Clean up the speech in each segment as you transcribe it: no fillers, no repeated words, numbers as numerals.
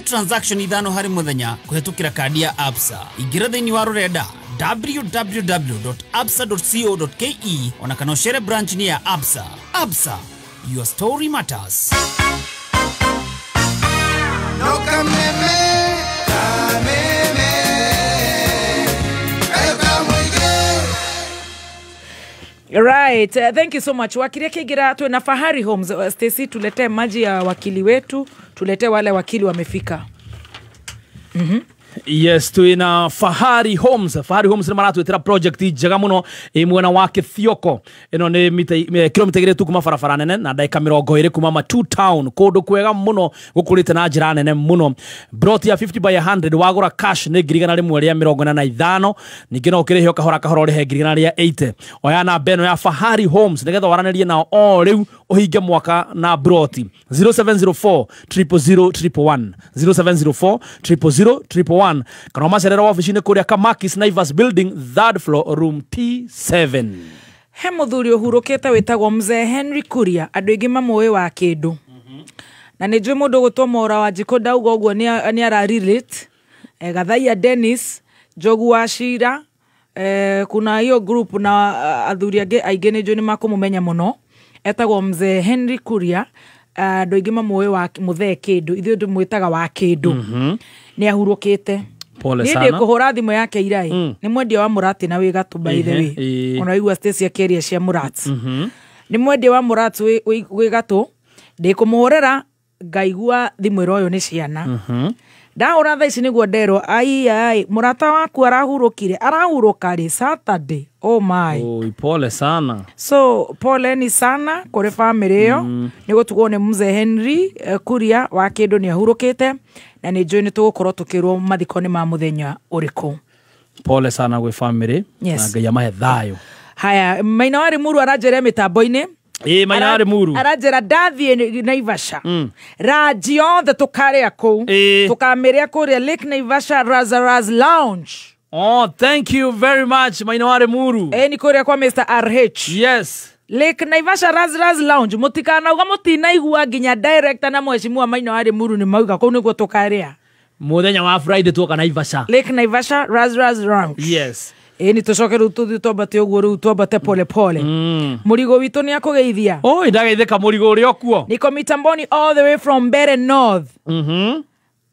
Transaction 5 harĩ mũthenya kũhetũkĩra kandi ya Absa. Ingĩra thĩinĩ wa rũrenda www.absa.co.ke ona kana ũcere branch-inĩ ya Absa. Absa, your story matters. No kameme, kameme, kayo kamwige. Right, thank you so much. Wakili Kigira tuwe na Fahari Homes. Stacy, tuletee maji ya wakili wetu, tuletee wale wakili wamefika. Yes, twina Fahari Homes. Fahari Homes nĩ maratwĩtĩra project njega mũno ĩ mwena wa Kithioko. Ĩno nĩ kilomita 2 tu kuma barabara nene na ndagĩka 20 kuma Matu Town, kũndũ kwega mũno gũkũrĩte na njĩra nene mũno. Plot ya 50 by 100 wagũra cash nĩ 145,000, ningĩ no ũkĩrĩhe kahora kahora ũrĩhe 180,000. Oya namba ĩno ya Fahari Homes nĩgetha waranĩrie nao o rĩu ũhinge mwaka na broti 0704 000 111 0704 000 111 kana macerera wabici-inĩ kũrĩa Kamakis Naivas Building 3rd floor room T7. He mũthuri ũhurũkĩte wĩtagwo Mzee Henry Kuria, andũ aingĩ mamũĩ wa kĩndũ. Na nĩ njũĩ mũndũ ũgũtwo Mora wa Njikũ ndauga ũguo nĩ ara relate. Gathaia Dennis, Njogu wa Cira, kuna hiyo group na athuri angĩ aingĩ nĩ njũĩ nĩ makũmũmenya mũno. Etagwo Mzee Henry Kuria, andũ aingĩ mamũĩ wa mũthee kĩndũ, ithuĩ tũmwĩtaga wa kĩndũ. Nĩ ahurũkĩte. Pole Niĩ sana. ndĩ kũhũra thimũ yake iraĩ. Nĩ mwendia wa mũrati na wĩ gatũ by the way. Ona waigua Stacy akĩaria cia mũrati. Nĩ mwendia wa mũrati wĩ gatũ. Ndĩ kũmũhũrĩra ngaigua thimũ ĩroywo nĩ ciana. Ndahũra thaa ici nĩguo nderwo ai ai mũrata waku arahurũkire, arahurũka rĩ Saturday. Oh my. Oi, pole sana. So poleni sana kũrĩ family ĩyo. Nĩ gũtugwo nĩ Mzee Henry Kuria wa kĩndũ nĩ ahurũkĩte na nĩ njũĩ nĩ tũgũkorwo tũkĩrwo mathiko nĩ ma mũthenya ũrĩkũ. Pole sana gwĩ family. Yes. Na Ngai amahe thayũ. Haya, Maina wa Limuru aranjĩra mĩtambo-inĩ. Ĩ, Maina wa Limuru. Aranjĩra ndathiĩ Naivasha. Ranji yothe tũkarĩa kũu. Tũkamĩrĩa kũrĩa Lake Naivasha Razaraz Lounge. Oh, thank you very much, Maina wa Limuru. Nĩ kũrĩa kwa Mr. RH. Yes. Lake Naivasha Razraz Lounge mũtikanauga mũtinaigua nginya director na mheshimiwa Maina wa Limuru nĩ mauga kũu nĩkuo tũkarĩa. Mũthenya wa Friday tuoka Naivasha. Lake Naivasha Razraz Lounge. Yes. Ĩ nĩ tũcoke rĩu tũthiĩ twambate ũguo rĩu twambate pole pole. Mũrigo witũ nĩ akũgeithia. Oi, ndageithĩka mũrigo ũrĩa ũkuo. Niko mitamboni all the way from Mbere North.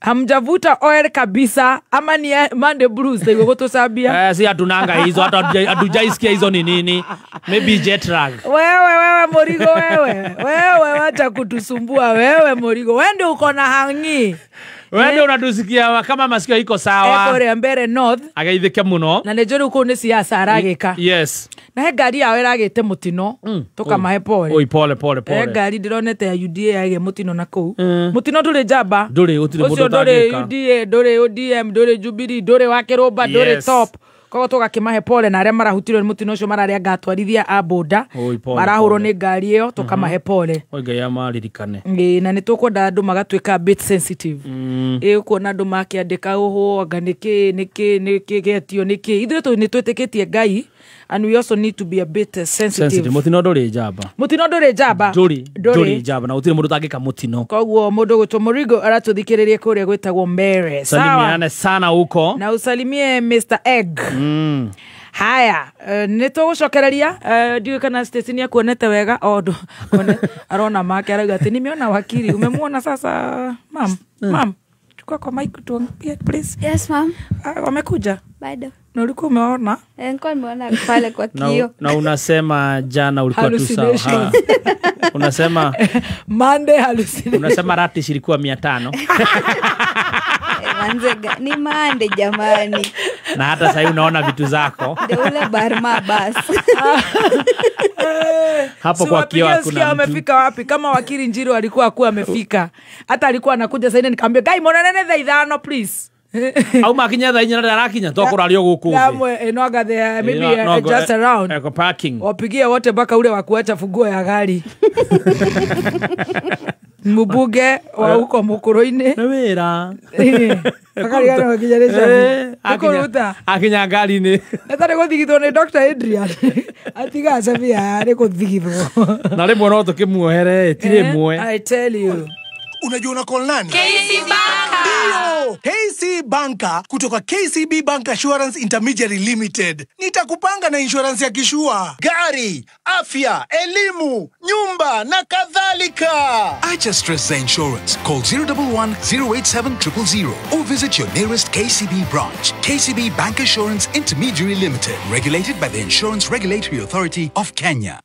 Hamjavuta oil kabisa ama ni Monday Blues ndio gũtũcambia. Si hatunanga hizo, hata hatujaisikia hizo ni nini. Maybe jet lag. Wewe wewe Morigo wewe. Wewe wacha kutusumbua wewe Morigo. Wewe ndio uko na hangi. Wewe ndio unatusikia kama masikio iko sawa. Kũrĩa Mbere North. Ageithĩke mũno. Na nĩ njũĩ kũu nĩ siasa aragĩka. Yes. Na he ngari yao ĩragĩte mũtino. Tũkamahe pole. Oi, pole pole pole. He ngari ndĩronete ya UDA yagĩa mũtino na kũu. Mũtino ndũrĩ njamba. Ndũrĩ, gũtirĩ mũndũ Ũcio ndũrĩ ũtangĩka. UDA, ndũrĩ ODM, ndũrĩ Jubilee, ndũrĩ wa Kĩrũmba, ndũrĩ Yes. Top. Koguo tũgakĩmahe pole na arĩa marahutirwo nĩ mũtino ũcio mararĩa ngatwarithia a boda. Oi, pole, Marahũrwo pole. nĩ ngari ĩyo tũkamahe pole. Oi, Ngai amaririkane. Ĩ, na nĩ tũkwenda andũ magatuĩka a bit sensitive. Ĩ, ũkuona andũ makĩandĩka ũhũ anga nĩkĩ nĩkĩ nĩkĩ getio nĩkĩ. Ithuĩ nĩ twĩtĩkĩtie Ngai and we also need to be a bit sensitive. Sensitive. Mũtino ndũrĩ njamba. Mũtino ndũrĩ njamba. Ndũrĩ njamba na gũtirĩ mũndũ ũtangĩka mũtino. Koguo mũndũ ũgwĩtwo Mũrigo aratũthikĩrĩria kũrĩa gwĩtagwo Mbere. Sawa. Salimiane sana huko. Na usalimie Mr. Egg. Haya, nĩ tũgũcokereria. Ndiũĩ kana Stacy nĩ akuonete wega o arona make arauga atĩ nimeona wakili. Umemuona sasa mam? Mam, chukua kwa mic tuongee please. Yes ma'am. Wamekuja? Bado. Na ulikuwa umeona? Nilikuwa nimeona pale kwa kioo. Na unasema jana ulikuwa tu sawa. Hallucinations. Unasema Monday hallucination. Unasema rati ilikuwa 500. Manzega ni Monday jamani. Na hata sasa unaona vitu zako. Ndio ule barma bas. Hapo Si kwa kioo wapigie hakuna sikia mtu. Amefika wapi? Kama wakili Njiru alikuwa akuwa amefika. Hata alikuwa anakuja sasa nikamwambia, "Guy, mbona nene thaa 5 please." Au makinya thaa 4 ndarakinya tokurario gũkũ thĩ. Kamwe, no anga there, maybe, No, go, just around. Eco parking. Wapigie wote mpaka ule wa kuacha funguo ya gari. Mbunge wa huko Mukuruini. Nĩ wĩra. Akariganĩrwo nginya nĩ cabi. Nĩ kũruta. Akinya ngari-inĩ. Nĩ tarĩ gũthigithwo nĩ Dr. Adrian. Atiga cabi ya nĩ kũthigithwo. Na rĩmwe no tũkĩmuohere, ti rĩmwe. I tell you. Unajua una call nani? KC Baka. banker kutoka KCB Bank Assurance Intermediary Limited. Nitakupanga na insurance ya kishua. Gari, afya, elimu, nyumba na kadhalika. Acha stress za insurance. Call 011 087 000 or visit your nearest KCB branch. KCB Bank Assurance Intermediary Limited, regulated by the Insurance Regulatory Authority of Kenya.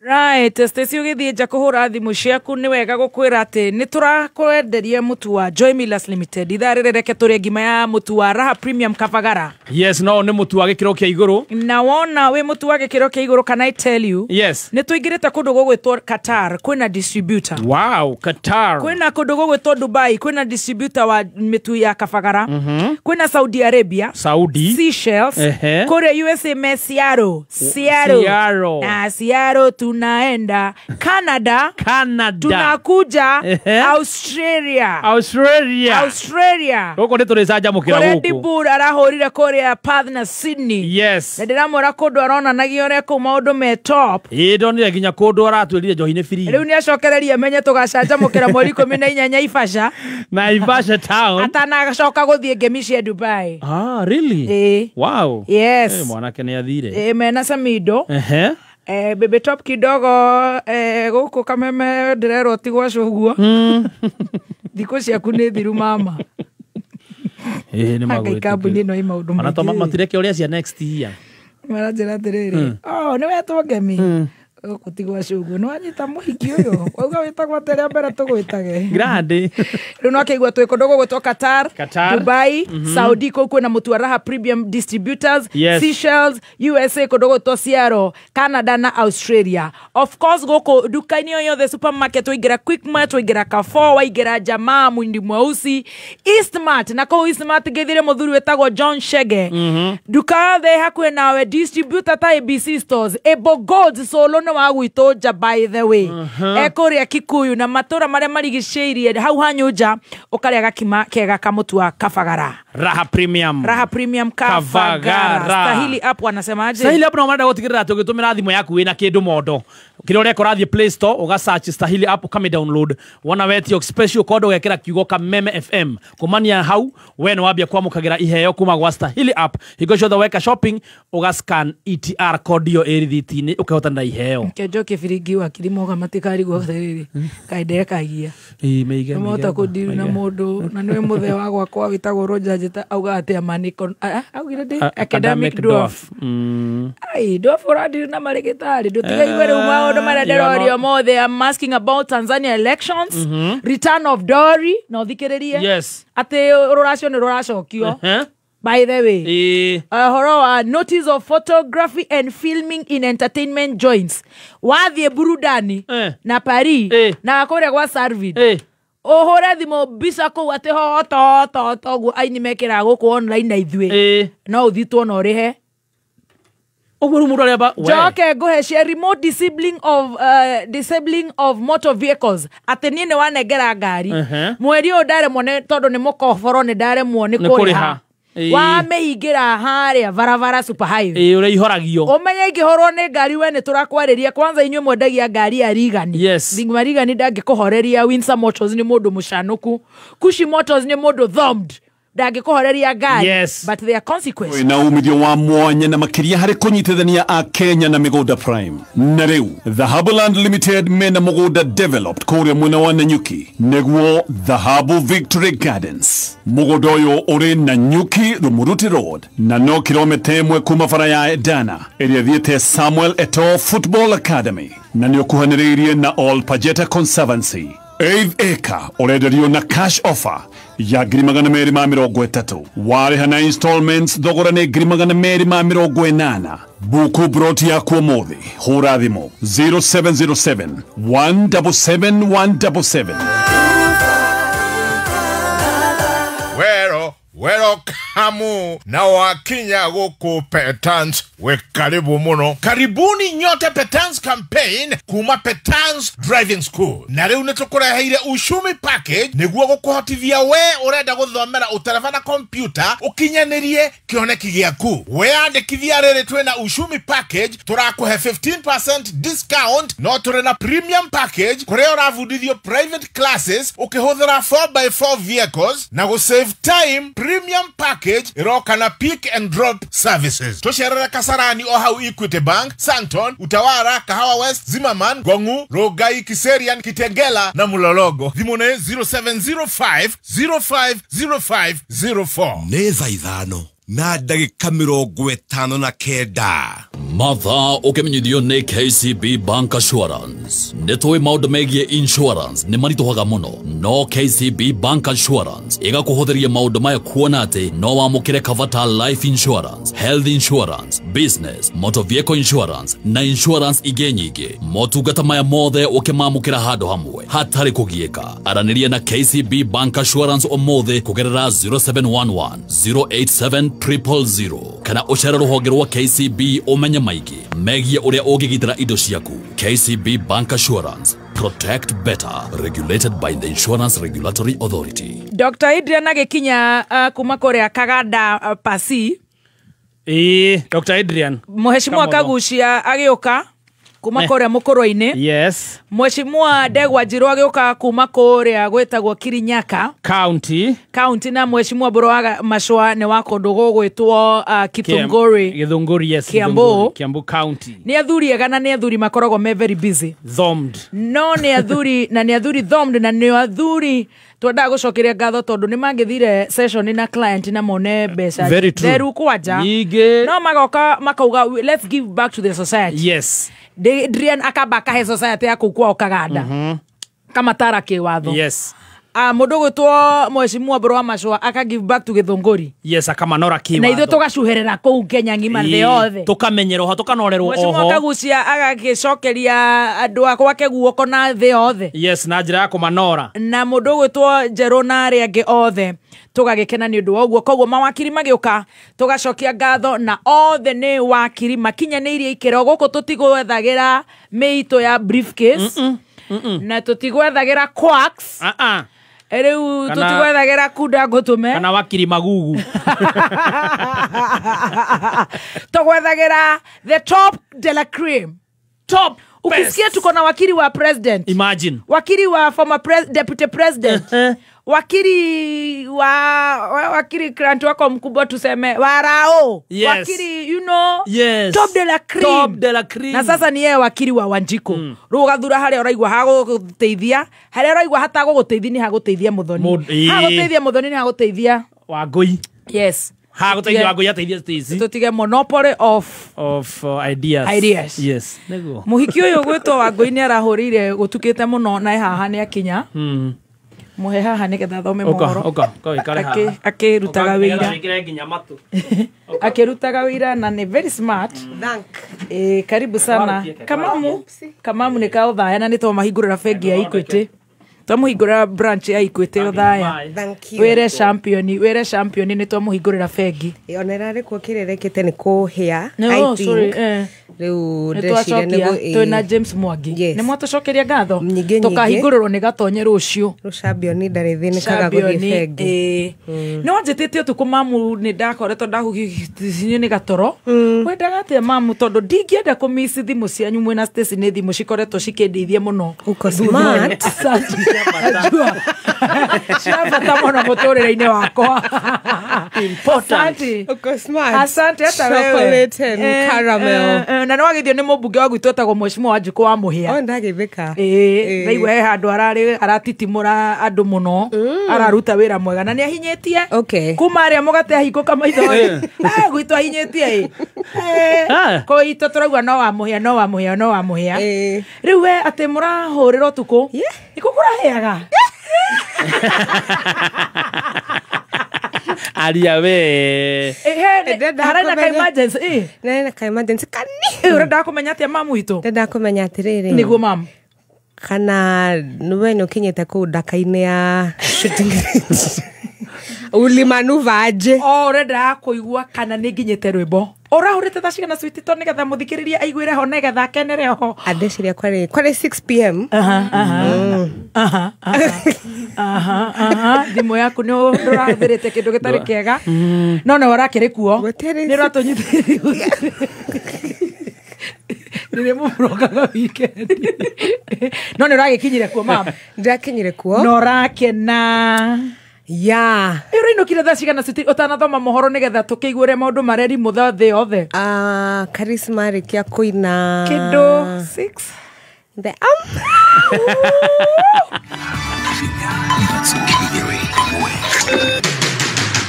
Right, Stacy ũgĩthiĩ nja kũhũra thimũ ciaku nĩ wega gũkwĩra atĩ nĩ tũrakwenderia mũtu wa Joy Millers Limited. Ithaa rĩrĩ reke tũrĩe ngima ya mũtu wa Raha Premium Kabagara. Yes, no nĩ mũtu wa gĩkĩro kĩa igũrũ. Na wona wĩ mũtu wa gĩkĩro kĩa igũrũ, can I tell you? Yes. Nĩ tũingĩrĩte kũndũ gũgwĩtwo Qatar, kwĩna distributor. Wow, Qatar. Kwĩna kũndũ gũgwĩtwo Dubai, kwĩna distributor wa mĩtu ya Kabagara. Kwĩna Saudi Arabia, Saudi, Seychelles, kũrĩa USA me Seattle, Seattle. Na Seattle tunaenda Canada, tunakuja Australia. Gũkũ nĩ tũrĩcanjamũkĩra kũrĩa gũkũ. Dibur arahũrire kũrĩa Perth na Sydney. Yes. Na ndĩramwĩra kũndũ aronanagia ũrĩa kũu maũndũ me top. Ĩĩ, ndonire nginya kũndũ aratwĩrire njohi nĩ free. Rĩu nĩacokererie menye tũgacanjamũkĩra mweri 18 Naivasha. Naivasha town. Atanacoka gũthiĩ ngemi cia Dubai. Ah, really? Ĩĩ. Wow. Yes. Mwanake nĩ athire. Ĩĩ, mena Samido. Bebe top kidogo gũkũ Kameme ndĩrerwo ti gwa cũguo. Thikũ ciaku nĩ thiru mama. Ĩĩ, nĩ Ngai kambuni ĩno ĩ maũndũ Ona to maingĩ. matireke ũrĩa cia next year. Maranjĩra atĩrĩrĩ, oh, nĩ wetwo ngemi. Gũkũ ti gwa cũguo. Nĩ wanyita mũhiki ũyũ. Wauga wĩtagwo atĩa rĩa mbere tũgwĩtage. Grande. Rĩu no kĩigua twĩ kũndũ gũgwĩtwo Qatar, Dubai, Saudi kũu kwĩna mũtu wa Raha Premium Distributors, Yes. Seychelles, USA kũndũ gũgwĩtwo Seattle, Canada na Australia. Of course gũkũ nduka-inĩ o yothe supermarket waingĩra Quickmart, waingĩra Carrefour, waingĩra Jamaa, Mwindi Mweusi, Eastmart, na kũu Eastmart ngĩthire mũthuri wĩtagwo John Shege. Nduka yothe hakuhĩ nawe distributor ta ABC Stores, Able Gold Solo nĩ wa gwitũ nja by the way. Ekũrĩa Kikuyu na matũra marĩa marigicĩirie hau Hanyũnja ũkarĩa gakima kega ka mũtu wa Kabagara. Raha Premium. Raha Premium Kabagara. Stahili app wanasemaje? Stahili app no marenda gũtigĩrĩra atĩ ũgĩtũmĩra thimũ yaku wĩna kĩndũ mondo. Kĩrĩa ũreka ũrathiĩ Play Store ũga search Stahili app ũkamĩ download. Wona wetio special code ũgekĩra kiugo Kameme FM. Kumania hau we nĩ wambia kwamũkagĩra iheo kuma gwa Stahili app. Hingo ciothe weka shopping ũga scan ETR code ĩyo ĩ rĩthiti-inĩ ũkehotanĩra iheo. Kĩenjo kĩbiringi wakiri moga matikarigwo atĩrĩrĩ kaĩ ndekagia. Ĩĩ, meige, Nĩmahota kũndiru na mũndũ na nĩwe mũthee wa gwakwa wĩtagwo Roger Njĩta auga atĩ amaniko augire ndĩ academic dwarf. Ai, dwarf ũrandiru na marĩgĩtarĩ ndũtigaigue rĩu maũndũ marĩa ndĩrorio mothe. I'm asking about Tanzania elections, return of dowry, na ũthikĩrĩrie. Yes. Atĩ rũracio nĩ rũracokio. By the way, ũhoro wa notice of photography and filming in entertainment joints wathiĩ burudani na Paris na kũrĩa gwa Sarvid ũhũre thimũ mbica kũu atĩ hotototo ũguo aini mekĩraga gũkũ online na ithuĩ no ũthitwo na ũrĩhe. Ũguo rĩu mũndũ arĩa njoke ngũhe cia remote disabling of motor vehicles atĩ niĩ nĩ wanengera ngari mweri ũyũ ndaremwo nĩ tondũ nĩ mũkoboro nĩ ndaremwo nĩ kũrĩha. Wamĩhingĩra harĩa barabara super highway. Ĩĩ, ũrĩa ihoragio. Ũmenye ingĩhorwo nĩ ngari we nĩ tũrakwarĩria. Kwanza inyuĩ mwendagia ngari ya Rigani. Yes. Thing'wa Rigani ndangĩkũhoreria. Windsor Motors nĩ mũndũ mũcanũku. Kushi Motors nĩ mũndũ thumbed. Ndangĩkũhoreria ngari. Yes. But there are consequences. Na umithio wa mwanya na makĩria harĩ kũnyitithania a Kenya na mĩgũnda prime. Na rĩu Dhahabu Land Limited mena mũgũnda developed kũrĩa mwena wa Nanyuki nĩguo Dhahabu Victory Gardens. Mũgũnda ũyũ ũrĩ Nanyuki Rumuruti Road na no kilomita 1 kuma bara ya Edana ĩrĩa ĩthiĩte Samuel Eto'o Football Academy na nĩ ũkuhanĩrĩirie na All Pajeta Conservancy. 8 acre ũrenderio na cash offer ya 230,000 warĩha na installments thogora nĩ 280,000. Buku broti yaku ũmũthĩ hũra thimũ 0707 177 177. Wero Welcome na wakinya guku Petans, we karibu muno. Karibuni nyote Petans campaign kuma Petans Driving School. Na riu nitukureheire ushumi package niguo gukuhotithia we urenda guthomera utereba na computer ukinyanirie kioneki giaku. We andikithia riri twina ushumi package turakuhe 15% discount, no turi na premium package kuria urabundithio private classes ukihuthira 4x4 vehicles na go save time. Premium package iroka na pick and drop services. Tucerere Kasarani o hau Equity Bank, Santon, Utawara, Kahawa West, Zimmerman, Gongu, Rogai, Kiserian, Kitengela na Mulologo. Thimu nĩ 0705 050504. Nĩ thaa 5 na ndagĩka 59. Mathaa ũkĩmenyithio nĩ KCB Bank Assurance. Nĩ tũĩ maũndũ megiĩ insurance nĩ maritũhaga mũno, no KCB Bank Assurance ĩgakũhũthĩria maũndũ maya kuona atĩ no wamũkĩre cover ta life insurance, health insurance, business, motor vehicle insurance na insurance ingĩ nyingĩ. Motungata maya mothe ũkĩmamũkĩra handũ hamwe hatarĩ kũgiĩka. Aranĩria na KCB Bank Assurance ũmũthĩ kũgerera 0711 087 000 kana ũcere rũhonge rwa KCB ũmenye maingĩ megiĩ ũrĩa ũngĩgitĩra indo ciaku. KCB Bank Assurance, protect better, regulated by the Insurance Regulatory Authority. Dr. Adrian agĩkinya kuma kũrĩa Kaganda Pasi. Dr. Adrian Mheshimiwa Kagucia agĩũka kuma kũrĩa Mũkũrwe-inĩ. Yes. Mheshimiwa Ndegwa Njirũ agĩũka kuma kũrĩa gwĩtagwo Kirinyaka County, na Mheshimiwa Mbũrũ wa Macũa nĩ wa kũndũ gũgwĩtwo Githunguri. Githunguri, yes. Kiambu. Kiambu County. Nĩ athuri ega na nĩ athuri makoragwo me very busy. Thomed. No nĩ athuri na nĩ athuri thomed, na nĩ athuri twendaga gũcokeria ngatho tondũ nĩ mangĩthire session na client na mone mbeca theru kwanja. Nyingĩ. No magoka makauga let's give back to the society. Yes. Adrian akamba akahe society ya kũu kwao Kaganda. Kamatara kĩwatho. Yes. Mũndũ gwĩtwo Mheshimiwa Mbũrũ wa Macũa aka give back to Githunguri. Yes, akamanora kĩwatho. Na ithuĩ tũgacuherera kũu Kenya ng'ima thĩ yothe. Tũkamenyerwo ho, tũkanorerwo oho. Mheshimiwa Kagucia agagĩcokeria andũ a gwake guoko na thĩ yothe. Yes, na njĩra ya kũmanora. Na mũndũ gwĩtwo Njerũ na arĩa angĩ othe tũgagĩkena nĩ ũndũ wa ũguo. Koguo mawakiri magĩũka tũgacokia ngatho, na othe nĩ wakiri makinyanĩirie ikĩro. Gũkũ tũtigwethagĩra mĩitũ ya briefcase. Na tũtigwethagĩra quacks. Rĩu tũtigwethagĩra kunda ngũtũme kana wakiri magugu. Tũgwethagĩra the top de la cream. Top. Ukisikia tuko na wakiri wa president. Imagine. Wakiri wa former deputy president. Wakiri wa wakiri grant wako mkubwa tuseme warao. Yes. Wakiri you know. Yes. Top de la cream. Top de la cream. Na sasa ni yeye wakiri wa Wanjiko. Rĩu ũgathura harĩa ũraigua hagũgũteithia, harĩa ũraigua hatagũgũteithia nĩ hagũteithia Muthoni. Hagũteithia Muthoni nĩ hagũteithia Wangũi. Yes. Hagũteithia Wangũi ateithia Stacy. Tũtige monopoly of ideas. Yes. Nĩguo. Mũhiki ũyũ gwĩtwo Wangũi nĩ arahũrĩire gũtukĩte mũno na haha nĩ akinya. Muhe haha nĩgetha thome mohoro. Akĩrutaga wĩra. Akĩrutaga wĩra na nĩ very smart. Thank. Karibu sana. Kamamu. Kamamu nĩ ka Othaya na nĩ twamahingũrĩra bengi ya Equity. Twamũhingũrĩra branch ya Equity Othaya. Thank you. Wĩre champion, wĩre champion nĩ twamũhingũrĩra bengi. Ona ĩrarĩ kuo kĩrĩrekĩte nĩ kũhĩa. No, sorry. Rĩu ndĩreciria nĩguo twĩna James Mwangi. Nĩ mwatũcokeria ngatho. Tũkahingũrĩrwo nĩ gatonye rũciũ. Rĩu champion ndarĩ thĩnĩkaga gũthiĩ bengi. Nĩ wanjĩtĩte ũtukũ mamu, nĩ ndakoretwo ndahuhĩtie nĩ gatoro. Wendaga atĩa mamu, tondũ ndingĩenda kũmiss thimũ cianyu mwĩna Stacy, nĩ thimũ cikoretwo cikĩndeithia mũno. Uko smart. Najua. Cia bata mũno mũtũrĩre-inĩ wakwa. Important. Uko smart. Asante hata wewe. Chocolate and caramel. Na nĩ wagĩthio nĩ mũmbunge wa gwitũ etagwo Mheshimiwa Wanjikũ wa Mũhĩa. Oh, ndagĩthĩka. Ndaigua he handũ ararĩ aratitimũra andũ mũno, araruta wĩra mwega na nĩ ahinyĩtie. Okay. Kuma arĩa mũgate ahingũka maitho ĩ. Gwitũ ahinyĩtie ĩ. Kũitũ tũraigua no wa Mũhĩa, no wa Mũhĩa, no wa Mũhĩa. Rĩu we atĩ mũrahũrĩra ũtukũ. Nĩkũ kũrahĩaga? Aria we. Harena ka emergency. Nena ka emergency kani. Ũrenda kũmenya atĩa mamu witũ? Ndenda kũmenya atĩrĩrĩ. Nĩguo mamu. Kana nĩwe nĩ ũkinyĩte kũu ndaka-inĩ ya shooting range. Ulimanuva aje? O ũrenda kũigua kana nĩ nginyĩte rwĩmbo. Ũrahũrĩte thaa cigana sweet to nĩgetha mũthikĩrĩria aiguĩre ho nĩgetha akenere ho. Andeciria kwarĩ 6 p.m. Aha, aha, aha, aha. Thimũ yaku nĩ ũrahũthĩrĩte kĩndũ gĩtarĩ kĩega. No nĩ ũrakĩrĩ kuo. Nĩ ũratũnyitĩrĩire. Nĩ mũrokaga weekend. No nĩ ũragĩkinyire kuo mama. Ndĩrakinyire kuo. Na ũrakena. Ya. Ũrainũkire thaa cigana sweet ũtanathoma mohoro nĩgetha tũkĩigue ũrĩa maũndũ mareri mũtha thĩ yothe? Charisma rĩkia kũina. Kĩndũ 6. The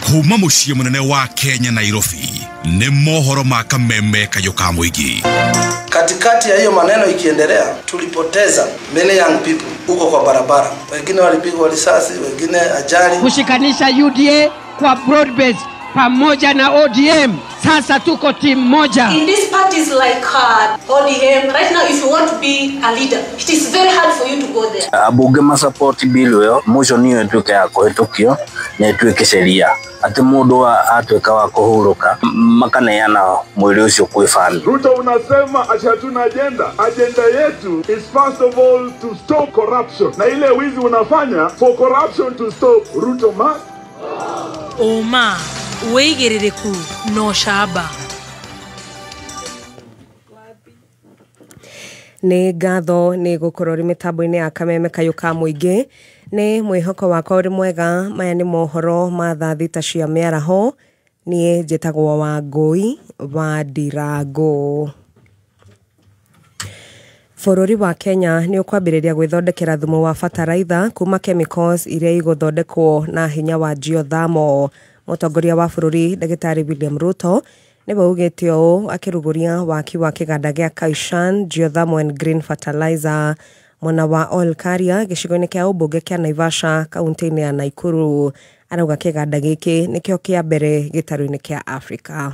Kuma muciĩ mũnene wa Kenya Nairobi nĩ mohoro ma kameme kayũ ka mũingĩ. Katikati ya hiyo maneno ikiendelea, tulipoteza many young people huko kwa barabara. Wengine walipigwa risasi, wengine ajali. Kushikanisha UDA kwa broad base pamoja na ODM. Sasa tuko timu moja. In these parties like ODM, right now if you want to be a leader, it is very hard for you to go there. Abunge ma support bill ĩyo motion ĩyo ĩtuĩke ya kũhĩtũkio na ĩtuĩke sheria atĩ mũndũ atuĩka wa kũhurũka makaneana mwĩrĩ ũcio kwĩ family. Ruto unasema ati hatuna agenda. Agenda yetu is first of all to stop corruption. Na ile wizi unafanya for corruption to stop, Ruto must. Ũma wĩigĩrĩrĩku na ũcamba. Nĩ ngatho nĩ gũkorwo ũrĩ mĩtambo-inĩ ya kameme kayũ ka mũingĩ. Nĩ mwĩhoko wakwa ũrĩ mwega. Maya nĩ mohoro ma thaa thita cia mĩaraho. Niĩ njĩtagwo Wangũi wa Ndirango. Bũrũri wa Kenya nĩ ũkwambĩrĩria gwĩthondekera thumu wa bataraitha kuma chemicals iria igũthondekwo na hinya wa geothermal. Mũtongoria wa bũrũri Ndagĩtarĩ William Ruto nĩwe ugĩte ũũ akĩrugũria waki wa kĩganda gĩa Kaishan Geothermal and Green Fertilizer mwena wa Olkaria gĩcigo-inĩ kĩa ũmbunge kĩa Naivasha kaunti-inĩ ya Nakuru. Arauga kĩganda gĩkĩ nĩkĩo kĩa mbere gĩtarũ-inĩ kĩa Afrika.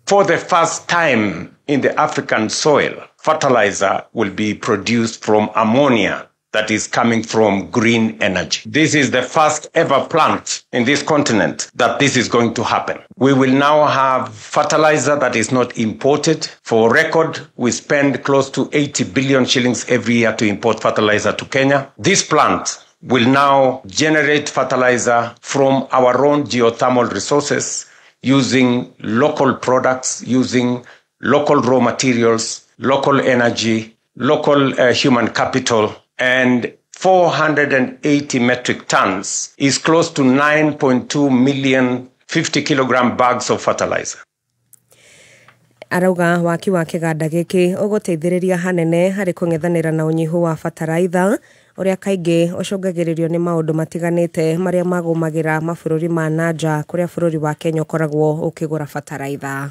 For the first time in the African soil, fertilizer will be produced from ammonia that is coming from green energy. This is the first ever plant in this continent that this is going to happen. We will now have fertilizer that is not imported. For record, we spend close to 80 billion shillings every year to import fertilizer to Kenya. This plant will now generate fertilizer from our own geothermal resources using local products, using local raw materials, local energy, local human capital, and 480 metric tons is close to 9.2 million 50 kilogram bags of fertilizer. Arauga waki wa kĩganda gĩkĩ ũgũteithĩrĩria hanene harĩ kũng'ethanĩra na ũnyihu wa bataraitha ũrĩa kaingĩ ũcũngagĩrĩrio nĩ maũndũ matiganĩte marĩa magũmagĩra mabũrũri ma nanja kũrĩa bũrũri wa Kenya ũkoragwo ũkĩgũra bataraitha.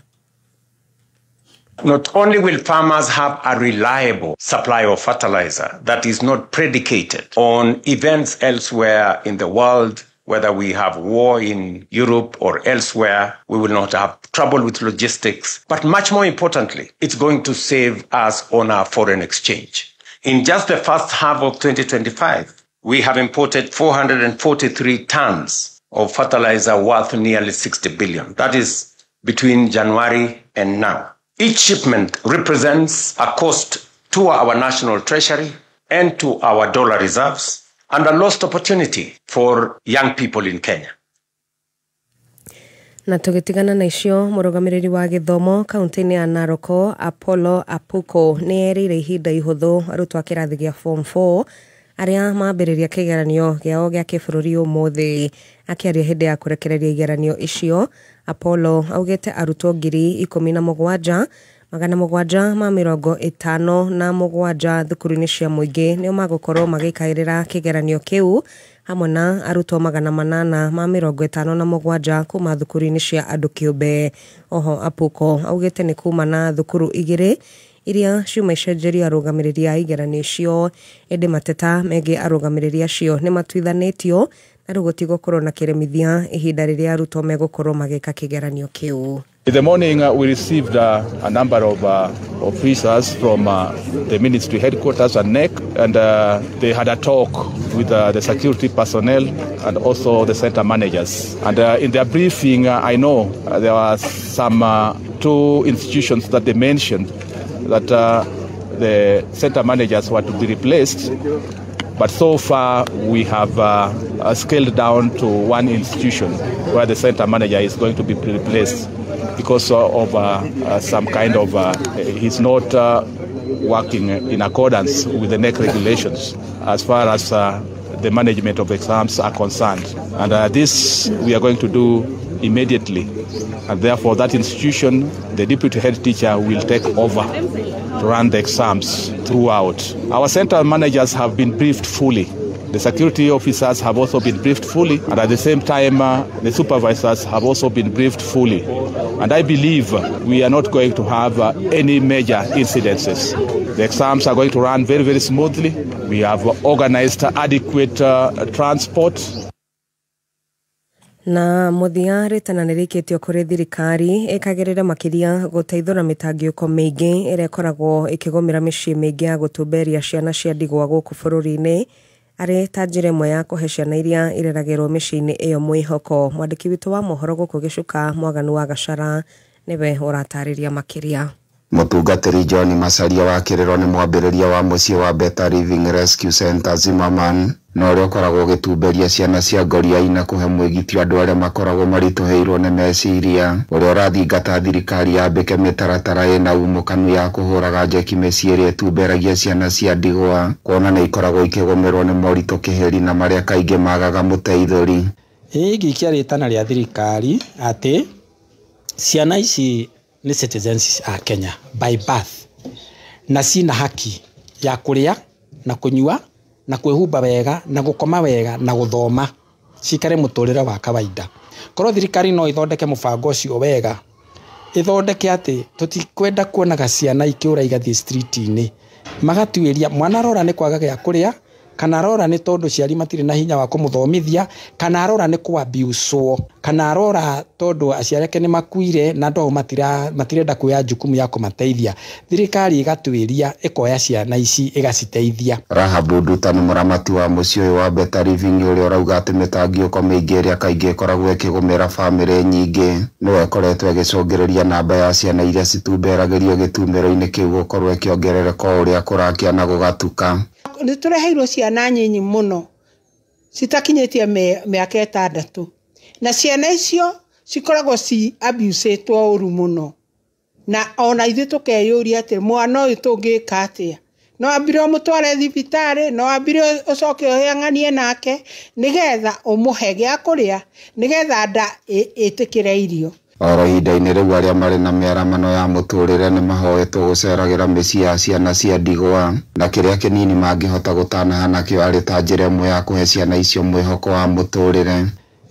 Not only will farmers have a reliable supply of fertilizer that is not predicated on events elsewhere in the world, whether we have war in Europe or elsewhere, we will not have trouble with logistics. But much more importantly, it's going to save us on our foreign exchange. In just the first half of 2025, we have imported 443 tons of fertilizer worth nearly 60 billion. That is between January and now. Each shipment represents a cost to our national treasury and to our dollar reserves and a lost opportunity for young people in Kenya. Na tũgĩtigana na icio, mũrũgamĩrĩri wa gĩthomo kaunti-inĩ ya Narok Apollo Apuko nĩ erĩire ihinda ihũthũ arutwo a kĩrathi gĩa form 4 arĩa mambĩrĩria kĩgeranio gĩao gĩa kĩbũrũri ũmũthĩ. Akĩaria hĩndĩ ya kũrekereria igeranio icio, Apollo augĩte arutwo 17,757 thukuru-inĩ cia mũingĩ nĩo magũkorwo magĩikaĩrĩra kĩgeranio kĩu hamwe na arutwo 857 kuma thukuru-inĩ cia andũ kĩũmbe. Oho Apuko augĩte nĩ kuma na thukuru igĩrĩ iria ciuma icenjerio arũgamĩrĩri a igeranio icio, ĩndĩ mateta megiĩ arũgamĩrĩri acio nĩ matuithanĩtio Na rĩu gũtigũkorwo na kĩremithia ihinda rĩrĩa arutwo megũkorwo magĩka kĩgeranio kĩu. In the morning, we received a number of officers from the ministry headquarters and NEC, and they had a talk with the security personnel and also the center managers. And in their briefing, I know there were some two institutions that they mentioned that the center managers were to be replaced. But so far, we have scaled down to one institution where the center manager is going to be replaced because of some kind of, he's not working in accordance with the NEC regulations as far as the management of exams are concerned. And this we are going to do immediately. And therefore, that institution, the deputy head teacher will take over to run the exams throughout. Our center managers have been briefed fully. The security officers have also been briefed fully, and at the same time, the supervisors have also been briefed fully. And I believe we are not going to have any major incidences. The exams are going to run very, very smoothly. We have organized adequate transport. Na mũthia rĩtana nĩrĩkĩtio kũrĩ thirikari ĩkagĩrĩra makĩria gũteithũra mĩtangĩko mĩingĩ ĩrĩa ĩkoragwo ĩkĩgũmĩra mĩciĩ mĩingĩ ya gũtumberia ciana cia ndigwa gũkũ bũrũri-inĩ arĩ ta njĩra ĩmwe ya kũhe ciana iria ireragĩrwo mĩciĩ-inĩ ĩyo mwĩhoko. Mwandĩki witũ wa mohoro gũkũ Gĩcuka Mwaganu wa Gacara nĩwe ũratarĩria makĩria. Mũtungatĩri John Macharia wa Kĩrĩro nĩ mwambĩrĩria wa mũciĩ wa Better Living Rescue Center Zimmerman na ũrĩa ũkoragwo ũgĩtumberia ciana cia ngoriai na kũhe mwĩgitio andũ arĩa makoragwo maritũhĩirwo nĩ meciria, ũrĩa ũrathingata thirikari yambĩke mĩtaratara ĩna umũkanu ya kũhũraga njeki mĩciĩ ĩrĩa ĩtumberagia ciana cia ndigwa, kuona nĩ ikoragwo ikĩgũmĩrwo nĩ moritũ kĩhĩri na marĩa kaingĩ magaga mũteithũri. Ĩngĩikia rĩtana rĩa thirikari atĩ ciana ici nĩ citizens a Kenya by birth na cina haki ya kũrĩa na kũnyua na kwĩhumba wega na gũkoma wega na gũthoma, cikare mũtũrĩre wa kawaida. Korwo thirikari no ĩthondeke mũbango ũcio wega, ĩthondeke atĩ tũtikwenda kuonaga ciana ikĩũra igathiĩ street-inĩ, magatuĩria mwana arora nĩ kwaga gĩa kũrĩa, kana arora nĩ tondũ ciari matirĩ na hinya wa kũmũthomithia, kana arora nĩ kũabiuswo, kana arora tondũ aciari ake nĩ makuire na andũ ao matirenda kuoya jukumu ya kũmateithia. Thirikari ĩgatuĩria ĩkoya ciana ici ĩgaciteithia. Rahabu Nduta nĩ mũramati wa mũciĩ ũyũ wa Better Living ũrĩa ũrauga atĩ mĩtangĩko mĩingĩ ĩrĩa kaingĩ ĩkoragwo ĩkĩgũmĩra bamĩrĩ nyingĩ nĩyo ĩkoretwo ĩgĩcũngĩrĩria namba ya ciana iria citumberagĩrio gĩtumĩro-inĩ kĩu gũkorwo ĩkĩongerereka o ũrĩa kũrakĩa na gũgatuka. Nĩ tũreheirwo ciana nyinyi mũno citakinyĩtie mĩaka 6, na ciana icio cikoragwo ci abusĩtwo ũru mũno, na ona ithuĩ tũkeyũria atĩ mwana ũyũ tũngĩka atĩa. No ambire ũmũtware thibitarĩ, no ambire ũcoke ũhĩang'anie nake nĩgetha ũmũhe gĩa kũrĩa, nĩgetha nda ĩtĩkĩre irio. Oro ihinda-inĩ rĩu arĩa marĩ na mĩaramano ya mũtũrĩre nĩ mahoetwo gũceragĩra mĩciĩ ya ciana cia ndigwa na kĩrĩa kĩnini mangĩhota gũtanaha nakĩo arĩ ta njĩra ĩmwe ya kũhe ciana icio mwĩhoko wa mũtũrĩre.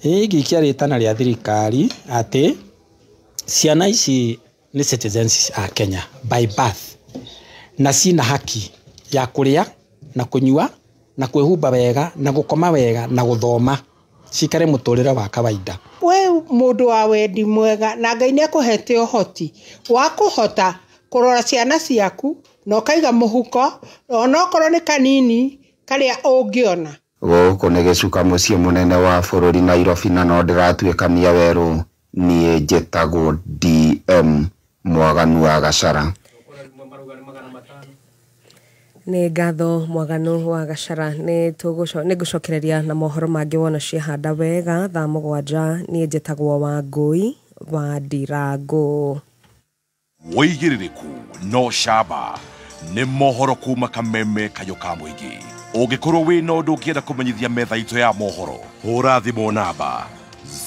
Ĩngĩikia rĩtana rĩa thirikari atĩ ciana ici nĩ citizens a Kenya by birth na cina haki ya kũrĩa na kũnyua na kwĩhumba wega na gũkoma wega na gũthoma, cikare mũtũrĩre wa kawaida. We mũndũ wa wendi mwega na Ngai nĩ akũhete ũhoti wa kũhota kũrora ciana ciaku na ũkaiga mũhuko onokorwo nĩ kanini karĩa ũngĩona. Gũkũ nĩ Gĩcuka mũciĩ mũnene wa bũrũri Nairobi, na no ndĩratuĩkania werũ. Niĩ njĩtagwo DM Mwaganu wa Gacara. Nĩ ngatho Mwaganu wa Gacara. Nĩ ngũcokereria na mohoro mangĩ wona ciahanda wega thaa 7. Niĩ njĩtagwo Wangũi wa Ndirangũ. Wĩigĩrĩrĩku no camba nĩ mohoro kuma Kameme Kayũ ka Mũingĩ. Ũngĩkorwo wĩna ũndũ ũngĩenda kũmenyithia metha itũ ya mohoro, hũra thimũ namba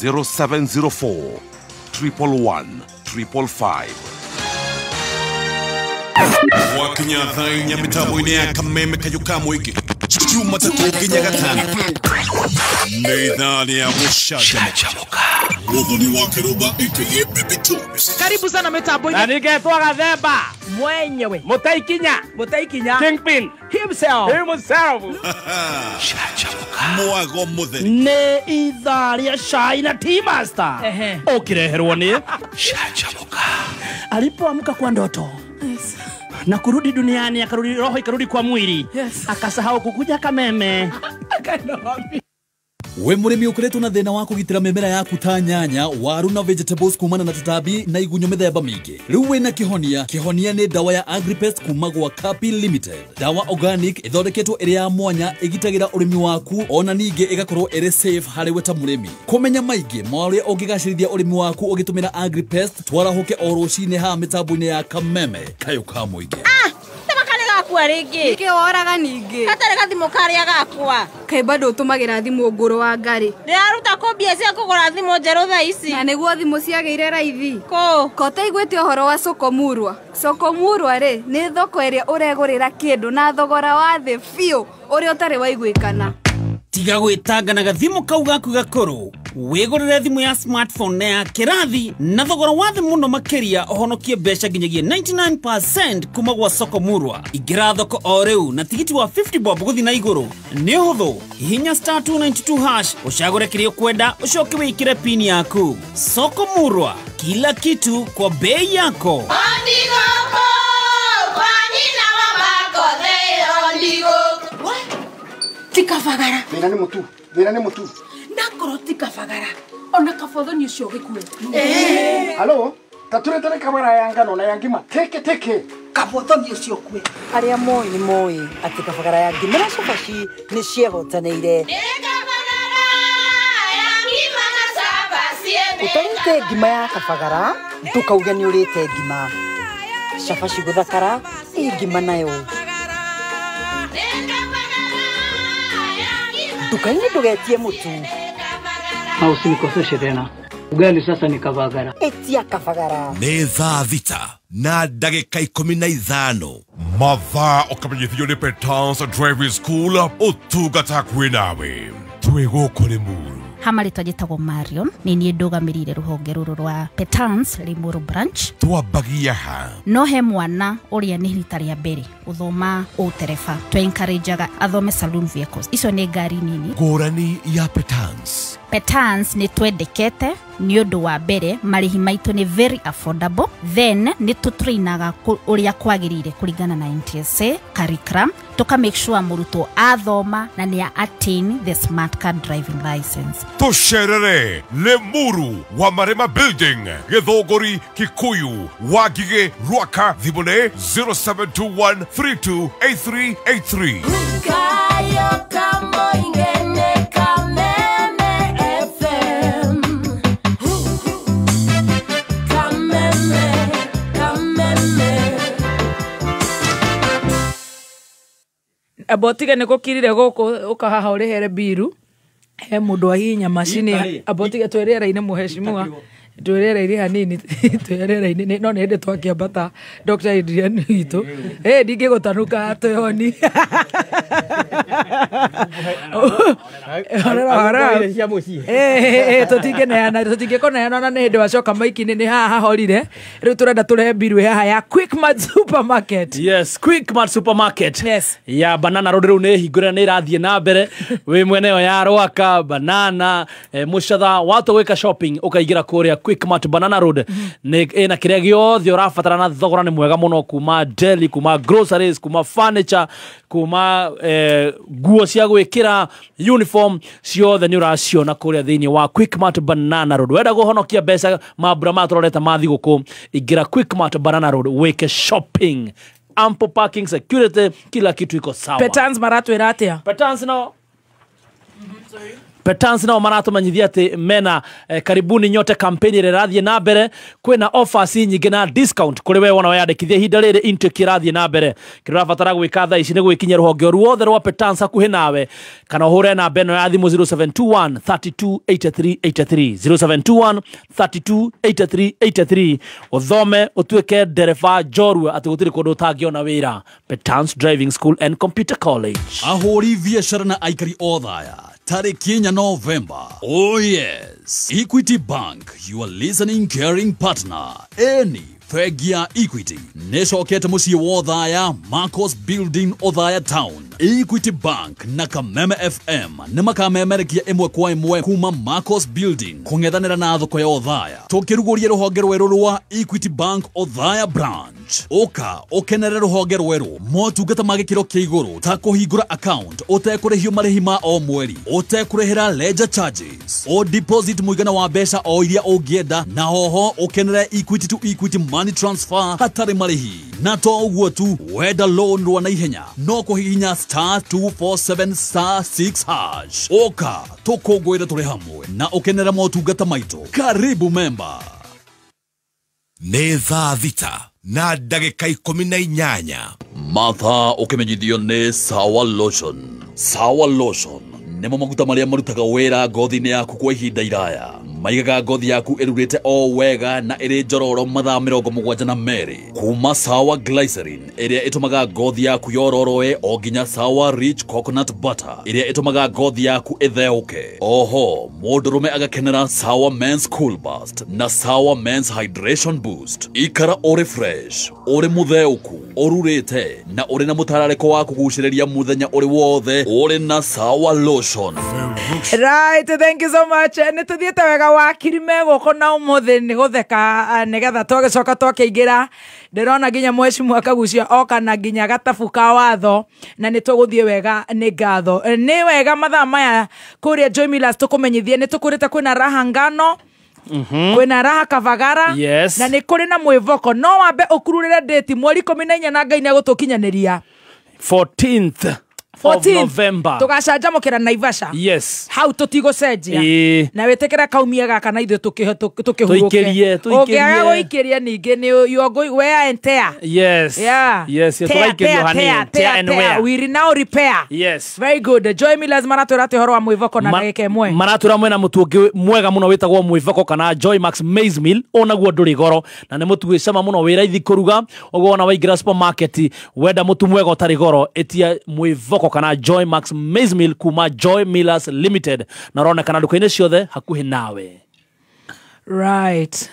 0704 111 555. Wakinya thaa 4 mĩtambo-inĩ ya Kameme Kayũ ka Mũingĩ. Jumatatũ nginya gatano. Nĩ ithaa rĩa gũcanjamũka. Muthoni wa Kĩrũmba aka Baby Toys. Karibu sana mitambo-inĩ. Na ningetwo Gathemba mwenyewe. Mũtaikinya. Mũtaikinya. Kingpin himself. Himself. Mwago mũtheri. Nĩ ithaa rĩa cai na tea master. Ũkĩreherwo nĩ Canjamũka. Alipoamka kwa ndoto. Yes. Na kurudi duniani, akarudi roho ikarudi kwa mwili. Yes. Akasahau kukuja Kameme. Akaenda wapi? We mũrĩmi ũkoretwo na thĩna wa kũgitĩra mĩmera yaku ta nyanya, waru na vegetables kumana na tũtambi na igunyũ mĩthemba mĩingĩ. Rĩu wĩna kĩhonia. Kĩhonia nĩ ndawa ya Agripest kuma gwa Kapi Limited. Ndawa organic ĩthondeketwo ĩrĩ ya mwanya ĩgitagĩra ũrĩmi waku ona ningĩ ĩgakorwo ĩrĩ safe harĩ we ta mũrĩmi. Kũmenya maingĩ ma ũrĩa ũngĩgacĩrithia ũrĩmi waku ũgĩtũmĩra Agripest, twarahũke o rũcinĩ haha mĩtambo-inĩ ya Kameme kayũ ka mũingĩ. Gakwa rĩngĩ. Nĩkĩ woraga ningĩ? Gatarĩ gathimũ karĩa gakwa. Kaĩ bado ũtũmagĩra thimũ ngũrũ wa ngarĩ? Ndĩraruta kũ mbia cia kũgũra thimũ njerũ thaa ici? Na nĩguo thimũ ciagĩire raithi. Kũ? Ko ũtaiguĩte ũhoro wa Soko Murwa? Soko Murwa rĩ, nĩ thoko ĩrĩa ũregũrĩra kĩndũ na thogora wa thĩ biũ ũrĩa ũtarĩ waiguĩkana. Tiga gwĩtanga na gathimũ kau gaku gakũrũ. Wĩgũrĩre thimũ ya smartphone na ya kĩrathi na thogora wa thĩ mũno makĩria ũhonokie mbeca nginyagia 99% kuma gwa Soko Murwa. Ingĩra thoko o rĩu na tigiti wa 50 bob gũthiĩ na igũrũ. Nĩ ũhũthũ, hihinya star 292 hash ũcagũre kĩrĩa ũkwenda ũcoke wĩkĩre pin yaku. Soko Murwa, kila kitu kwa bei yako. Ondigoko, kwa nyina wa makothe, ondigoko. Tikabagara. Thĩna nĩ mũtu, thĩna nĩ mũtu. Nakorwo tikabagara ona kabothoni ũcio gĩkue. Halo, taturetere kamera ya ngano na ya ngima teke teke. Kabothoni ũcio kue. Arĩa moĩ nĩ moĩ atĩ kabagara ya ngima na cabaci nĩ ciehotanĩire. Ũtarĩte ngima ya kabagara ndũkauge nĩ ũrĩte ngima. Cabaci gũthakara ĩ ngima nayo. Nduka-inĩ ndũgetie mũtu. Na usinikoseshe tena. Ugali sasa ni kabagara. Etia kabagara. Nĩ thaa 6 na ndagĩka 15. Mathaa ũkamenyithio nĩ Petans Driving School ũtungata kwĩ nawe. Twĩ gũkũ Limuru. Ha marĩtwa njĩtagwo Marion, nĩ niĩ ndũgamĩrĩire rũhonge rũrũ rwa Petans Limuru branch. Twambagia ha? No he mwana ũrĩa nĩ rita rĩa mbere gũthoma ũtereba, twencourageaga athome saloon vehicles. Icio nĩ ngari nini. Ngũrani ya Petans. Petans nĩ twendekete nĩ ũndũ wa mbere marĩhi maitũ nĩ very affordable, then nĩ tũtrainaga ũrĩa kwagĩrĩire kũringana na NTSA curriculum, tũka make sure mũrutwo athoma na nĩ attain the smart card driving license. Tũcerere Limuru wa Marema Building, Gĩthũngũri, Kikuyu, Wangigĩ, Ruaka. Thimũ nĩ 0721 328383. Kayo kamoingene Kameme FM. Kameme, Kameme. Abotige nĩ gũkirire gũkũ ũka haha ũrĩhere mbiru. He mũndũ ahihinya macini abotige twĩ rĩera-inĩ mũheshimiwa twĩ rĩera-inĩ hanini twĩ rĩera-inĩ no nĩ hĩndĩ twakĩambata Dr. Adrian witũ ndingĩgũtanuka twĩhoni. Tũtingĩneana tũtingĩkũneana ona nĩ hĩndĩ wacoka maiki-inĩ nĩ haha hahorire. Rĩu tũrenda tũrehe mbiru haha ya Quickmart Supermarket. Yes, Quickmart Supermarket. Yes. Ya Banana Road rĩu nĩ hingũre nĩ ĩrathiĩ na mbere. Wĩ mwene ĩyo ya Rwaka, Banana, Mũcatha, watũ gwĩka shopping ũkaingĩra kũrĩa Quickmart Banana Road. Nĩ ĩna kĩrĩa gĩothe ũrabatara na thogora nĩ mwega mũno kuma deli, kuma groceries, kuma furniture, kuma nguo cia gwĩkĩra, uniform ciothe nĩ ũraciona kũrĩa thĩinĩ wa Quickmart Banana Road. Wenda kũhonokia mbeca mambura maya tũrorete ma thigũkũ, ingĩra Quickmart Banana Road wĩke shopping. Ample parking, security, kila kitu iko sawa. Petans maratwĩra atĩa? Petans no. Petans nao maratũmenyithia atĩ mena karibuni nyote campaign ĩrĩa ĩrathiĩ na mbere, kwĩna offers nyingĩ na discount kũrĩ we wona weyandĩkithia ihinda rĩrĩ intake ĩrathiĩ na mbere. Kĩrĩa ũrabatara gwĩka thaa ici nĩ gwĩkinyia rũhonge ruothe rwa Petans hakuhĩ nawe, kana ũhũre namba ĩno ya thimũ 0721 32 83 83 0721 32 83 83 ũthome ũtuĩke ndereba njorua atĩ gũtirĩ kũndũ ũtangĩona wĩra. Petans Driving School and Computer College. Ahũri biacara na aikari othaya tarĩki 4 November. Oh yes, Equity Bank, your listening caring partner. Eni bengi ya Equity nĩcokete mũciĩ wa Othaya, Marcos Building, Othaya Town. Equity Bank na Kameme FM nĩ makamemerekia ĩmwe kwa ĩmwe kuma Marcos Building kũng'ethanĩra na thoko ya Othaya, tũkĩrugũria rũhonge rwerũ rwa Equity Bank Othaya Branch. Ũka ũkenere rũhonge rwerũ, motungata ma gĩkĩro kĩa igũrũ ta kũhingũra account ũtekũrĩhio marĩhi ma o mweri, ũtekũrĩhĩra ledger charges, o deposit mũigana wa mbeca o iria ũngĩenda, na hoho ũkenere Equity to Equity money transfer hatarĩ marĩhi. Na to ũguo tu, wenda loan rwa naihenya no kũhihinya star 247 star 6 hash. Ũka tũkũngũĩre tũrĩ hamwe na ũkenere motungata maitũ. Karibu member. Nĩ thaa 6 na ndagĩka 18. Mathaa ũkĩmenyithio nĩ Sawa Lotion. Sawa Lotion nĩmo maguta marĩa marutaga wĩra ngothi-inĩ yaku kwa ihinda iraya. Maigaga ngothi yaku ĩrurĩte o wega na ĩrĩ njororo mathaa 72 kuma Sawa Glycerin ĩrĩa ĩtũmaga ngothi yaku yororoe o nginya Sawa Rich Coconut Butter ĩrĩa ĩtũmaga ngothi yaku ĩtheũke. Oho mũndũrũme agakenera Sawa Men's Cool Burst na Sawa Men's Hydration Boost. Ikara ũrĩ fresh, ũrĩ mũtheũku, ũrurĩte na ũrĩ na mũtararĩko wa kũgucĩrĩria mũthenya ũrĩ wothe ũrĩ na Sawa Lotion. Right, thank you so much. Nĩ tũthiĩte wega wakiri megũkũ na ũmũthĩ nĩ gũtheka nĩgetha twagĩcoka twakĩingĩra. Ndĩrona nginya mheshimiwa Kagucia oka na nginya gatabu ka watho na nĩ tũgũthiĩ wega nĩ ngatho. Nĩ wega mathaa maya kũrĩa Joy Millers tũkũmenyithie nĩ tũkũrĩte kwĩna raha ngano, kwĩna raha Kavagara, yes, na nĩ kũrĩ na mwĩvoko. No wambe ũkururĩre date mweri 14 na Ngai nĩ egũtũkinyanĩria 14th of November tugacanjamukira Naivasha. Yes, hau tutigocenjia na witikira kaumia gaka na ithuĩ tukihuruke ungiaga guikiria ningi ni you are going wear and tear. Yes, yeah, yes, tugaikirio hanini, tear and wear, we now repair. Yes, very good. Joy Millers maratwira ati horo wa mwivoko na ndagika ĩmwe maratwira mwena mutu ũngĩ mwega muno wĩtagwo mwivoko kana Joy Max Maize Meal, onaguo ndũrĩ goro na nĩ mũtu wĩ cama mũno, wĩ raithi kũruga. Ũguo ona waingĩra supermarket wenda mũtu mwega ũtarĩ goro, ĩtia mwivoko kana Joy Max Maize Meal kuma Joy Millers Limited na ũronekana nduka-inĩ ciothe hakuhĩ nawe. Right.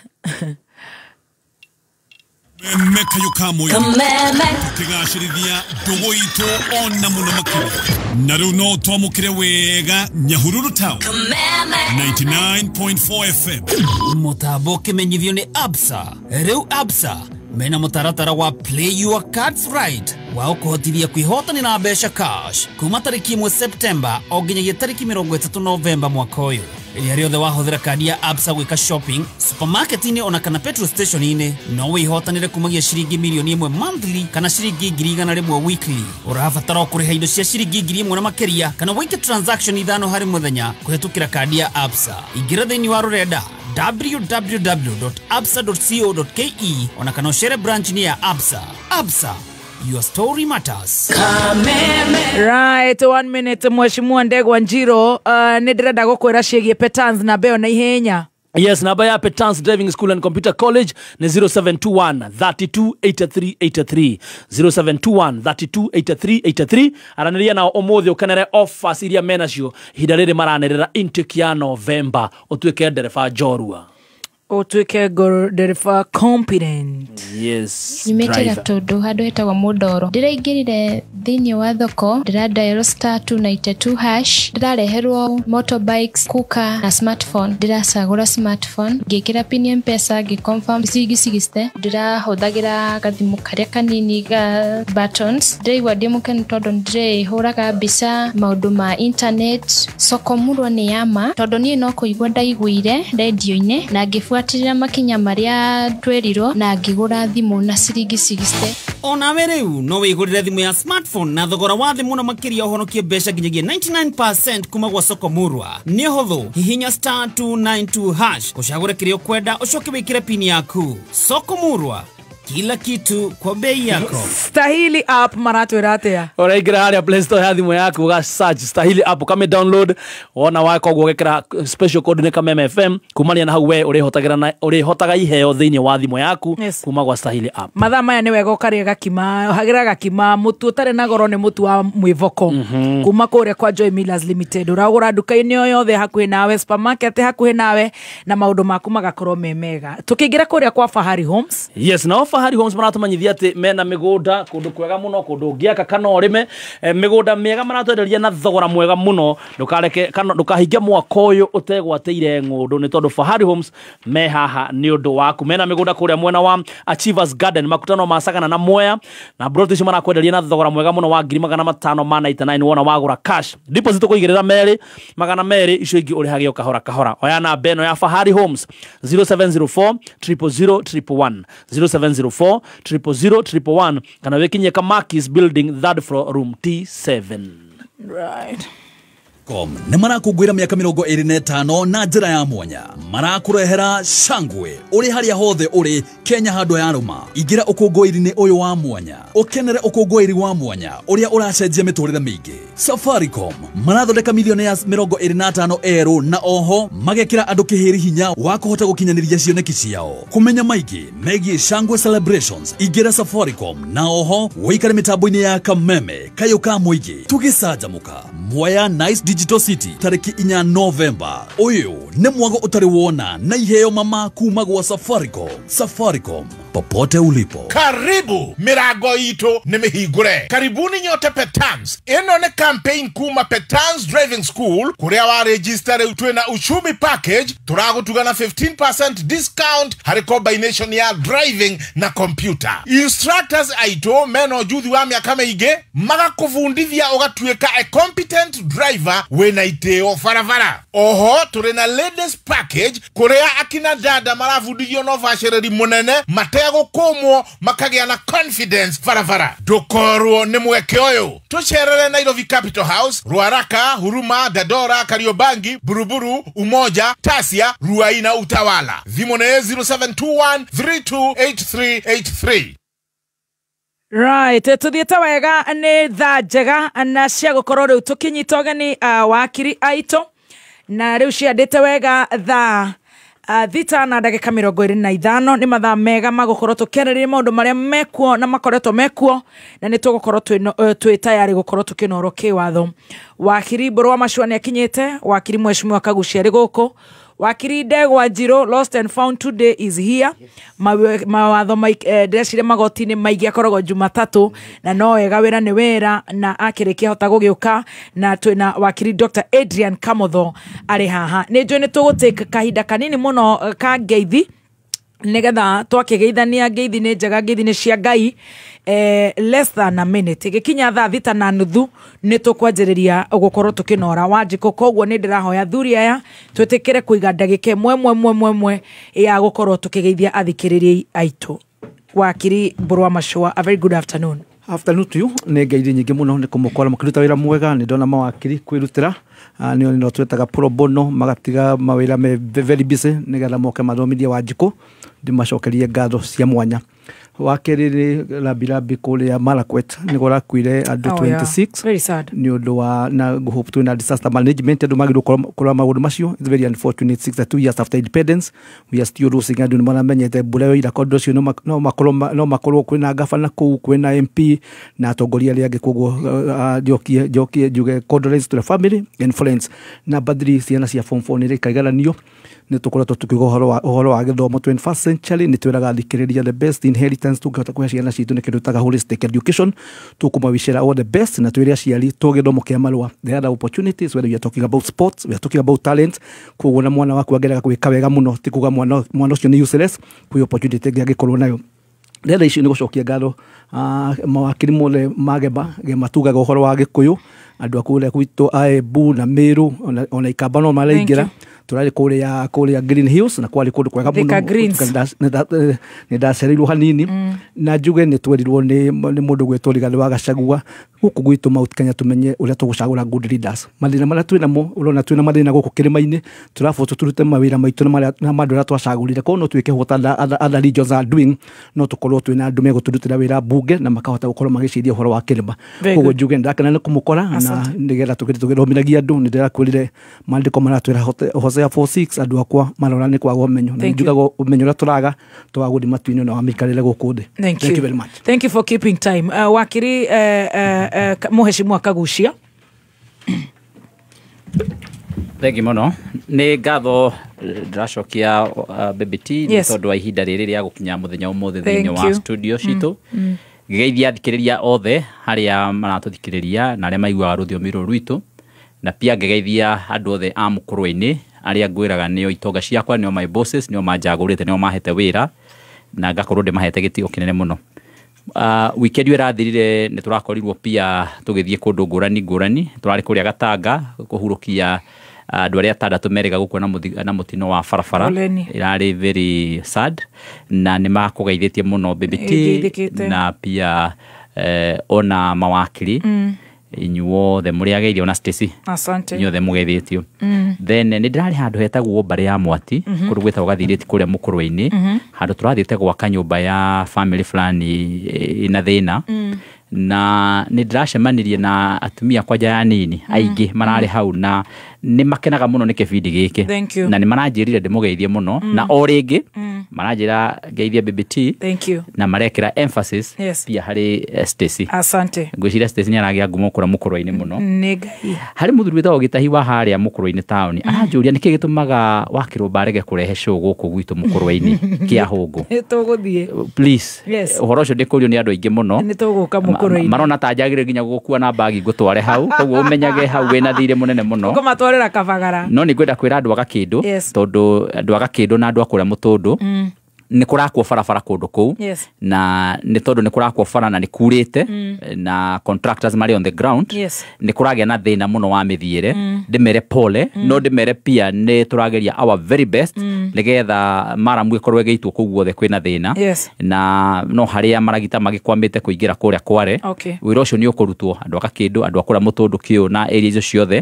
Tukigacĩrithia ndũgũ itũ ona mũno makĩria na rĩu no twamũkĩre wega Nyahururu Town 99.4 FM. Mũtambo ũkĩmenyithio nĩ Absa. Rĩu Absa mena mũtaratara wa Play Your Cards Right wa ũkũhotithia kwĩhotanĩra mbeca cash kuma tarĩki 1 September o nginyagia tarĩki 30 November mwaka ũyũ. Rĩrĩa rĩothe wahũthĩra kandi ya Absa gwĩka shopping supermarket-inĩ ona kana petrol station-inĩ no wĩhotanĩre kumagia ciringi mirioni 1 monthly kana ciringi 100,000 weekly. Ũrabatara o kũrĩha indo cia ciringi 1,000 na makĩria kana wĩke transaction 5 harĩ mũthenya kũhĩtũkĩra kandi ya Absa. Ingĩra thĩinĩ wa rũrenda www.absa.co.ke ona kana ũcere branch-inĩ ya Absa. Absa, your story matters. Right, 1 minute mheshimiwa Ndegwa Njiro, nĩ ndĩrenda gũkwĩra ciĩgiĩ Petans na mbeo na ihenya. Yes, namba ya Petans Driving School and Computer College ni 0721 32 83 83 0721 32 83 83. Aranĩria nao ũmũthĩ ũkenere offers iria menacio ihinda rĩrĩ maranĩrĩra intake ya November, ũtuĩke ndereba njorua, ũtuĩke ndereba competent. Yes, nyumĩte Gatũndũ handũ hetagwo Mũndoro. Ndĩraingĩrire thĩinĩ wa thoko, ndĩra dial star 292 hash, ndĩrareherwo motorbikes, cooker na smartphone. Ndĩracagũra smartphone, ngĩkĩra pin ya M-Pesa, ngĩ-confirm ciringi 60. Ndĩrahũthagĩra gathimũ karĩa kanini ga buttons. Ndĩraigua ndĩ mũkenu tondũ ndĩrĩhũraga mbica maũndũ ma internet. Soko Murwa nĩ ya ma tondũ niĩ no kũigua ndaiguire rendio-inĩ na ngĩbuata Ngĩbuatĩrĩra makinya marĩa twerirwo na ngĩgũra thimũ na ciringi 60. Onawe rĩu no wĩgũrĩre thimũ ya smartphone na thogora wa thĩ mũno makĩria, ũhonokie mbeca nginyagia 99% kuma gwa Soko Murwa. Nĩ ũhũthũ, hihinya *292# ũcagũre kĩrĩa ũkwenda, ũcoke wĩkĩre pini yaku. Soko Murwa, kila kitu kwa bei yako. Stahili app maratwĩra atĩa? Ũraingĩra harĩa Play Store ya thimũ yaku, ũga search Stahili app, ũkame download, wona waka ũguo ũgekĩra special code nĩ Kameme FM. Kumania na hau we ũrĩhotagĩra na ũrĩhotaga iheo thĩinĩ wa thimũ yaku kuma gwa Stahili app. Mathaa maya nĩ wega ũkarĩa gakima, hagĩra gakima, mũtu ũtarĩ na goro nĩ mũtu wa mwĩvoko kuma kũrĩa kwa Joy Millers Limited. Ũragũra nduka-inĩ o yothe hakuhĩ nawe, supermarket hakuhĩ nawe, na maũndũ maku magakorwo me mega. Tũkĩingĩra kũrĩa kwa Fahari Homes. Yes, nao Fahari Homes maratũmanyithia atĩ mena mĩgũnda kũndũ kwega mũno, kũndũ ũngĩaka kana ũrĩme, mĩgũnda mĩega maratwenderia na thogora mwega mũno. Ndũkareke kana ndũkahinge mwaka ũyũ ũtegwatĩire ng'ũndũ, nĩ tondũ Fahari Homes me haha nĩ ũndũ waku. Mena mĩgũnda kũrĩa mwena wa Achievers Garden, makutano ma Sagana na Mwea, na broti icio marakwenderia na thogora mwega mũno wa 599,000 wona wagũra cash. Deposit ũkũigĩrĩra merĩ magana merĩ, icio ingĩ ũrĩhage o kahora kahora. Oya namba ĩno ya Fahari Homes 0704 000 111, 0704 000 111, kana wĩkinyie Kamakis Building, third floor, room T7. Right. Com nĩ marakũngũĩra mĩaka 25 na njĩra ya mwanya. Marakũrehera shangwe ũrĩ harĩa hothe ũrĩ Kenya handũ ya rũma. Ingĩra ũkũngũĩri-inĩ ũyũ wa mwanya, ũkenere ũkũngũĩri wa mwanya ũrĩa ũracenjia mĩtũrĩre mĩingĩ. Safaricom marathondeka millionaires 25 erũ, na oho magekĩra andũ kĩhĩri hinya wa kũhota gũkinyanĩria cioneki ciao. Kũmenya maingĩ megiĩ Shangwe Celebrations, ingĩra Safaricom na oho wĩikare mĩtambo-inĩ ya Kameme kayũ ka mũingĩ. Tũgĩcanjamũka Mwea Nice Digital City tarĩki 4 Novemba. Ũyũ nĩ mwago ũtarĩ wona na iheo mama kuma gwa Safaricom. Safaricom, popote ulipo. Karibu mirango itũ nĩ mĩhingũre. Karibuni nyote Petans. Ĩno nĩ campaign kuma Petans Driving School kũrĩa wa register rĩu twĩna uchumi package, tũragũtuga na 15% discount harĩ combination ya driving na computer. Instructors aitũ mena ũjuthi wa mĩaka mĩingĩ magakũbundithia ũgatuĩka a competent driver wĩna itĩo barabara. Oho tũrĩ na ladies package kũrĩa akina dada marabundithio na ũbacĩrĩri mũnene mategũkũmwo, makagĩa na confidence barabara. Ndũkorwo nĩ mweke ũyũ. Tũcerere Nairobi Capital House, Ruaraka, Huruma, Dandora, Kariobangi, Buruburu, Umoja, Tasia, Ruai na Utawala. Thimũ nĩ 0721 328383. Right, tuthiĩte wega nĩ thaa njega na cia gũkorwo rĩu tũkĩnyita ũgeni wakiri aitũ, na rĩu ciandĩte wega thaa 6:25. Nĩ mathaa mega ma gũkorwo tũkĩarĩrĩria maũndũ marĩa mekuo na makoretwo mekuo, na nĩ tũgũkorwo twĩ tayari gũkorwo tũkĩnorwo kĩwatho. Wakiri Mbũrũ wa Macua nĩ akinyĩte, wakiri Mheshimiwa Kagucia arĩ gũkũ, wakiri Ndegwa Njirũ lost and found today is here. Mawatho ndĩreciria magoti-inĩ maingĩ akoragwo Jumatatũ, na no wega wĩra nĩ wĩra, na akĩrĩkia hota gũgĩũka. Na twĩna wakiri Dr. Adrian Kamotho arĩ haha. Nĩ njũĩ nĩ tũgũtake kahinda kanini mũno ka ngeithi, nĩgetha twakĩgeithania. Ngeithi nĩ njega, ngeithi nĩ cia Ngai. Less than a minute gĩkinya thaa 6:30 nĩ tũkwanjĩrĩria gũkorwo tũkĩnora Wanjikũ. Koguo nĩ ndĩrahoya thuri aya twĩtĩkĩre kũiga ndagĩka ĩmwe mwe mwe mwe mwe ya gũkorwo tũkĩgeithia athikĩrĩria aitũ. Wakiri Mbũrũ wa Macua, a very good afternoon. Afternoon to you. Nĩ ngeithi nyingĩ mũno nĩ kũmũkora mũkĩruta wĩra mwega. Nĩ ndona mawakiri kwĩrutĩra, nĩo nĩo twĩtaga pro bono, magatiga mawĩra me very busy nĩgetha moke mathomithie Wanjikũ. Ndĩmacokerie ngatho cia mwanya. Wa kerĩ nĩ rambirambi kũrĩa Marakwet nĩ kũrakuire andũ 26. Very sad. Nĩ ũndũ wa na hope twĩna disaster management andũ magĩrĩirwo kũrora maũndũ macio. It's very unfortunate, 62 years after independence we are still losing andũ. Nĩ maramenyete mbura yoira kondũ ũcio no makorwo kwĩna gabana kũu, kwĩna MP na atongoria arĩa angĩ. Koguo njokie njuge condolence to the family and friends. Number 3, ciana cia form 4 nĩ irĩka igeranio. Nĩ tũkoretwo tũkiuga ũhoro wa gĩthomo 21st century. Nĩ twĩraga athikĩrĩria the best inheritance tũngĩhota kũhe ciana citũ nĩ kĩndũ twĩtaga holistic education. Tũkũmawicĩra all the best, na twĩre aciari to gĩthomo kĩa marũa, the other opportunities, whether we are talking about sports, we are talking about talent. Koguo na mwana waku angĩrega gwĩka wega mũno ti kuga mwana ũcio nĩ useless, kwĩ opportunity ĩngĩ angĩkorwo nayo. Rĩera icio nĩ gũcokia ngatho mawakiri mothe ma Gema tugaga ũhoro wa Gĩkũyũ, andũ a kũrĩa gwitũ a Embu na Meru ona Ikamba no maraingĩra. Turarĩ kũrĩa Green Hills na kwarĩ kũndũ kwega mũno. Thika Greens. Nĩ ndacereirwo hanini na njuge nĩ twerirwo nĩ mũndũ gwĩtwo Rigathĩ wa Gachagua gũkũ gwitũ Mount Kenya tumenye ũrĩa tũgũcagũra good leaders. Mathĩna marĩa twĩ namo, ũrona twĩna mathĩna gũkũ kĩrĩma-inĩ, tũraboto tũrute mawĩra maitũ na andũ arĩa twacagũrire. Koguo no twĩke what other regions are doing, no tũkorwo twĩna andũ megũtũrutĩra wĩra mbunge na makahota gũkorwo magĩciria ũhoro wa kĩrĩma. Very Koguo good. njuge ndakena nĩ kũmũkora na Asante. nĩgetha tũgĩthomithagia andũ. Nĩ ndĩrakwĩrire maandĩko maratwĩra Hosea 4:6 andũ akwa marora nĩ kwaga ũmenyo, na Thank you. njugaga ũmenyo ũrĩa tũraga twaga gũthiĩ matu-inĩ na wa mĩikarĩre gũkũ thĩ. Thank Thank you. you very much. Thank you for keeping time. Wakiri Mheshimiwa Kaguchia. Thengi mũno, nĩ ngatho ndĩracokia Baby T nĩ Yes. tondũ wa ihinda rĩrĩ rĩa gũkinya mũthenya ũmũthĩ Thank thĩinĩ wa you. studio citũ. Ngĩgeithia athikĩrĩria othe harĩa maratũthikĩrĩria na arĩa maiguaga rũthiomi rũrũ rwitũ, na pia ngĩgeithia andũ othe a mũkũrwe-inĩ arĩa ngwĩraga nĩo itonga ciakwa, nĩo my bosses, nĩo manjagũrĩte, nĩo mahete wĩra na ngakorwo ndĩmahete gĩtĩo kĩnene mũno. Weekend ĩyo ĩrathirire nĩ tũrakorirwo pia tũgĩthiĩ kũndũ ngũrani ngũrani. Tũrarĩ kũrĩa Gatanga kũhurũkia andũ arĩa atandatũ merĩga gũkua na mũtino wa barabara. Poleni. Ĩrarĩ very sad na nĩ makũgeithĩtie mũno Baby T Ĩngeithĩkĩte. na pia ona mawakiri inyuothe mũrĩ ageithio na Stacy. Asante. Inyuothe mũgeithĩtio. Then nĩ ndĩrarĩ handũ hetagwo mbarĩ ya Mwati, kũndũ gwĩtagwo Gathirĩti kũrĩa mũkũrwe-inĩ, handũ tũrathiĩte gwaka nyũmba ya family fulani ĩna thĩna, na nĩ ndĩracemanirie na atumia kwanja ya nini aingĩ mararĩ hau na nĩ makenaga mũno nĩ kĩbindi gĩkĩ. Thank you. Na nĩ maranjĩrire ndĩmũgeithie mũno, na o rĩngĩ maranjĩra ngeithie Baby T. Thank you. Na marekĩra emphasis Yes. pia harĩ Stacy. Asante. Ngwĩciria Stacy nĩ aragĩa ngumo kũrĩa mũkũrwe-inĩ mũno. Nĩ Ngai. Harĩ mũthuri wĩtagwo Gĩtahi wa harĩa mũkũrwe-inĩ taũni aranjũria nĩkĩ gĩtũmaga Wakĩrũmba arege kũrehe show gũkũ gwitũ mũkũrwe-inĩ kĩa hũngũ. Nĩ tũgũthiĩ. Please. Yes. Ũhoro ũcio ndĩkũrio nĩ andũ aingĩ mũno. Nĩ tũgũka mũkũrwe-inĩ. Marona ta njagĩrĩire nginya gũgũkua na mbagi ngũtware hau, koguo ũmenyage hau wĩna thirĩ mũnene mũno. Ũkũmatwarĩra Kabagara. No nĩ ngwenda kwĩra andũ a Gakĩndũ, Yes. tondũ andũ a Gakĩndũ na andũ a kũrĩa Mũtũndũ, nĩ kũrakwo barabara kũndũ kũu. Yes. Na nĩ tondũ nĩ kũrakwo bara na nĩ kurĩte na contractors marĩ on the ground, Yes. nĩ kũragĩa na thĩna mũno wa mĩthiĩre. Ndĩmere pole, no ndĩmere pia nĩ tũrageria our very best nĩgetha maramu ĩkorwo ĩgĩitwo kũu guothe kwĩna thĩna. Yes. Na no harĩa maragita magĩkwamĩte kũingĩra kũrĩa Kware, Okay. wĩra ũcio nĩ ũkũrutwo andũ a Gakĩndũ, andũ a kũrĩa Mũtũndũ kĩũ na area icio ciothe.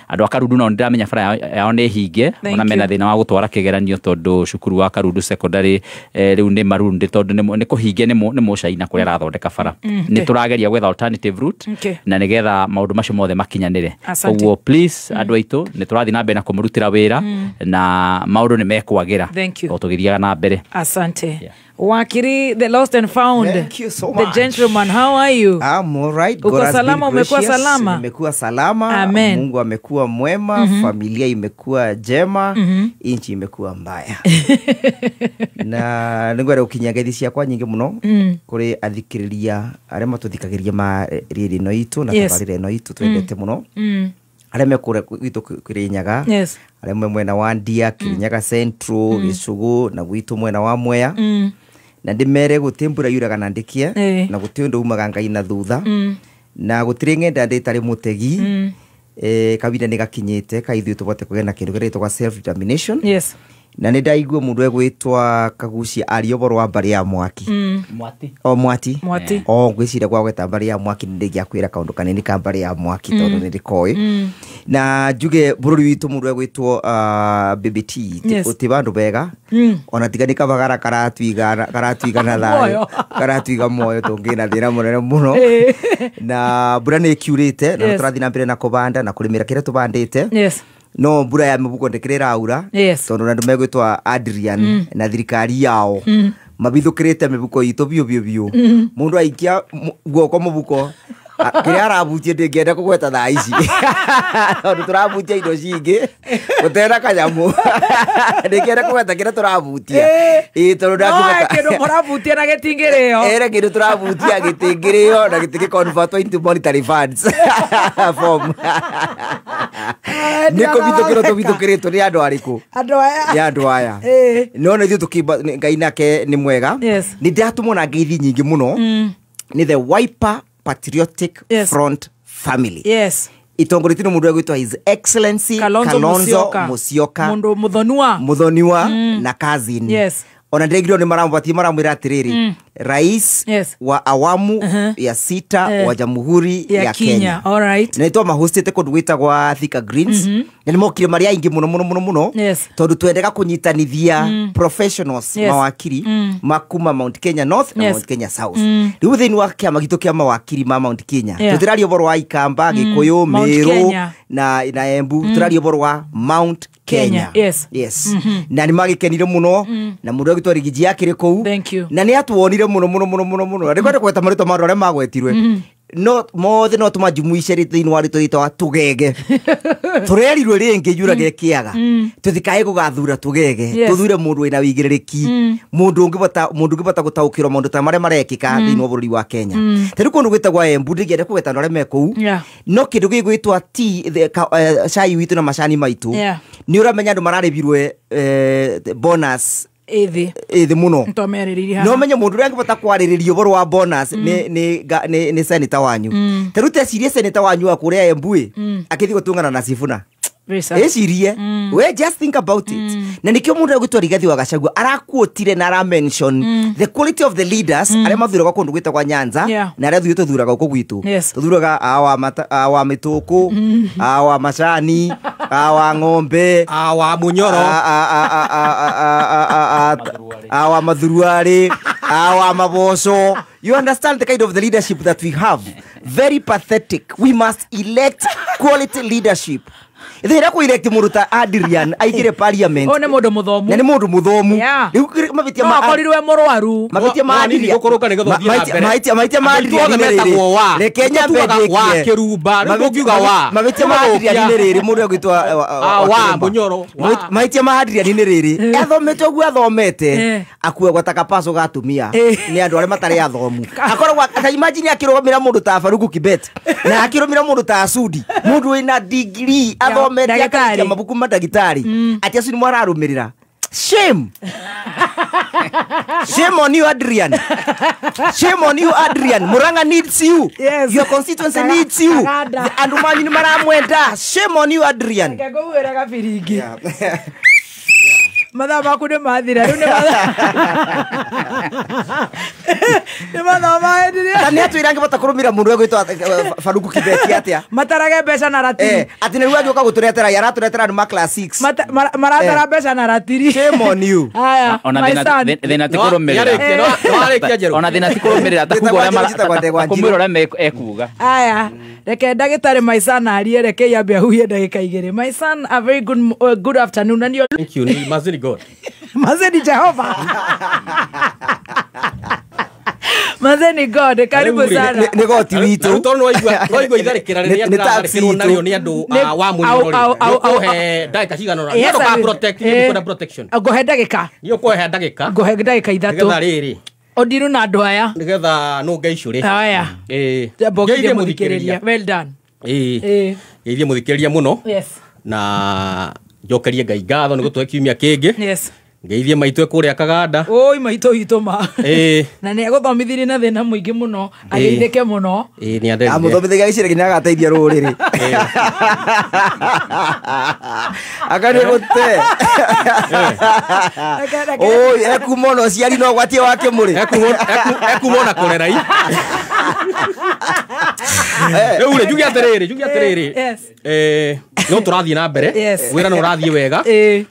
Andũ a Karundu nao nĩndĩramenya bara yao nĩ hinge. Thank Ona mena you. thĩna wa gũtwara kĩgeranio tondũ cukuru wa Karundu Secondary rĩu nĩ marundi tondũ nĩ kũhinge nĩ mũcaina kũrĩa arathondeka bara. Nĩ tũrageria gwetha alternative route Okay. na nĩgetha maũndũ macio mothe makinyanĩre. Asante. Koguo please andũ aitũ nĩ tũrathiĩ na mbere na kũmũrutĩra wĩra na maũndũ nĩ mekwagĩra Thank you. o tũgĩthiaga na mbere. Asante. Wakiri, the lost and found. Thank you so The much. gentleman, how are you? I'm all right. Uko God has been salama, umekuwa gracious. salama? Nimekuwa salama. Amen. Mungu amekuwa mwema, familia imekuwa njema, nchi imekuwa mbaya. Na nĩngwenda gũkinyia ngeithi ciakwa nyingĩ mũno kũrĩ athikĩrĩria arĩa matũthikagĩrĩria ma rĩrĩ ĩno itũ na tabarĩra ĩno itũ twendete mũno, arĩa me kũrĩa gwitũ Kĩrĩnyaga, arĩa me mwena wa Ndia, Kĩrĩnyaga Central, Gĩcũgũ na gwitũ mwena wa Mwea, na ndĩmere gũtĩ mbura yuraga na ndĩkie, na gũtĩ ũndũ umaga Ngai na thutha, na gũtirĩ ng'enda ndĩtarĩ mũtegi. Kahinda nĩ gakinyĩte ka ithuĩ tũbote kũgĩa na kĩndũ kĩrĩa gĩtagwo self determination. Yes. Na nĩ ndaigua mũndũ egwĩtwa Kagucia aria ũhoro wa mbarĩ ya Mwaki. Mwati. O Mwati. Mwati. O ngwĩciria gwa gweta mbarĩ ya Mwaki nĩ ndĩngĩakwĩra kaũndũ kanene ka mbarĩ ya Mwaki tondũ nĩ ndĩkoĩ. Na njuge bũrũri witũ mũndũ egwĩtwo Baby T Yes. ũtĩ bandũ bega, ona tiga nĩ Kabagara karatuiga na thayũ, Muoyo. karatuiga muoyo tũngĩ na thĩna mũnene mũno. Na mbura nĩ ĩkiurĩte na Yes. tũrathiĩ na mbere na kũbanda na kũrĩmĩra kĩrĩa tũbandĩte. Yes. No mbura ya mĩbuko ndĩkĩrĩ ĩraura, Yes. tondũ na andũ megwĩtwa Adrian na thirikari yao mabithũkĩrĩte mĩbuko itũ biũ biũ biũ. Mũndũ aikia guoko mũbuko kĩrĩa arabutie ndĩngĩenda kũgweta thaa ici tondũ tũrabutia indo cingĩ gũtena kanyamũ, ndĩngĩenda kũgweta kĩrĩa tũrabutia. Ĩĩ, tondũ No ndangĩhota- kĩndũ mũrabutia na gĩtingĩrĩo. Ere kĩndũ tũrabutia gĩtingĩrĩo na gĩtingĩconvertwo into monetary funds form, nĩ kũbithũkĩrwo tũbithũkĩrĩtwo nĩ andũ arĩkũ? Andũ aya. Nĩ andũ aya. No nĩ ithuĩ tũkĩimba Ngai nake nĩ mwega. Yes. Nĩ ndĩratũmwo na ngeithi nyingĩ mũno nĩ the Wiper Patriotic Yes. Front family. Yes. Itongoretio nĩ mũndũ ũrĩa His Excellency Kalonzo Kalonzo Musyoka. Musyoka Mundu muthonua. Muthoniwa na cousin. Yes. Ona ndĩraigire nĩ maramũbatie maramwĩra atĩrĩrĩ, rais Yes. wa awamu ya sita wa jamhuri ya ya Kenya. Kenya. All right. Na nĩ twamahostĩte kũndũ gwĩtagwa Thika Greens, na nĩ mokire marĩ aingĩ mũno mũno mũno mũno, Yes. tondũ twendaga kũnyitanithia professionals, mawakiri ma kuma Mount Kenya North na Mount Kenya South. Rĩu thĩinĩ wa kĩama gitũ kĩa mawakiri ma Mount Kenya, tũtĩraria ũhoro wa Ikamba, Gĩkũyũ, Mount Meru Kenya. na Embu, tũraria ũhoro wa Mount Kenya. Yes. Yes. Na nĩ magĩkenire mũno, na mũndũ agĩtwo Rigiji akĩrĩ kũu. Thank you. Na nĩ atuonire mũno mũno mũno mũno mũno. Na ndĩkwenda kũgweta marĩtwa ma andũ arĩa magwetirwe, no mothe no tũmajumuice thĩinĩ wa rĩtwa rĩtwa tũgege. Tũrerirwe rĩngĩ yurage kĩaga, tũtikae gũgathura tũgege, tũthure mũndũ wĩna wĩigĩrĩrĩki, mũndũ ũngĩbota gũtaũkĩrwo maũndũ ta marĩa marekĩka thĩinĩ wa bũrũri wa Kenya. Ta rĩu kũndũ gwĩtagwa Embu, ndingĩenda kũgweta andũ arĩa me kũu, no kĩndũ gĩgwĩtwa tea, cai witũ na macani maitũ, nĩ ũramenya andũ mararĩbirwe bonus Ĩthĩ. Ĩthĩ mũno. Nĩtwamearĩrĩirie haha. No menye mũndũ ũrĩa angĩbota kwarĩrĩria ũhoro wa bonus nĩ senator wanyu. Ta rĩu tecirie senator wanyu wa kũrĩa Embu ĩ, akĩthiĩ gũtũngana na Sifuna. Very sad. Ĩcirie we, just think about it. Na nĩkĩo mũndũ ũrĩa ũgwĩtwo Rigathi wa Gachagua arakuotire na aramention the quality of the leaders arĩa mathuragwo kũndũ gwĩtagwa Nyanza, na arĩa ithuĩ tũthuraga gũkũ gwitũ. Tũthuraga awa mĩtũkũ, awa macani, awa ng'ombe, awa munyoro, awa mathuruarĩ, awa maboco. You understand the kind of the leadership that we have? Very pathetic. We must elect quality leadership. Ithä kå elect må ndå ta Adrian aingä parliament. Ũyũ nĩ mũndũ mũthomu. Na nĩ mũndũ mũthomu. Rĩu mahĩtia No ma akorirwe mũrwaru. Mahĩtia ma No, nini Adrian gũkũrũka nĩgetha ũthiĩ na mbere. Mahĩtia ma Andũ Adrian othe nĩ rĩrĩ. metagwo wa. Reke nyambe Tũtuaga wa ndĩkie. kĩrumba, rĩu tũngiuga wa. Mahĩtia ma Adrian nĩ rĩrĩ, mũndũ ũgwĩtwo Wa Munyoro, wa. Mahĩtia ma Adrian nĩ rĩrĩ, athomete ũguo athomete, akuagwo ta kapaco ga atumia nĩ andũ arĩa matarĩ athomu. Akoragwo ta, imagine akĩrũgamĩra mũndũ ta Faruku Kibet na akĩrũmĩra mũndũ ta Sudi, mũndũ wĩna degree, athomete, ndagĩtarĩ. akarĩkia mabuku ma ndagĩtarĩ, atĩ acio nĩ mararũmĩrĩra. Shame, shame on you, Adrian. Shame on you, Adrian. Muranga needs you. Your constituency needs you. Kaganda. Andũ manyu nĩ maramwenda. Shame on you, Adrian. Reke ngũhuhĩre gabiringi. Mathaa maku nĩ mathira rĩu, nĩ mathaa, nĩ mathaa maendirie. Ta nĩ atwĩra angĩbota kũrũmĩra mũndũ egwĩtwo Faruku Kibeti atĩa? Matarage mbeca na ratiri. Atĩ nĩguo angĩũka gũtũretera, aratũretera andũ ma class 6. Maratara mbeca na ratiri. Shame on you. Haya, Ona my thĩna son. Thĩna ti kũrũmĩrĩra. Nĩwarĩkia, Njerũ. Ona thĩna ti kũrũmĩrĩra, ta kuga ũrĩa Njĩtagwo Ndegwa ta kũmwĩra ũrĩa ekuga. Aya, reke ndagĩtarĩ my son arie, reke yambe ahuhie ndagĩka 2. My son, a very good, good afternoon and your Thank you, ni Mazini God. Mazeni Jehova, Mazeni God, karibu sana. Nĩ goti witũ. Rĩu tondũ nĩwaigua itharĩkĩra rĩrĩa Nĩ taxi ndĩratharĩkĩrwo itũ. narĩo nĩ andũ wa Au, au, au, au, mũnyoro, ndagĩka cigana ũna. Yes, Nĩ I will. protect, niĩ ndikwenda protection. Ngũhe ndagĩka. Niĩ ũkũhe ndagĩka. Ngũhe ndagĩka 3. Nĩgetha rĩrĩ, Ũndiru na andũ aya. Nĩgetha nũnge icũrĩ. Haya. Ĩĩ. Mbokithie Ngeithie. Mũthikĩrĩria. Well done. Ĩĩ. Ĩĩ. Ngeithie mũthikĩrĩria mũno. Yes. Na njokerie Ngai ngatho nĩ gũtũhe kiumia kĩngĩ. Yes. Ngeithie maitũ e kũrĩa Kaganda. Oi, maitũ witũ ma. Ĩĩ. Na nĩ egũthomithirie na thĩna mũingĩ mũno, ageithĩke mũno. Ĩĩ, nĩ andendire. Amũthomithagia gĩcirĩ nginya agateithia rũrĩrĩ akani gũte. Oi, ekuma ona ũciari no gwatie wake mũrĩ. Ekuma ona kũrera i rĩu rĩ, njuge atĩrĩrĩ, Yes. No tũrathiĩ na mbere, wĩra no ũrathiĩ wega,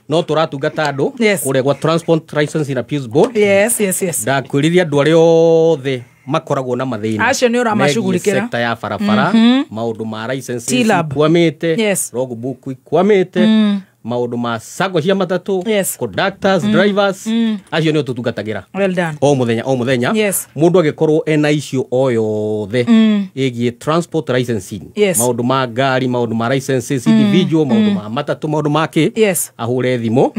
no tũratungata andũ kũrĩa gwa Transport Licensing Appeals Board. Yes. Ndakwĩrithia andũ arĩa othe makoragwo na mathĩna Acio nĩ ũramacugurikĩra. megiĩ sector ya barabara, maũndũ ma licenses T-Lab. ikwamĩte, Yes. logbook ikwamĩte, maũndũ ma sacco cia matatũ, conductors, drivers, acio nĩo tũtungatagĩra. Well done. O mũthenya o mũthenya. Mũndũ angĩkorwo ena icio o yothe ĩgiĩ transport licensing, maũndũ ma ngari, maũndũ ma licenses individual, maũndũ ma matatũ, maũndũ ma kĩ, ahũre thimũ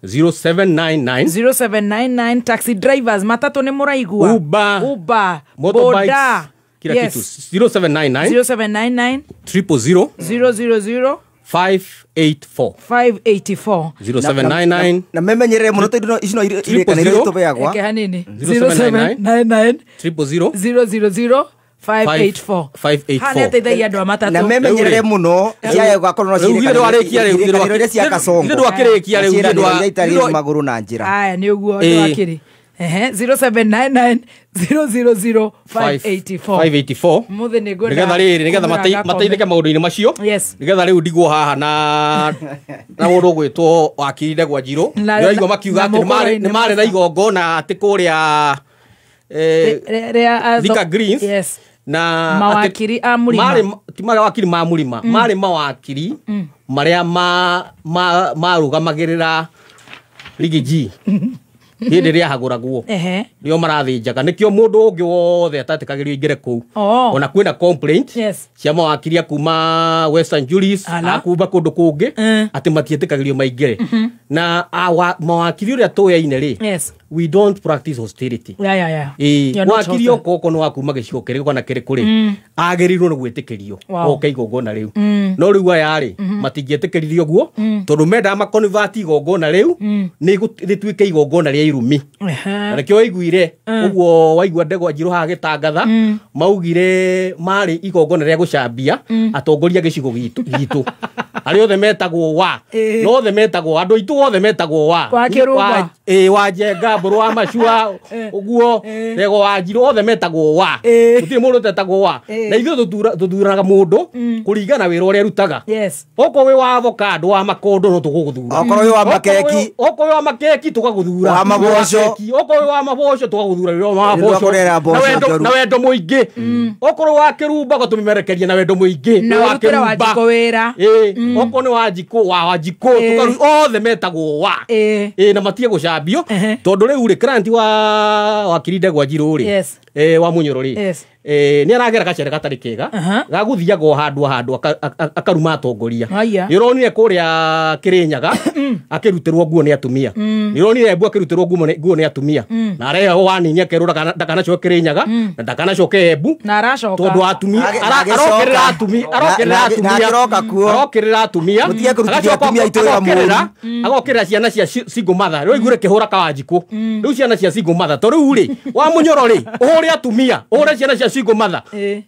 0799 0799, taxi drivers, matatũ nĩ mũraigua. Uber, Uber, motorbikes, boda. Kila kitu. 0799 0799 000 000 584. 584. 0799 Na memenyerere mũno tondũ ici no irĩkanĩro itũbeagwa. Reke hanini. 0799 0799 000 000 584. 584. Hana teithagia andũ a matatũ. Na memenyerere mũno ciaya gũgakorwo no Rĩu githĩ ndwarĩkia rĩu, githĩ ciĩrĩkanĩro cia Kasongo. Githĩ ndwakĩrĩkia rĩu, githĩ Ciĩranĩro iria itarĩ magũrũ na njĩra. Aya nĩ ũguo ndwakĩrĩ. Ehe, 0799 000 584. 584. Mũthĩ nĩ ngwenda Nĩgetha rĩrĩ, nĩgetha kũmũra mateithĩke maũndũ-inĩ macio. Yes. Nĩgetha rĩu ndigwo haha na mũndũ ũgwĩtwo wakiri Ndegwa Njirũ. Nĩũraigua makiuga na atĩ nĩ marĩ na igongona atĩ kũrĩa Thika Greens. Yes. Na mawakiri a Mũrima. Ti mawakiri ma Mũrima, marĩ mawakiri marĩa marũgamagĩrĩra Rigi G hĩndĩ ĩrĩa ahagũragwo. Nĩo marathĩnjaga, nĩkĩo mũndũ ũngĩ wothe atatĩkagĩrio aingĩre kũu. Ona kwĩna complaint cia mawakiri a kuma Western Juris, a kuma kũndũ kũngĩ atĩ matiĩtĩkagĩrio maingĩre. Na mawakiri ũrĩa tũyaine rĩ, we don't practice hostility. Wakiri okorwo nĩ wa kuma gĩcigo kĩrĩkũ kana kĩrĩkũ rĩ, agĩrĩirwo nĩ gwĩtĩkĩrio oke igongona rĩu. No rĩu aya rĩ, matingĩetĩkĩririo ũguo tondũ mendaga makonvert igongona rĩu rĩtuĩke igongona rĩa irumi. Na nĩkĩo waiguire ũguo waigua Ndegwa Njirũ haha agĩtangatha, maugire marĩ igongona rĩa gũcambia atongoria gĩcigo gitũ arĩa othe metagwo wa, no othe metagwo andũ aitũ othe metagwo wa wa Njenga, Mbũrũ wa Macua, ũguo Ndegwa wa Njirũ, othe metagwo wa, gũtirĩ mũndũ ũtetagwo wa. Na ithuĩ tũthuranaga mũndũ kũringana na wĩra ũrĩa arutaga. Okorwo wĩ wa avocado, wa makondo, no tũgũgũthura. Okorwo wĩ wa makeki, okorwo wĩ wa makeki tũgagũthura. Wa maboco, okorwo wĩ wa maboco tũgagũthura wĩ wa maboco na wendo mũingĩ. Okorwo wa kĩrumba tũmĩmerekeria na wendo mũingĩ. Na ũrutĩre Wanjikũ wĩra. Okorwo nĩ Wanjikũ, wa Wanjikũ, othe metagwo wa. Na matige gũcambio tondũ rĩu rĩ, client wa wakiri Ndegwa Njirũ rĩ, wa Mũnyoro rĩ, nĩ aragera gacere gatarĩ kega gagũthiaga o handũ handũ akaruma atongoria. Nĩ ũronire kũrĩa Kĩrĩnyaga akĩrutĩrwo nguo nĩ atumia, nĩ ũronire Embu akĩrutĩrwo nguo nĩ atumia, na arehwo wanini akerwo ndakanacoke Kĩrĩnyaga na ndakanacoke Embu, tondũ atumia arokĩrĩra atumia, arokĩrĩra atumia, arokĩrĩra atumia, agokĩrĩra ciana cia single mother. Rĩu aiguire kĩhũra ka Wanjikũ, rĩu ciana cia single mother to rĩu rĩ, wa Mũnyoro rĩ, ũhũre atumia, ũhũre ciana cia single mother,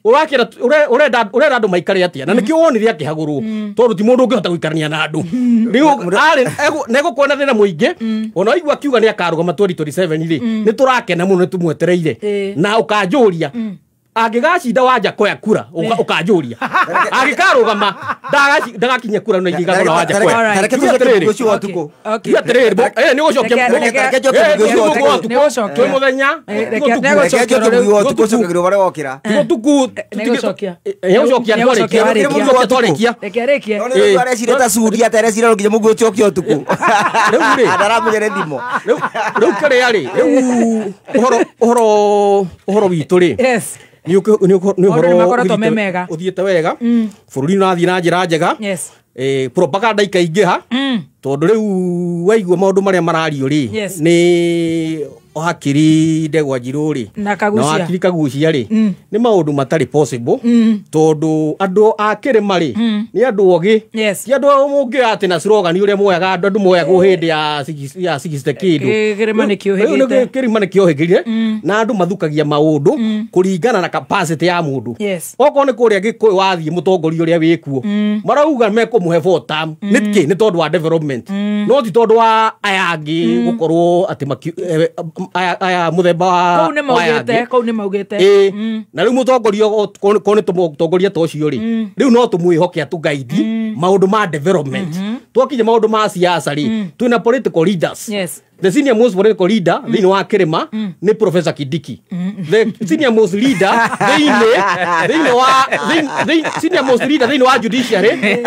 ũrakĩra ũrenda andũ maikare atĩa? Na nĩkĩo wonire akĩhagũrwo, tondũ ti mũndũ ũngĩhota gũikarania na andũ. Rĩu arĩ negũkorwo na thĩna mũingĩ. Ona waigua akiuga nĩ akarũgama 2027 rĩ, nĩ tũrakena mũno, nĩ tũmwetereire. Na ũkanjũria angĩgacinda Wanjakoya kura, ũkanjũria angĩkarũgama ndagakinyia kura na ingĩgagũra na Wanjakoya. Reke tũcoke ũcio wa ũtukũ. Atĩrĩrĩ, nĩ ũgũcokia twĩ mũthenya ũtukũ twarĩkia. Arecire ta cudi aterecire nginya mũguo ũcoke ũtukũ. Ndaramenyere thimo. Rĩu kĩrĩa rĩ, rĩu ũhoro witũ rĩ, nĩ ũhoro ũthiĩte wega, bũrũri ũrathiĩ na njĩra njega, propaganda ikaingĩha, tondũ rĩu waigua maũndũ marĩa marario rĩ, nĩ wakiri Ndegwa Njirũ rĩ na wakiri Kagucia rĩ, nĩ maũndũ matarĩ possible, tondũ andũ a kĩrĩma rĩ nĩ andũ ogĩ, ti andũ mũngĩoya atĩ na slogan ũrĩa moyaga andũ moyagwo hĩndĩ ya 60 kĩndũ. Kĩrĩma nĩ kĩrĩma nĩ kĩũhĩgire, na andũ mathukagia maũndũ kũringana na capacity ya mũndũ. Okorwo nĩ kũrĩa Gĩkũyũ wathiĩ mũtongoria ũrĩa wĩkuo, marauga mekũmũhe four term nĩkĩ? Nĩ tondũ wa development, no ti tondũ wa aya angĩ gũkorwo atĩ aya mũthemba wa kũu nĩ maugĩte. Na rĩu mũtongoria korwo nĩ mũtongoria ta ũcio rĩ, rĩu no tũmwĩhoke atũgaidi maũndũ ma development. Twakinya maũndũ ma siasa rĩ, twĩna political leaders. The senior most political leader thĩinĩ wa kĩrĩma nĩ Professor Kindiki. The senior most leader thĩinĩ wa senior most leader thĩinĩ wa judiciary nĩ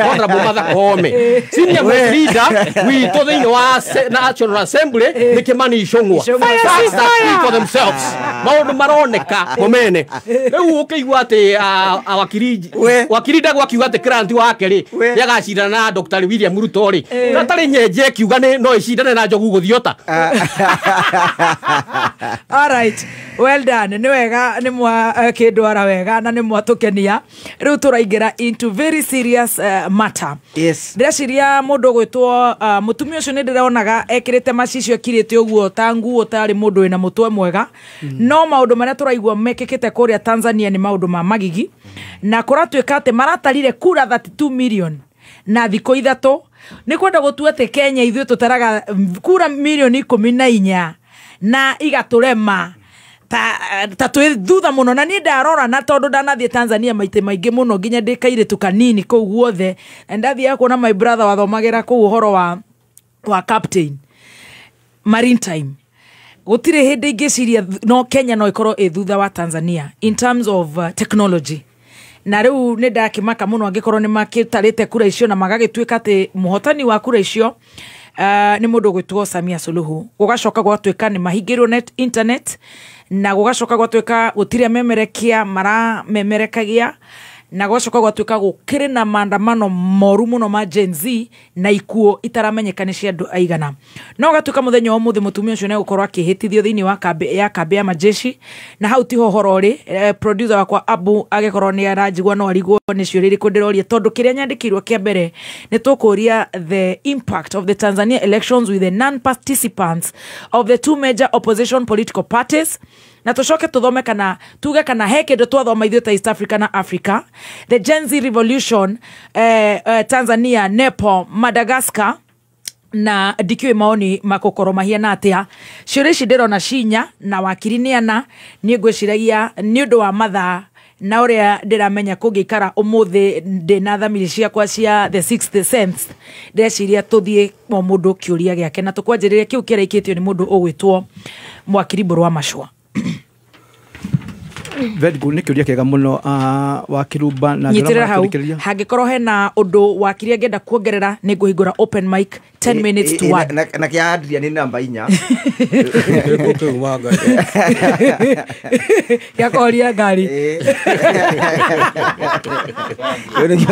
Honorable Martha Koome. Senior most leader witũ thĩinĩ wa National Assembly nĩ Kimani Ichung'wa. Facts that speak for themselves. Maũndũ maroneka mo mene. Rĩu ũkĩigua atĩ wakiri Ndegwa akiuga atĩ client wake yake rĩ nĩ agacindana na Dr. William Ruto rĩ gatarĩ nyenje kiuga nĩ no icindane na Njogu gũthiota. All right, well done. Nĩ wega nĩ mwa kĩndwara wega na nĩ mwatũkenia. Rĩu tũraingĩra into very serious matter. Yes. Ndĩreciria mũndũ ũgwĩtwo mũtumia ũcio nĩ ndĩronaga ekĩrĩte macicio akirĩte ũguo ta nguo tarĩ mũndũ wĩna mũtwe mwega. No maũndũ marĩa tũraigua mekĩkĩte kũrĩa Tanzania nĩ maũndũ ma magigi. Na kũratuĩka atĩ maratarire kura 32 million na thikũ 3. Nĩ kwenda gũtua atĩ Kenya ithuĩ tũtaraga kura milioni 14 na igatũrema ta twĩ thutha mũno. Na niĩ ndarora na tondũ ndanathiĩ Tanzania maita maingĩ mũno nginya ndĩ kairĩtu kanini kũu guothe, na ndathiaga kuona my brother wathomagĩra kũu ũhoro wa captain maritime. Gũtirĩ hĩndĩ ingĩciria no Kenya no ĩkorwo ĩ thutha wa Tanzania in terms of technology. Na rĩu nĩ ndakĩmaka mũno angĩkorwo nĩ makĩtarĩte kura icio na magagĩtuĩka atĩ mũhotani wa kura icio nĩ mũndũ ũgwĩtwo Samia Suluhu. Gũgacoka gwatuĩka nĩ mahingĩrwo net internet, na gũgacoka gwatuĩka gũtirĩ amemerekia maramemerekagia, na gũgacoka gwatuĩka gũkĩrĩ na maandamano moru mũno ma Gen Z na ikuũ itaramenyeka nĩ cia andũ aigana. No gatuĩka mũthenya wa ũmũthĩ mũtumia ũcio nĩegũkorwo akĩhĩtithio thĩinĩ wa kambĩ ya majeshi, na hau tiho ũhoro ũrĩ. Producer wakwa Abu agĩkorwo nĩ aranjigua no arigwo nĩ ciũria irĩkũ ndĩroria, tondũ kĩrĩa nyandĩkĩirwo kĩa mbere nĩ tũkũria the impact of the Tanzania elections with the non-participants of the two major opposition political parties, na tucoke tuthome kana tuge kana he kindu twathoma ithuĩ ta East Africa na Africa, the Gen Z revolution, Tanzania, Nepal, Madagascar, na ndikiũĩ maoni makũkorwo mahiana atĩa. Ciũria ici ndĩrona cinya na wakiri nĩ ana. Niĩ ngwĩciragia nĩ ũndũ wa mathaa na ũrĩa ndĩramenya kũngĩikara ũmũthĩ ndĩna thamiri ciakwa cia the sixth sense, ndĩreciria tũthiĩ o mũndũ kĩũria gĩake na tũkwanjĩrĩria kĩu kĩraikĩtio nĩ mũndũ ũgwĩtwo Mwakiri Mbũrũ wa Macua. Very good, nĩ kĩũria kĩega mũno wa Kĩrumba na nyitĩrĩra hau. Hangĩkorwo hena ũndũ wakiri angĩenda kuongerera nĩ ngũhingũra open mic 10 minutes to 1. Na kĩa Adrian nĩ namba 4. Gĩa kũhoria ngari.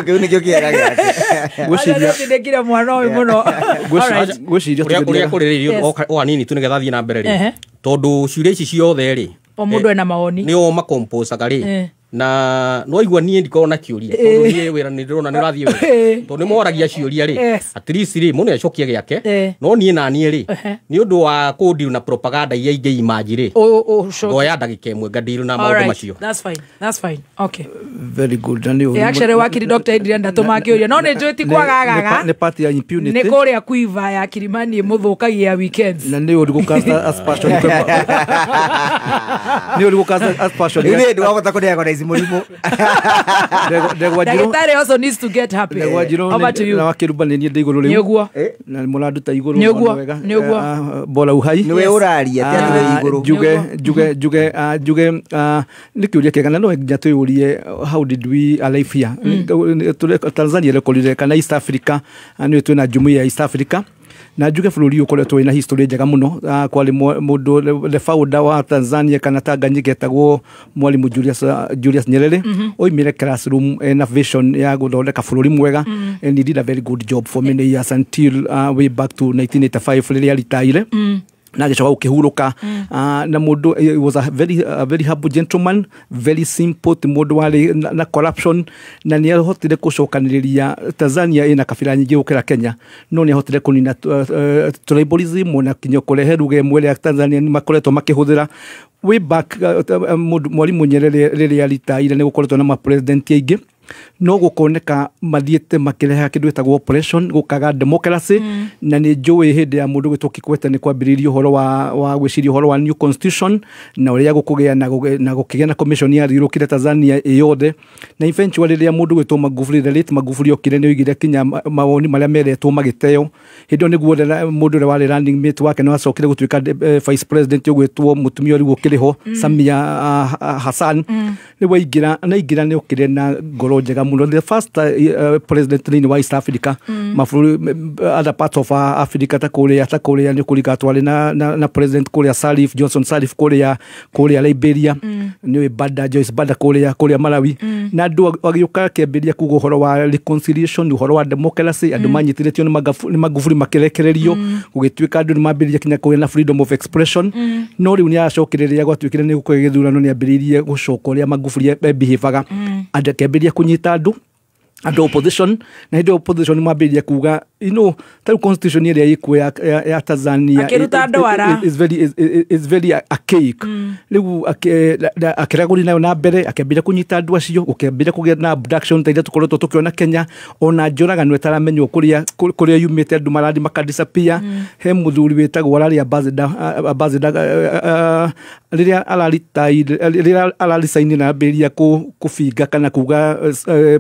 Kĩu nĩkĩo kĩega gĩake. Ngwĩciria mwana ũyũ mũno. Ngwĩciria ũrĩa kũrĩrĩrio o hanini tu nĩgetha thiĩ na mbere rĩ, tondũ ciũria ici ciothe rĩ o mũndũ ena mawoni nĩ o makomposaga rĩ, na no igua niĩ ndikorwo na kĩũria tondũ niĩ wĩra nĩ ndĩrona nĩ ũrathiĩ wega, tondũ nĩ moragia ciũria rĩ, at least rĩ mũndũ nĩacokia gĩake, no niĩ na niĩ rĩ nĩ ũndũ wa kũndiru na propaganda iria ingĩ imanji rĩ, ngoya ndagĩka ĩmwe ngandiru na maũndũ macio. That's fine, that's fine. Okay, very good. Actually wakiri Dr. Adrian ndatũma kĩũria no nĩ njũĩ ti kwagagaga nĩ part ya impunity, nĩ kũrĩa kuiva ya Kilimani mũthũkagia weekends, na nĩ ũndũ gũkasta as passion nĩ ũndũ gũkasta as passion nĩ ũndũ wa gũta kũdiagonise mũrimũ. Ndagĩtarĩ also needs to get happy. Over to you. Na Wakĩrumba nĩ niĩ ndĩ igũrũ rĩu. Nĩguo. Na mũranduta igũrũ mũno wega. Nĩguo. Bora uhai. Nĩwe ũraria ti atĩ wĩ igũrũ. Njuge nĩ kĩũria kĩega na no nginya twĩyũrie how did we arrive here. Tanzania ĩrekorire kana East Africa, nĩyo twĩna jumuiya ya East Africa, na njuge bũrũri ũkoretwo wĩna history njega mũno. Kwarĩ mũndũ the founder wa Tanzania kana Tanganyika etagwo Mwalimu Julius Nyerere, oimire classroom na vision ya gũthondeka bũrũri mwega, and he did a very good job for many years until way back to 1985 rĩrĩa aritaire. Na agĩcoka gũkĩhurũka. Na mũndũ he was a very humble gentleman, very simple, ti mũndũ warĩ na corruption, na nĩ ahotire gũcokanĩrĩria Tanzania ĩna kabira nyingĩ gũkĩra Kenya, no nĩ ahotire kũnina tribalism na kinya kũrehe ruga ĩmwe ĩrĩa Tanzania nĩ makoretwo makĩhũthĩra way back. Mwalimu Nyerere rĩrĩa aritaire nĩ gũkoretwo na ma-president aingĩ, no gũkoneka mathiĩte makĩrehaga kĩndũ gĩtagwo oppression, gũkaga democracy, na nĩ njũĩ hĩndĩ ya mũndũ gwĩtwo Kikwete nĩ kwambĩrĩirie ũhoro wa gwĩciria ũhoro wa new constitution na ũrĩa gũkũgĩa na gũkĩgĩa na commission yathiũrũkire Tanzania ĩyothe, na eventually rĩrĩa mũndũ gwĩtwo Magufuli, the late Magufuli okire nĩ oigire kinya mawoni marĩa meretwo magĩteo. Hĩndĩ ĩyo nĩguo mũndũ ũrĩa warĩ running mate wake nĩ acokire gũtuĩka vice president ũgwĩtwo mũtumia ũrĩa ũkĩrĩ ho Samia Hassan, rĩu aingĩra na aingĩra nĩ okire na ngoro ĩkorwo njega mũno. The first president thĩinĩ wa East Africa, mabũrũri other parts of Africa ta kũrĩa nĩ kũrika twarĩ na president kũrĩa Salif Johnson Salif kũrĩa Liberia, nĩ Bada Joyce Bada kũrĩa Malawi, na andũ agĩũka akĩambĩrĩria kuga ũhoro wa reconciliation, ũhoro wa democracy. Andũ manyitĩrĩtio nĩ Magufuli makĩrekererio, gũgĩtuĩka andũ nĩ mambĩrĩria kinya kũgĩa na freedom of expression. No rĩu nĩ aracokereria, gwatuĩkire nĩ gũkũgĩa gĩthurano, nĩ ambĩrĩirie gũcoka ũrĩa Magufuli behaviaga, andũ akĩambĩrĩria kũnyita andũ opposition, na hĩndĩ ĩyo opposition nĩ mambĩrĩria kuga, you know, ta rĩu constitution ĩrĩa ĩkuo ya Tanzania Akĩruta ndwara. Is very archaic. Rĩu akĩragũri nayo na mbere, akĩambĩrĩria kũnyita andũ acio, gũkĩambĩrĩria kũgĩa na abduction ta iria tũkoretwo tũkĩona Kenya, ona njũragano ĩtaramenywo kũrĩa yumĩte, andũ marathiĩ makadisappear. He mũthuri wĩtagwo ararĩ ambassador rĩrĩa rĩrĩa araricaini na ambĩrĩria kũbinga kana kuga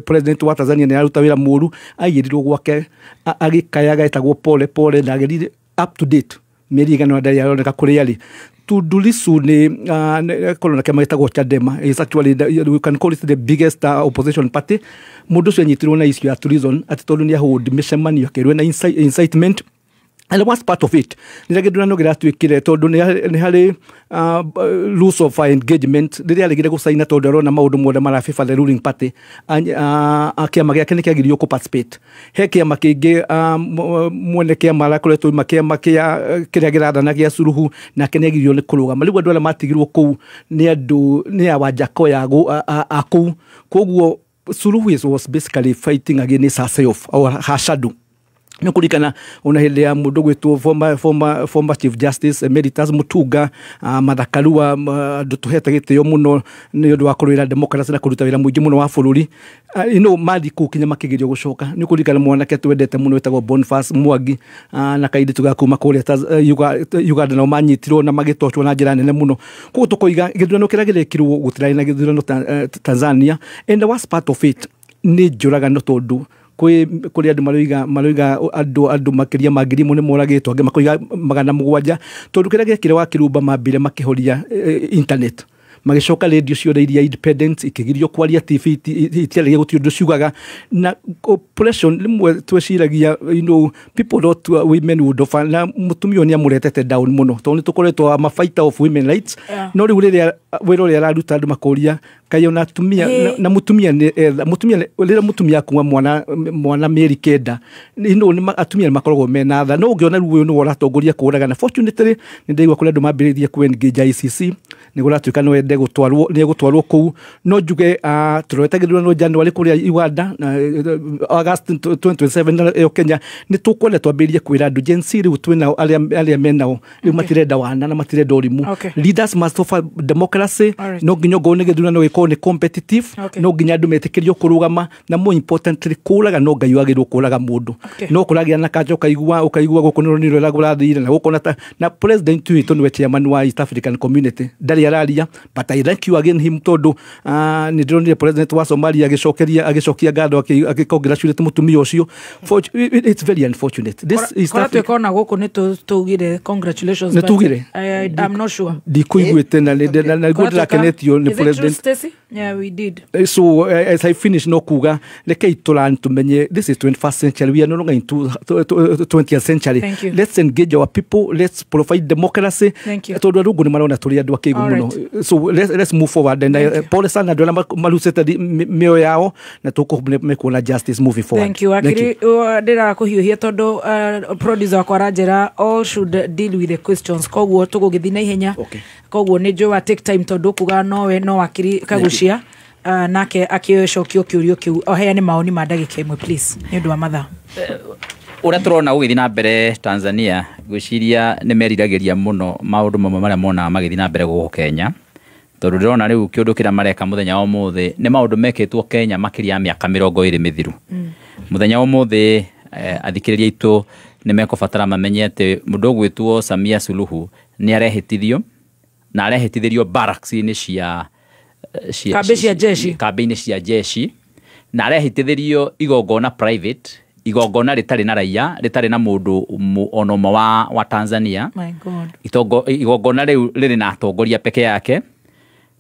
president wa Tanzania nĩ araruta wĩra mũru, aigĩrirwo gwake agĩkayaga, etagwo Pole Pole, na agĩrire up to date mĩeri ĩigana ũna ndarĩ aroneka kũrĩa arĩ. Tundu Lissu nĩ korwo na kĩama gĩtagwo Chadema, is actually we can call it the biggest opposition party. Mũndũ ũcio anyitirwo na issue ya treason, atĩ tondũ nĩ ahũndi mĩcemanio, akĩrwo na incitement. And the worst part of it, rĩrĩa gĩthurano gĩratuĩkire, tondũ nĩ harĩ loss of engagement, rĩrĩa aregire gũcaina tondũ arona maũndũ mothe marabĩba the ruling party, kĩama gĩake nĩ kĩagiririo kũ participate. He kĩama kĩngĩ, mwene kĩama arakoretwo ima kĩama kĩa kĩrĩa kĩrathana gĩa Suluhu, nake nĩ agirio nĩ kũrũgama. Rĩu andũ arĩa matigirwo kũu nĩ andũ nĩ a Wanjakoya a kũu. Koguo Suluhu was basically fighting against herself or her shadow. Nĩ kũririkana ona hĩndĩ ya mũndũ gwĩtwo former Chief Justice Emeritus Mutunga, Martha Karua, andũ tũhete gĩtĩo mũno nĩ ũndũ wa kũrũĩra democracy na kũruta wĩra mũingĩ mũno wa bũrũri, mathi kũu kinya makĩgerio gũcoka. Nĩ kũririkana mwanake twendete mũno wĩtagwo Boniface Mwangi, na kairĩtu ga kuma kũrĩa Uganda, nao manyitirwo na magĩtocwo na njĩra nene mũno. Koguo tũkoiga gĩthurano kĩrĩa gĩrekirwo gũtirarĩ na gĩthurano Tanzania. And the worst part of it nĩ njũragano, tondũ kũrĩ andũ maroiga andũ makĩria ma 1000 nĩ moragĩtwo, angĩ makoiga 700, tondũ kĩrĩa gĩekire wa Kirumba mambire makĩhoria internet, magĩcoka radio ciothe iria independent ikĩgirio kwaria, TV itiaragia, gũtirĩ ũndũ ciugaga, na oppression rĩmwe tweciragia, you know, people thought women would offer, na mũtumia ũyũ nĩ amũretete down mũno, tondũ nĩ tũkoretwo ama fighter of women rights. No rĩu rĩrĩa wĩra ũrĩa araruta, andũ makoria kaĩ ona atumia na mũtumia nĩ etha mũtumia rĩrĩa mũtumia akuma mwana mĩeri 9, atumia nĩ makoragwo mena tha, no ũngĩona rĩu ũyũ nĩwe ũratongoria kũragana. Fortunately, nĩ ndaigua kũrĩ andũ mambĩrĩirie kũ engage ICC, nĩ kũratuĩka no ende gũtwarwo, nĩ egũtwarwo kũu. No njuge tũrorete gĩthurano January kũrĩa Uganda na August 2027 na ĩyo Kenya, nĩ tũkwenda twambĩrĩrie kwĩra andũ Gen Z rĩu twĩnao, arĩa menao rĩu matirenda wana na matirenda ũrimũ. Leaders must offer democracy. No nginya ongorwo nĩ gĩthurano gĩkorwo nĩ competitive, no nginya andũ metĩkĩrio kũrũgama, na more importantly, kũraga no Ngai wagĩrĩirwo kũraga mũndũ. No kũragĩa na kanja, ũkaigua gũkũ nĩ rũrĩa kũrathire na gũkũ na president witũ nĩwe chairman wa East African Community, ndarĩ araria, but I thank you again him, tondũ nĩ ndĩronire president wa Somalia agĩcokeria, agĩcokia ngatho, akĩcongratulate mũtumia ũcio. It's very unfortunate, this East Kora Africa tuĩka ona gũkũ nĩ tũugire congratulations, Nĩ but tugire? I'm not sure. Ndikuiguĩte na nĩguo Kora tuĩka- ndĩrakenetio nĩ Is it true, president. Stacy? Yeah, we did. So as I finish, no kuga rekei tũran tumenye this is 21st century, we are no longer in 20th century. Thank you. Let's engage our people, let's provide democracy. Thank you. Tondũ arungu nĩ marona tũrĩ andũ akĩgu All mũno, so let's move forward and pole sana andũ arĩa marucĩte mĩoyo yao, na tũkũhope mekuona justice moving forward. Thank you. Akiri, ndĩraga kũhiũhia tondũ producer wakwa aranjĩra all should deal with the questions, koguo tũgũgĩthiĩ na ihenya. Koguo nĩ njũĩ wa take time, tondũ kuga nowe no wakiri Kagucia, nake akĩcokio kĩũrio kĩu, oheane maoni ma ndagĩka 1 please, nĩ ũndũ wa mathaa. Ũrĩa tũrona gũgĩthiĩ na mbere Tanzania, ngwĩciria nĩ meriragĩria mũno maũndũ mamwe marĩa monaga magĩthiĩ na mbere gũkũ Kenya, tondũ ndĩrona rĩu kĩũndũ kĩrĩa mareka mũthenya wa ũmũthĩ nĩ maũndũ mekĩtwo Kenya makĩria ya mĩaka 20 mĩthiru. Mũthenya wa ũmũthĩ, athikĩrĩria aitũ nĩ mekũbatara mamenye atĩ mũndũ ũgwĩtwo Samia Suluhu nĩ arehĩtithio, na arehĩtithĩrio barracks-inĩ cia Kambĩ cia jeshi. Kambĩ-inĩ cia jeshi, na arehĩtithĩrio igongona private, igongona rĩtarĩ na raia, rĩtarĩ na mũndũ ona ũmwe wa Tanzania. My God. Igongona rĩu rĩrĩ na atongoria peke yake,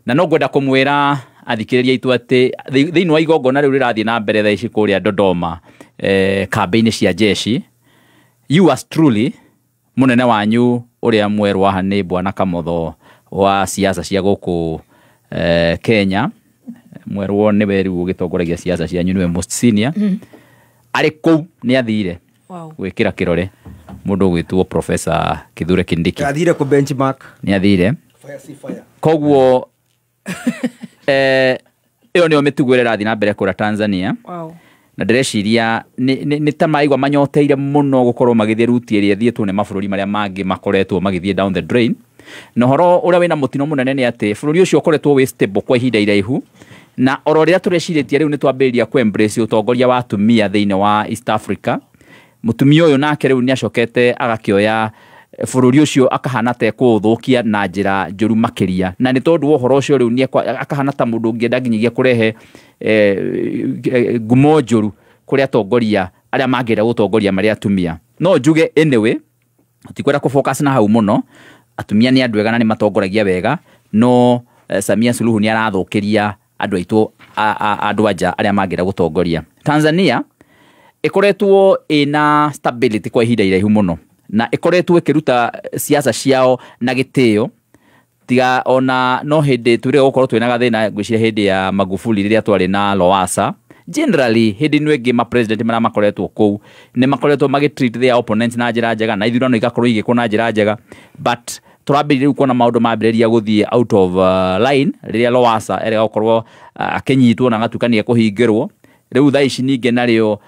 na no ngwenda kũmwĩra athikĩrĩria aitũ atĩ thĩinĩ wa igongona rĩu rĩrathiĩ na mbere thaa ici kũrĩa Dodoma, kambĩ-inĩ cia jeshi, yours truly mũnene wanyu ũrĩa mwerũ haha nĩ Bwana Kamotho wa siasa cia gũkũ Kenya, mwerwo nĩwe rĩu ũgĩtongoragia siasa cianyu, nĩwe most senior. Arĩ kũu nĩ athire gwĩkĩra kĩrore mũndũ ũgwĩtwo Professor Kithure Kindiki. Athire kũ benchmark. Nĩ athire. Koguo ĩyo nĩyo mĩtugo ĩrĩa ĩrathiĩ na mbere kũrĩa Tanzania. Na ndĩreciria nĩ ta maigua manyoteire mũno gũkorwo magĩthiĩ ruti ĩrĩa ĩthiĩtwo nĩ mabũrũri marĩa mangĩ makoretwo magĩthiĩ down the drain. Na ũhoro ũrĩa wĩna mũtino mũnene nĩ atĩ bũrũri ũcio ũkoretwo wĩ stable kwa ihinda iraihu, na oro rĩrĩa tũrecirĩtie rĩu nĩ twambĩrĩria kũ embrace ũtongoria wa atumia thĩinĩ wa East Africa. Mũtumia ũyũ nake rĩu nĩ acokete agakĩoya bũrũri ũcio akahana ta ekũũthũkia na njĩra njũru makĩria, na nĩ tondũ wa ũhoro ũcio rĩu nĩ akahana ta mũndũ ũngĩenda nginyagia kũrehe ngumo njũru kũrĩ atongoria arĩa mangĩenda gũtongoria marĩ atumia. No njuge anyway, tutikwenda kũ focus na hau mũno, atumia nĩ andũ ega na nĩ matongoragia wega, no Samia Suluhu nĩ arathũkĩria andũ aitũ andũ anja arĩa mangĩenda gũtongoria. Tanzania ĩkoretwo ĩna stability kwa ihinda iraihu mũno, na ĩkoretwo ĩkĩruta siasa ciao na gĩtĩo, tiga ona no hĩndĩ twĩrĩga gũkorwo twĩna gathĩna ngwĩciria hĩndĩ ya Magufuli rĩrĩa twarĩ na Lowassa. Generally hĩndĩ ĩno ĩngĩ ma president marĩa makoretwo kũu nĩ makoretwo magĩ treat their opponents na njĩra njega, na ithurano igakorwo igĩkwo na njĩra njega, but tũrambĩrĩria rĩu kuona maũndũ mambĩrĩria gũthiĩ out of line rĩrĩa Lowassa erĩga gũkorwo akĩnyitwo na agatuĩka nĩ ekũhingĩrwo. Rĩu thaa ici ningĩ narĩo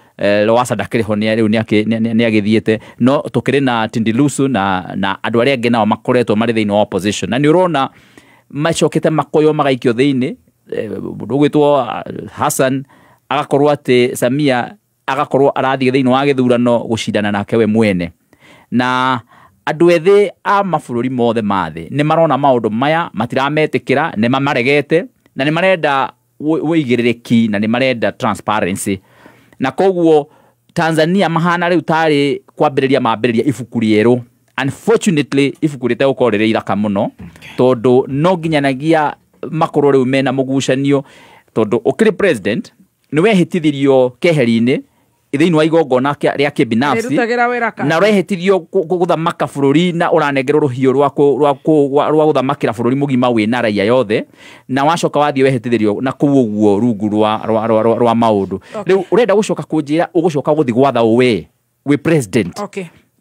Lowassa ndakĩrĩ ho, rĩu nĩ agĩthiĩte, no tũkĩrĩ na Tundu Lissu na andũ arĩa angĩ nao makoretwo marĩ thĩinĩ wa opposition, na nĩ ũrona macokete makoywo magaikio thĩinĩ. Mũndũ ũgwĩtwo Hassan agakorwo atĩ Samia agakorwo arathiĩ thĩinĩ wa gĩthurano gũcindana nake we mwene. Na andũ ethĩ a mabũrũri mothe ma thĩ nĩ marona maũndũ maya, matirametĩkĩra, nĩ mamaregete, na nĩ marenda ũigĩrĩrĩki, na nĩ marenda transparency. Na koguo Tanzania mahana rĩu tarĩ kwambĩrĩria mambĩrĩria ibuku rĩerũ. Unfortunately ibuku rĩtegũkorwo rĩrĩ ithaka mũno, tondũ no nginyanagia makorwo rĩu mena mũgucanio, tondũ ũkĩrĩ president nĩ wehĩtithirio keheri-inĩ thĩinĩ wa igongona rĩa kĩbinafsi, na ũrehĩtithio gũthamaka bũrũri, na ũranengerwo rũhiũ rwa gũthamakĩra bũrũri mũgima wĩna raia yothe, na wacoka wathiĩ wehĩtithĩrio na kũu ũguo rungu rwa maũndũ. Rĩu ũrenda gũcoka kũnjĩra ũgũcoka gũthiĩ gwatha we wĩ president.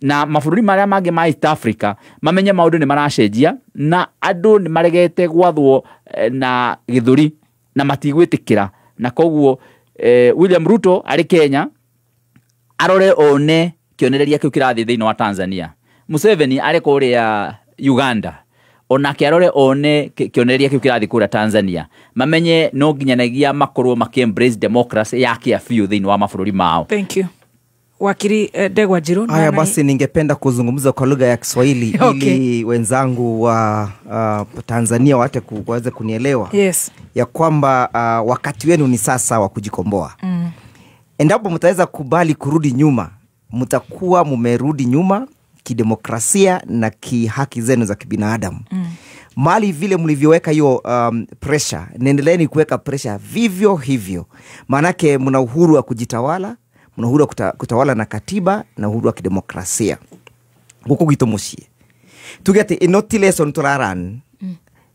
Na mabũrũri marĩa mangĩ ma East Africa mamenye maũndũ nĩ maracenjia, na andũ nĩ maregete gwathwo na gĩthũri na matigwĩtĩkĩra. Na koguo William Ruto arĩ Kenya arore one kĩonereria kĩu kĩrathiĩ thĩinĩ wa Tanzania. Museveni arĩ kũrĩa Uganda onake arore one kĩonereria kĩu kĩrathiĩ kũrĩa Tanzania, mamenye no nginyanagia makorwo makĩ embrace democracy ya kĩa biũ thĩinĩ wa mabũrũri mao. Thank you. Wakili Ndegwa Njiru. Haya basi, ningependa kuzungumza kwa lugha ya Kiswahili ili wenzangu wa Tanzania waweze kunielewa. Yes. Ya kwamba wakati wenu ni sasa wa kujikomboa. Endapo mtaweza kubali kurudi nyuma, mtakuwa mumerudi nyuma kidemokrasia na kihaki zenu za kibinadamu. Mali vile mlivyoweka hiyo pressure, nendeleeni kuweka pressure vivyo hivyo. Maanake mna uhuru wa kujitawala, mna uhuru wa kutawala na katiba na uhuru wa kidemokrasia. Huko gitomoshie. Tugete ino ti lesson turaran.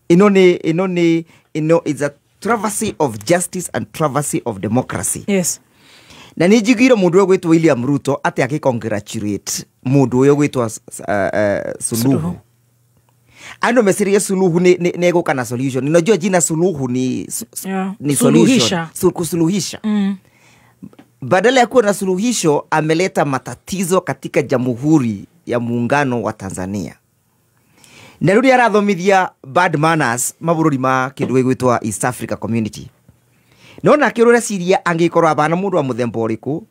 Ino ni ino is a travesty of justice and travesty of democracy. Yes. Na nijigiro mundu gwitwo William Ruto ati akicongratulate mundu uyo gwitwo Suluhu. Ando mesiria Suluhu ni negoka na solution. Ninajua jina Suluhu ni ni solution. Kusuluhisha. Badala ya kuwa na suluhisho ameleta matatizo katika Jamhuri ya Muungano wa Tanzania. Na rĩu arathomithia bad manners mabũrũri ma kĩndũ gĩgwĩtwo East Africa Community. Nona kĩrore ciria angĩkorwo abana mũndũ wa mũthemba ũrĩkũ,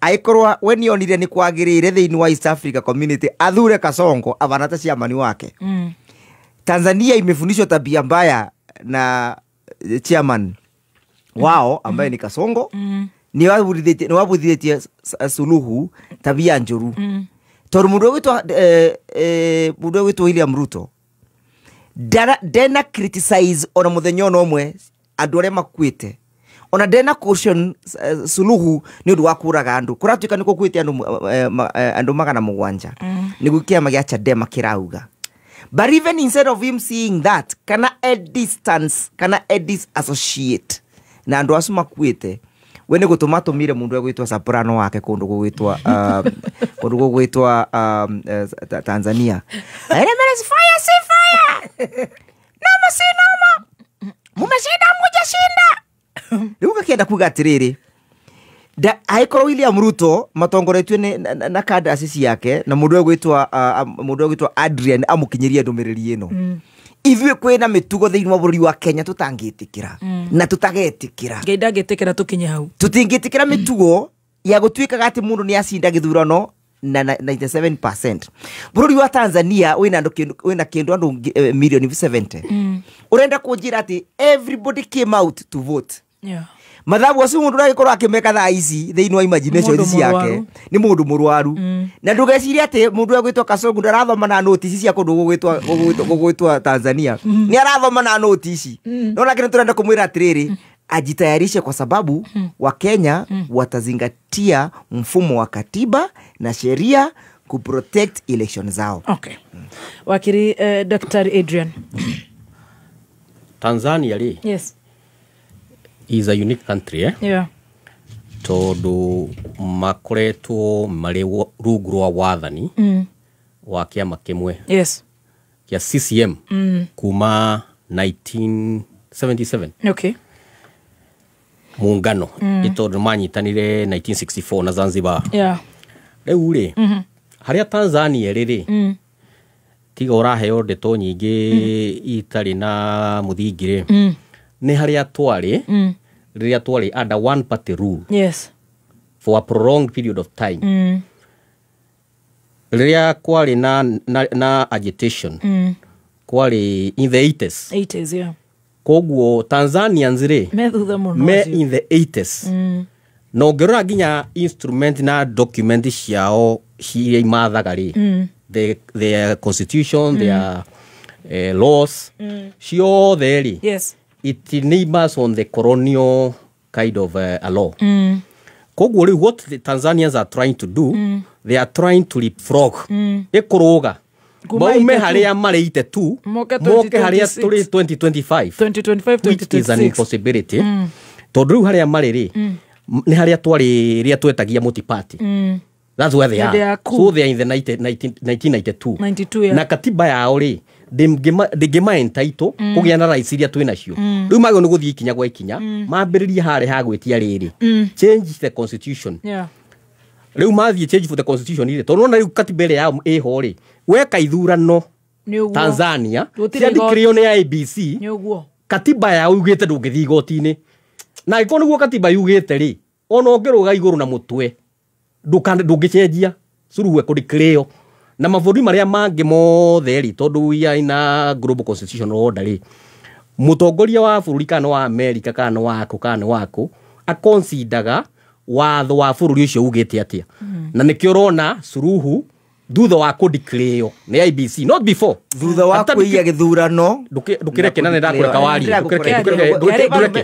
aikorwo we nĩonire nĩ kwagĩrĩire thĩinĩ wa East Africa Community athure Kasongo abana ta ciamani wake. Tanzania imefundishwa tabia mbaya na chairman wao ambaye ni Kasongo. Ni wabuthithĩtie Suluhu tabia njũru. Tondũ mũndũ ũgwĩtwo William Ruto ndena criticize ona mũthenya ona ũmwe andũ arĩa makuĩte ona ndena caution Suluhu nĩ ũndũ wa kũraga andũ kũratuĩka nĩ gũkuĩte andũ 700 nĩguo kĩama gĩa Chadema kĩrauga. But even instead of him seeing that, kana a distance, kana a disassociate na andũ acio makuĩte, we nĩ gũtũma atũmire mũndũ egwĩtwo Soprano wake kũndũ gũgwĩtwa Tanzania. Fire, si fire. Noma si noma. Mumeshinda mujashinda. Rĩu gakĩenda kuga atĩrĩrĩ, angĩkorwo William Ruto matongoretio na kandasi ciake na mũndũ egwĩtwo Adrian amũkinyĩrie ndũmĩrĩri ĩno, ithuĩ kwĩna mĩtugo thĩinĩ wa bũrũri wa Kenya tũtangĩtĩkĩra na tũtagetĩkĩra. Ngai ndangĩtĩkĩra tũkinye hau. Tũtingĩtĩkĩra mĩtugo ya gũtuĩkaga atĩ mũndũ nĩ acinda gĩthurano na 97%. Bũrũri wa Tanzania wĩna kĩndũ andũ milioni 70. Ũrenda kũnjĩra atĩ everybody came out to vote. Yeah. Mathabu acio mũndũ ũragĩkorwo akĩmeka thaa ici thĩinĩ wa imagination ciake nĩ mũndũ mũrwaru. Na ndũgecirie atĩ mũndũ egwĩtwo Kasongo ndarathoma na notice cia kũndũ gũgwĩtwo Tanzania. Nĩ arathoma na notice. No lakini tũrenda kũmwĩra atĩrĩrĩ, ajitayarishe kwa sababu Wakenya watazingatia mfumo wa katiba na sheria kuprotect election zao. Okay. Wakiri Dr. Adrian. Tanzania ri. Yes. Is a unique country, eh? Yeah. Tondu makoretwo mari rungu rwa wathani wa kĩama kĩmwe. Yes. Kĩa CCM kuma 1977. Okay. Muungano tondu manyitanire 1964 na Zanzibar. Yeah. Rĩu rĩ, harĩa Tanzania ĩrĩ rĩ, tiga ũraheo ndeto nyingĩ itarĩ na mũthingi rĩ, nĩ harĩa twarĩ rĩrĩa twarĩ under one party rule. Yes. For a prolonged period of time. Rĩrĩa kwarĩ na agitation kwarĩ in the 80s. 80s, yeah. Koguo Tanzanians rĩ me thutha mũno me in the 80s. Na ũngĩrora nginya instrument na document ciao iria imathaga rĩ, their constitution, their laws, ciothe rĩ, yes, it neighbors on the colonial kind of a law. Koguo rĩu what the Tanzanians are trying to do, they are trying to leapfrog. Ĩkũrũga maume harĩa marĩ 82 moke harĩa tũrĩ 2025, 2025, which is an impossibility. Tondũ rĩu harĩa marĩ rĩ, nĩ harĩa twarĩ rĩrĩa twetagia multi-party. That's where they are. So they are in the 1992. 92, yeah. Na katiba yao rĩ ndĩngĩma entitle kũgĩa na rights iria twĩ nacio. Rĩu magĩrĩirwo nĩ gũthiĩ ikinya gwa ikinya, mambĩrĩrie harĩa ha gwĩtia rĩrĩ, change the constitution. Yeah. Rĩu mathiĩ change for the constitution rĩ, tondũ nona rĩu katiba ĩrĩa yao ĩho rĩ, weka ithurano Tanzania ciandĩkĩrĩo nĩ IEBC, katiba yao yugĩte ndũngĩthiĩ igoti-inĩ. Na angĩkorwo nĩguo katiba yugĩte rĩ, ona ũngĩrũga igũrũ na mũtwe ndũngĩcenjia Suluhu ekũdeclare. Na mabũrũri marĩa mangĩ mothe rĩ, tondũ we are in a global constitutional order rĩ, mũtongoria wa bũrũri kana wa America kana waku kana waku aconsidaga watho wa bũrũri ũcio ugĩte atĩa. Na nĩkĩo ũrona Suluhu thutha wa kũdeclare nĩ IEBC, not before, thutha wa kũiya gĩthurano. Ndũkĩreke na nĩndakũreka warie.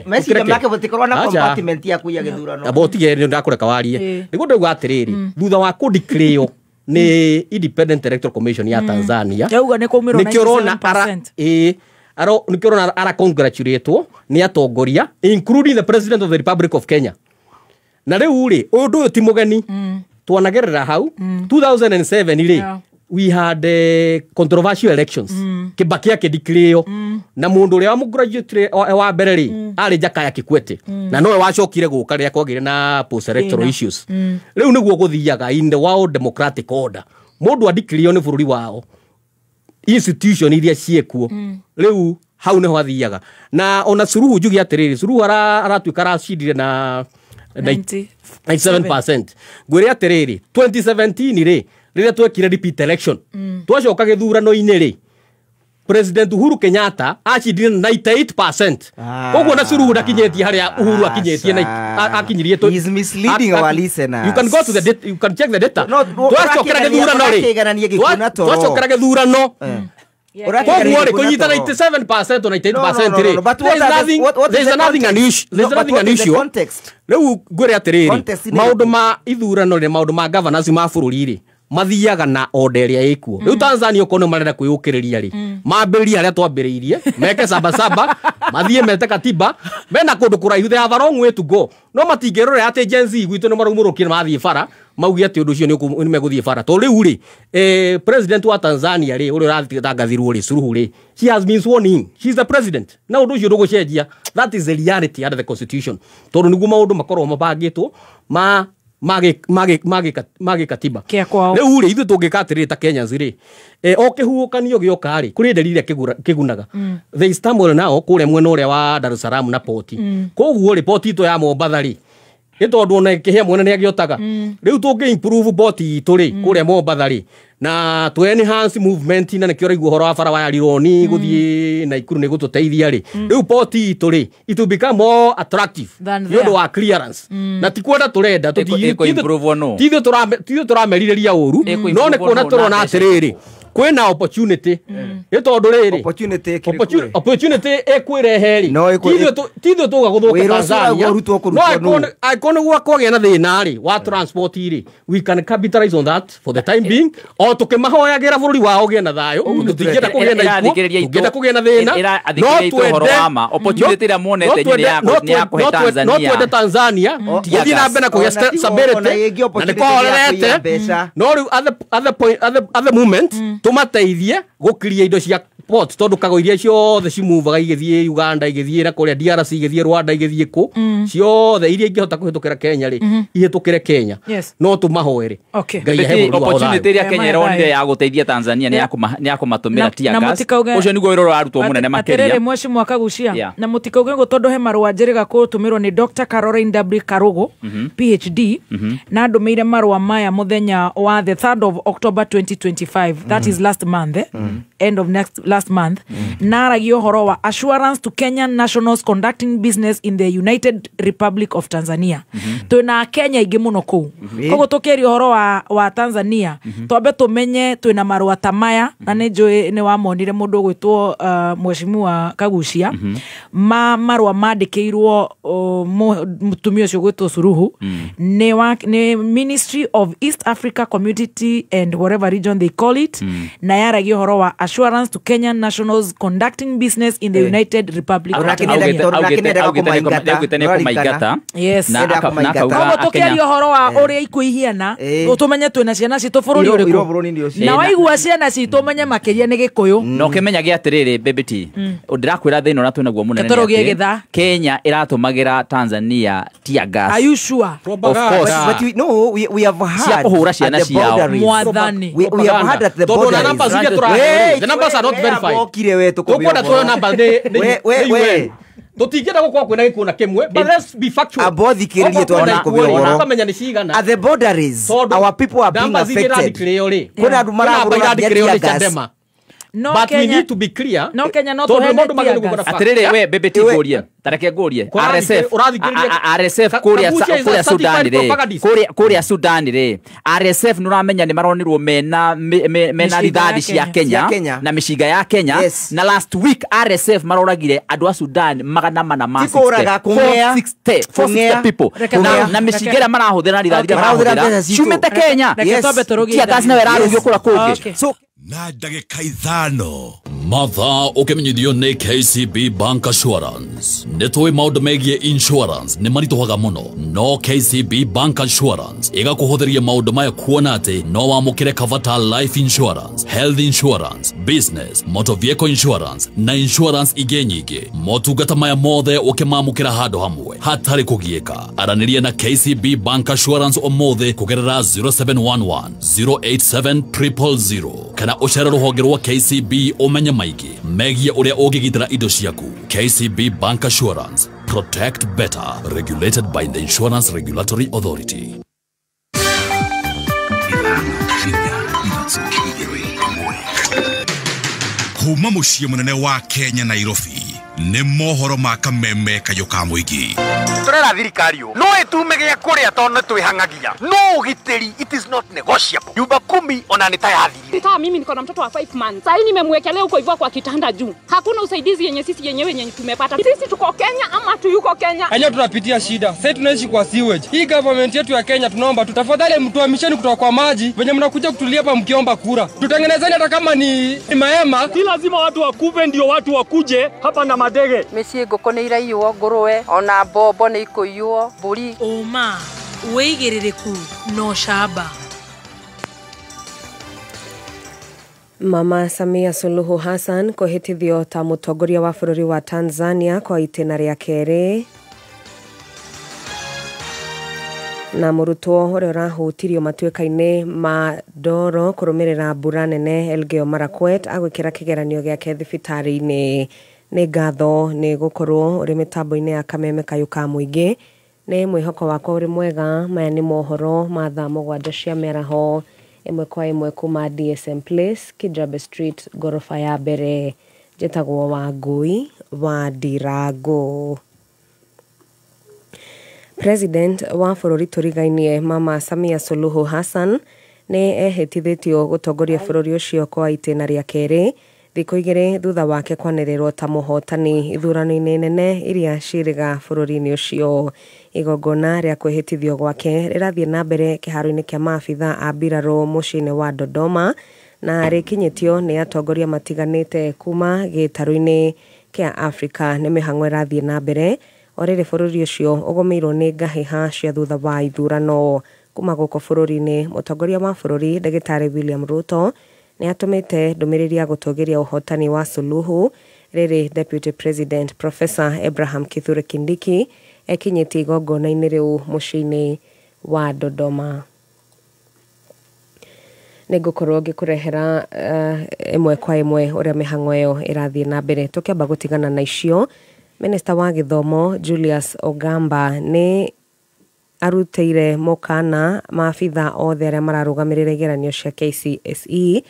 Meciria make gũtikorwo na compartment ya kũiya gĩthurano. Amba ũtige nĩndakũreka warie. Nĩguo ndauga atĩrĩrĩ, thutha wa kũdeclare nĩ Independent Electoral Commission ya Tanzania, nĩkĩo ũrona nĩkĩo ũrona ara congratulatewo nĩ atongoria including the President of the Republic of Kenya. Na rĩu rĩ, ũndũ ũyũ ti mũgeni, twanagerera hau 2007 rĩ, we had controversial elections. Kibaki akĩdeclare na mũndũ ũrĩa wamũgraduate wa mbere rĩ, arĩ Jakaya Kikwete, na nowe wacokire gũka rĩrĩa kwagĩire na post electoral issues. Rĩu nĩguo gũthiaga in the world democratic order, mũndũ adeclare nĩ bũrũri wao, institution iria ciĩkuo, rĩu hau nĩho athiaga. Na ona Suluhu njuge atĩrĩrĩ, Suluhu aratuĩka aracindire na 97%. Ngwĩre atĩrĩrĩ, 2017 rĩ, rĩrĩa twekire repeat election, twacoka gĩthurano-inĩ rĩ, President Uhuru Kenyatta acindire 98%. Koguo na Suluhu ndakinyĩtie harĩa Uhuru akinyĩtie na akinyirie. He's misleading our listeners. You can go to the data, you can check the data. Twacokera gĩthurano rĩ, twacokera gĩthurano Koguo rĩ kũnyita 97% na 98% rĩ, there's nothing unusual, there's nothing unusual. Rĩu ngwĩre atĩrĩrĩ, maũndũ ma ithurano rĩ, maũndũ ma governance ma bũrũri rĩ, mathiaga na order ĩrĩa ĩkuo. Rĩu Tanzania okorwo nĩ marenda kwĩyũkĩrĩria rĩ, mambĩrĩrie harĩa twambĩrĩirie, meke sabasaba, mathiĩ mete katiba, mena kũndũ kũraihu, they have a long way to go. No matingĩrora atĩ Gen Z gwitũ nĩ maraumũrũkire mathiĩ bara, mauge atĩ ũndũ ũcio nĩ megũthiĩ bara. Tondũ rĩu rĩ, president wa Tanzania rĩ, ũrĩa ũratangathirwo rĩ, Suluhu rĩ, she has been sworn in. She is the president. Na ũndũ ũcio ndũgũcenjia. That is the reality under the constitution. Tondũ nĩguo maũndũ makorwo mabangĩtwo ma mage katiba. Rĩu rĩ, ithuĩ tũngĩka atĩrĩrĩ ta Kenyans rĩ, o kĩhuhũkanio gĩoka rĩ, kũrĩ nderi iria kĩgunaga. There is turmoil now kũrĩa mwena ũrĩa wa Dar es Salaam na poti. Koguo rĩ, poti itũ ya Mombatha rĩ, nĩ tondũ ona kĩhĩa mwene nĩ agĩotaga. Rĩu tũngĩ improve poti itũ rĩ, kũrĩa Mombatha rĩ, na tũ enhance movement na nĩkĩo ũraigua ũhoro wa bara wa Rironi gũthiĩ Naikuru nĩ gũtũteithia rĩ. Rĩu poti itũ rĩ, it will become more attractive nĩ ũndũ wa clearance. Na ti kwenda tũrenda, ti ithuĩ tũramerirĩria ũru, no nĩ kuona tũrona atĩrĩrĩ, kwĩna opportunity. Nĩ tondũ rĩrĩ, opportunity ĩkwĩrehe rĩ, ti ithuĩ tũga gũthũka Tanzania. No angĩkorwo nĩguo kwagĩa na thĩna rĩ wa transport rĩ, we can capitalize on that for the time being, o tũkĩmahoyagĩra bũrũri wao ũgĩe na thayũ. Tũtingĩenda kũgĩa na ikuũ, tũngĩenda kũgĩa na thĩna, no twende opportunity ĩrĩa monete nĩ ya kũhe Tanzania, no twende Tanzania gũthiĩ na mbere na kũgĩa stability na nĩ kũhorerete. No rĩu at the moment tũmateithie gũkiria indo cia port, tondũ kago iria ciothe cimuvaga igĩthiĩ Uganda, igĩthiĩ na kũrĩa DRC, igĩthiĩ Rwanda, igĩthiĩ kũ, ciothe iria ingĩhota kũhĩtũkĩra Kenya rĩ, ihĩtũkĩre Kenya. No tũmahoere Ngai ahe bũrũri wao thayũ. Opportunity ĩrĩa Kenya ĩronire ya gũteithia Tanzania nĩ ya kũmatũmĩra tear gas. Ũcio nĩguo wĩra ũrarutwo mũnene makĩria. Atĩrĩrĩ Mheshimiwa Kagucia, na mũtikauge ngo tondũ he marũa njĩrĩga kũtũmĩrwo nĩ Dr. Caroline W. Karugo, PhD, na ndũmĩire marũa maya mũthenya wa the 3rd of October 2025, that is last month, end of next last month, naragia ũhoro wa assurance to Kenyan nationals conducting business in the United Republic of Tanzania. Twĩna Kenya aingĩ mũno kũu. Koguo tũkĩaria ũhoro wa Tanzania, twambe tũmenye twĩna marũa ta maya, na nĩ njũĩ nĩ wamonire mũndũ ũgwĩtwo Mheshimiwa Kagucia, ma marũa mandĩkĩirwo mũtumia ũcio ũgwĩtwo Suluhu, nĩ Ministry of East Africa Community and whatever region they call it, na yaragia ũhoro wa assurance to Kenyan nationals conducting business in the United Republic of Tanzania. Yes. Koguo tũkĩaria ũhoro wa ũrĩa ikuũ ihiana, tũmenye twĩna ciana citũ bũrũri ũrĩkũ, na waigua ciana citũ ũmenye makĩria nĩ Gĩkũyũ. Na ũkĩmenyage atĩrĩrĩ Baby T, ndĩrakwĩra thĩna ũrĩa twĩnaguo mũnene nĩ atĩ Kenya ĩratũmagĩra Tanzania tear gas. Are you sure? Of course. But we, no, we have heard at the boundaries. We have heard at the boundaries. The numbers are not verified. Tukwenda tuoyo number nĩ UN. Tũtingĩenda gũkorwo kwĩna gĩkuũ na kĩmwe, but let's be factual. Abothikĩrĩrie twana ikũmi ũhoro. Ũkamenya nĩ cigana. At the boundaries, our people are being affected. Kwĩna andũ maragũrũra tear gas. No, but Kenya, we need to be clear. No Kenya no tuheane tear gas. Atĩrĩrĩ we Baby T ngũrie, tareke ngũrie. RSF kũrĩa Sudan rĩ, kũrĩa Sudan rĩ, RSF nĩ ũramenya nĩ maronirwo mena rithathi cia Kenya na mĩcinga ya Kenya, na last week RSF maroragire andũ a Sudan 460 ma 460 people, na mĩcinga ĩrĩa marahũthĩra na rithathi iria marahũthĩra ciumĩte Kenya. Tear gas nayo ĩrarugio kũrĩa kũngĩ. Na ndagĩka 5 Mathaa ũkĩmenyithio nĩ KCB Bank Assurance. Nĩ tũĩ maũndũ megiĩ insurance nĩ maritũhaga mũno, no KCB Bank Assurance ĩgakũhũthĩria maũndũ maya kuona atĩ no wamũkĩre cover ta life insurance, health insurance, business, motor vehicle insurance na insurance ingĩ nyingĩ. Motungata maya mothe ũkĩmamũkĩra handũ hamwe hatarĩ kũgiĩka. Aranĩria na KCB Bank Assurance ũmũthĩ kũgerera 0711 087 000 kana ũcere rũhonge rwa KCB ũmenye maingĩ megiĩ ũrĩa ũngĩgitĩra indo ciaku. KCB Bank Assurance, protect better, regulated by the Insurance Regulatory Authority. Kuma mũciĩ mũnene wa Kenya Nairobi nĩ mohoro ma kameme kayũ ka mũingĩ. Turera thirikari no ĩtume gĩa kũrĩa tondũ nĩ twĩhang'agia, no ũgitĩri it is not negotiable. Nyumba kumi Uchumi ona ni tayathirire. Kama mimi niko na mtoto wa 5 months. Sasa nimemwekelea huko hivyo kwa kitanda juu. Hakuna usaidizi yenye sisi yenyewe yenye tumepata. Sisi tuko Kenya ama tuyuko Kenya? Kenya tunapitia shida. Sasa tunaishi kwa sewage. Hii government yetu ya Kenya tunaomba tu tafadhali mtuhamisheni kutoka kwa maji. Venye mnakuja kutulia hapa mkiomba kura. Tutengenezeni hata kama ni mahema. Si lazima watu wakuve ndio watu wakuje hapa na madege. Mĩciĩ ngũkũ nĩ iraiywo, ngũrwe, ona mbombo nĩ ikũiywo, mbũri. Ũma, wĩigĩrĩrĩku na ũcamba. Mama Samia Suluhu Hassan kwĩhĩtithio ta mũtongoria wa bũrũri wa Tanzania kwa itĩna rĩa kerĩ. Na mũrutwo ũrĩa ũrahutirio matuĩka-inĩ ma Ndoro kũrũmĩrĩra mbura nene Elgeyo Marakwet agwĩkĩra kĩgeranio gĩake thibitarĩ-inĩ. Nĩ ngatho nĩ gũkorwo ũrĩ mĩtambo-inĩ ya Kameme Kayũ ka Mũingĩ. Nĩ mwĩhoko wakwa ũrĩ mwega. Maya nĩ mohoro ma thaa 7 cia mĩaraho, ĩmwe kwa ĩmwe kuma DSM Place, Kijabe Street, ngoroba ya mbere. Njĩtagwo Wangui wa Ndirango. President wa bũrũri tũrigainie Mama Samia Suluhu Hassan nĩ ehĩtithĩtio gũtongoria bũrũri ũcio kwa itĩna rĩa kerĩ thikũ igĩrĩ thutha wake kwanĩrĩrwo ta mũhotani ithurano-inĩ nene iria ciĩrĩga bũrũri-inĩ ũcio. Igongona rĩa kwĩhĩtithio gwake rĩrathiĩ na mbere kĩharo-inĩ kĩa maabitha a mbirarũ mũciĩ-inĩ wa Dodoma na rĩkinyĩtio nĩ atongoria matiganĩte kuma gĩtarũ-inĩ kĩa Afrika. Nĩ mĩhang'o ĩrathiĩ na mbere o rĩrĩ bũrũri ũcio ũgũmĩirwo nĩ ngahĩha cia thutha wa ithurano. Kuma gũkũ bũrũri-inĩ, mũtongoria wa bũrũri Ndagĩtarĩ William Ruto nĩ atũmĩte ndũmĩrĩri ya gũtũgĩria ũhotani wa Suluhu rĩrĩ Deputy President Professor Abraham Kithure Kindiki ekinyĩtie igongona-inĩ rĩu mũciĩ-inĩ wa Dodoma. Nĩ ngũkorwo ngĩkũrehera ĩmwe kwa ĩmwe ũrĩa mĩhang'o ĩyo ĩrathiĩ na mbere. Tũkĩamba gũtigana na icio, Minista wa gĩthomo Julius Ogamba nĩ arutĩire mũkana maabitha othe arĩa mararũgamĩrĩra igeranio cia KCSE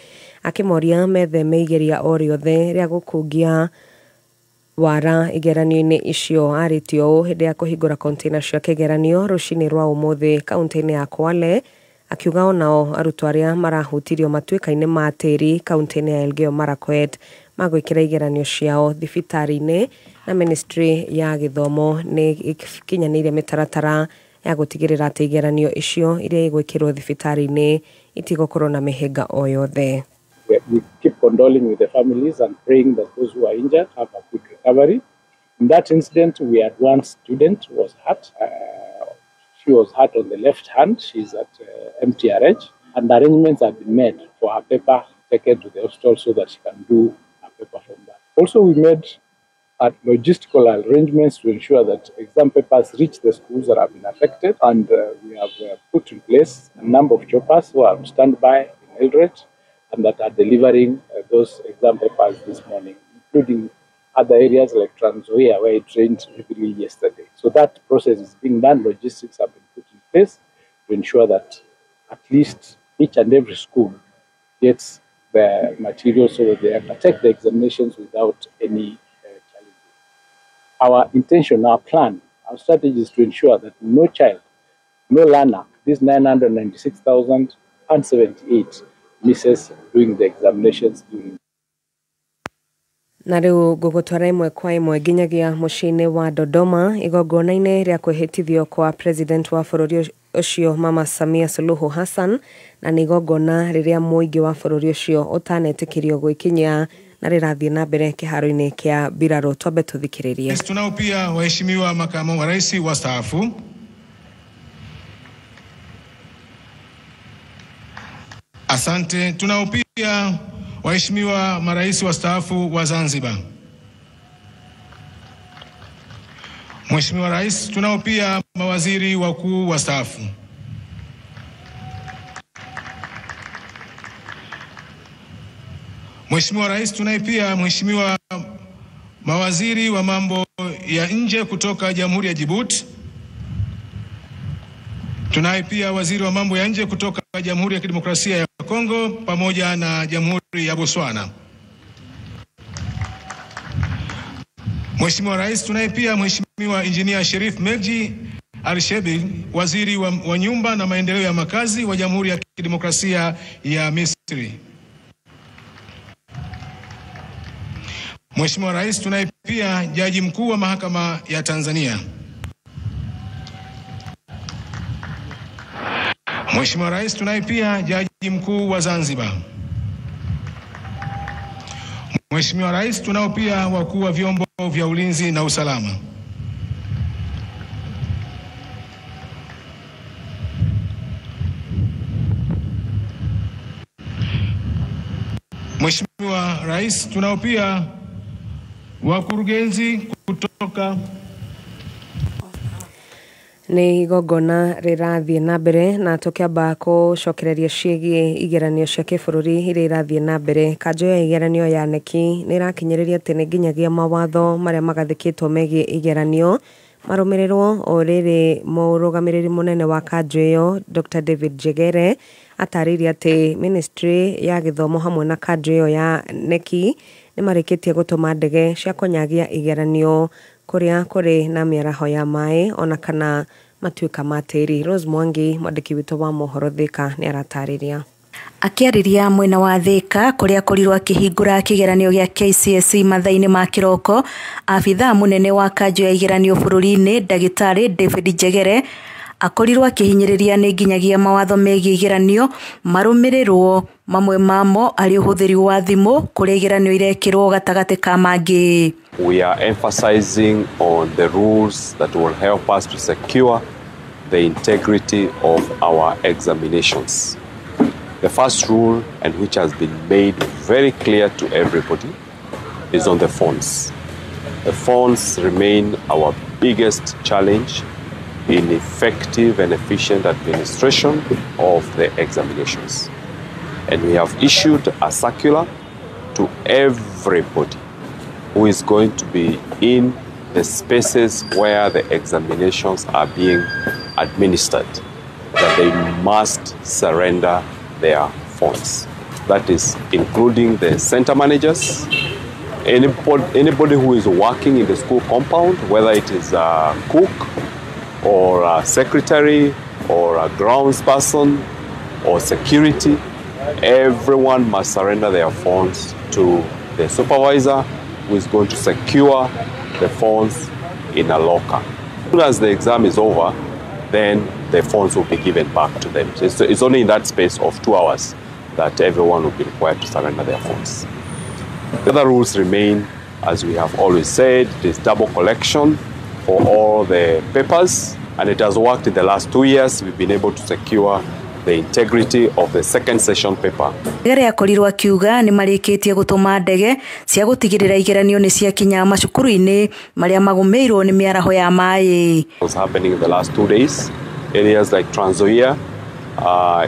akĩmoria metheme igeria o rĩothe rĩa gũkungia wara igeranio-inĩ icio. Arĩtie ũũ hĩndĩ ya kũhingũra container cia kĩgeranio rũcinĩ rwa ũmũthĩ kaunti-inĩ ya Kwale, akiuga onao arutwo arĩa marahutirio matuĩka-inĩ ma tĩri kaunti-inĩ ya Elgeyo Marakwet magwĩkĩra igeranio ciao thibitarĩ-inĩ, na ministry ya gĩthomo nĩ ĩkinyanĩirie mĩtaratara ya gũtigĩrĩra atĩ igeranio icio iria igwĩkĩrwo thibitarĩ-inĩ itigũkorwo na mĩhĩnga o yothe. We keep condoling with the families and praying that those who are injured have a quick recovery. In that incident, we had one student who was hurt. She was hurt on the left hand. She's at MTRH, and arrangements have been made for her paper taken to the hospital so that she can do her paper from that. Also, we made logistical arrangements to ensure that exam papers reach the schools that have been affected, and we have put in place a number of choppers who are on standby in Eldoret and that are delivering those exam papers this morning, including other areas like Trans Nzoia, where it rained heavily yesterday. So that process is being done. Logistics have been put in place to ensure that at least each and every school gets the material so that they can take the examinations without any challenges. Our intention, our plan, our strategy is to ensure that no child, no learner, these 996,078 misses doing the examinations during. Na rĩu ngũgũtwara ĩmwe kwa ĩmwe nginyagia mũciĩ-inĩ wa Dodoma igongona-inĩ rĩa kwĩhĩtithio kwa president wa bũrũri ũcio Mama Samia Suluhu Hassan, na nĩ igongona rĩrĩa mũingĩ wa bũrũri ũcio ũtanetĩkĩrio gwĩkinyia na rĩrathiĩ na mbere kĩharo-inĩ kĩa mbirarũ. Twambe tũthikĩrĩrie. Tunao pia waheshimiwa makamu wa rais wastaafu, asante. Tunao pia waheshimiwa marais wastaafu wa Zanzibar. Mheshimiwa Rais, tunao pia mawaziri wakuu wastaafu. Mheshimiwa Rais, tunaye pia mheshimiwa mawaziri wa mambo ya nje kutoka Jamhuri ya Djibouti. Tunaye pia waziri wa mambo ya nje kutoka Jamhuri ya Kidemokrasia ya Kongo pamoja na Jamhuri ya Botswana. Mheshimiwa Rais, tunaye pia Mheshimiwa Engineer Sherif Melji, Al-Shebi, Waziri wa Nyumba na Maendeleo ya Makazi wa Jamhuri ya Kidemokrasia ya Misri. Mheshimiwa Rais, tunaye pia Jaji Mkuu wa Mahakama ya Tanzania. Mheshimiwa Rais, tunaye pia Jaji Mkuu wa Zanzibar. Mheshimiwa Rais, tunao pia wakuu wa vyombo vya ulinzi na usalama. Mheshimiwa Rais, tunao pia wakurugenzi kutoka Nĩ igongona rĩrathiĩ na mbere na tũkĩamba gũcokereria ciĩgiĩ igeranio cia kĩbũrũri iria irathiĩ na mbere. Kanjũ ya igeranio ya KNEC nĩ ĩrakinyĩrĩria atĩ nĩ nginyagia mawatho marĩa magathĩkĩtwo megiĩ igeranio marũmĩrĩrwo. O rĩrĩ, mũrũgamĩrĩri mũnene wa kanjũ ĩyo Dr. David Njegere atarĩirie atĩ ministry ya gĩthomo hamwe na kanjũ ĩyo ya KNEC nĩ marĩkĩtie gũtũma ndege cia kũnyagia igeranio kũrĩa kũrĩ na mĩaraho ya maĩ ona kana matuĩka ma tĩri. Rose Mwangi, mwandĩki witũ wa mohoro Thika, nĩ aratarĩria. Akĩarĩria mwena wa Thika kũrĩa akorirwo akĩhingũra kĩgeranio gĩa KCSE mathaa-inĩ ma kĩroko, abithaa mũnene wa kanjũ ya igeranio bũrũri-inĩ ndagĩtarĩ David Njegere akorirwo akĩhinyĩrĩria nĩ nginyagia mawatho megiĩ igeranio marũmĩrĩrwo, mamwe mamo arĩ ũhũthĩri wa thimũ kũrĩa igeranio irekĩrwo gatagatĩ ka mangĩ. We are emphasizing on the rules that will help us to secure the integrity of our examinations. The first rule, and which has been made very clear to everybody, is on the phones. The phones remain our biggest challenge in effective and efficient administration of the examinations. And we have issued a circular to everybody who is going to be in the spaces where the examinations are being administered, that they must surrender their phones. That is including the center managers, anybody who is working in the school compound, whether it is a cook or a secretary or a grounds person or security. Everyone must surrender their phones to the supervisor, who is going to secure the phones in a locker. As soon as the exam is over, then the phones will be given back to them. So it's only in that space of 2 hours that everyone will be required to surrender their phones. The other rules remain, as we have always said, it is double collection for all the papers, and it has worked in the last 2 years. We've been able to secure the integrity of the second session paper. Njegere akorirwo akiuga nĩ marĩkĩtie gũtũma ndege cia gũtigĩrĩra igeranio nĩ ciakinya macukuru-inĩ marĩa magũmĩirwo nĩ mĩaraho ya maĩ. Was happening in the last 2 days. Areas like Trans Nzoia,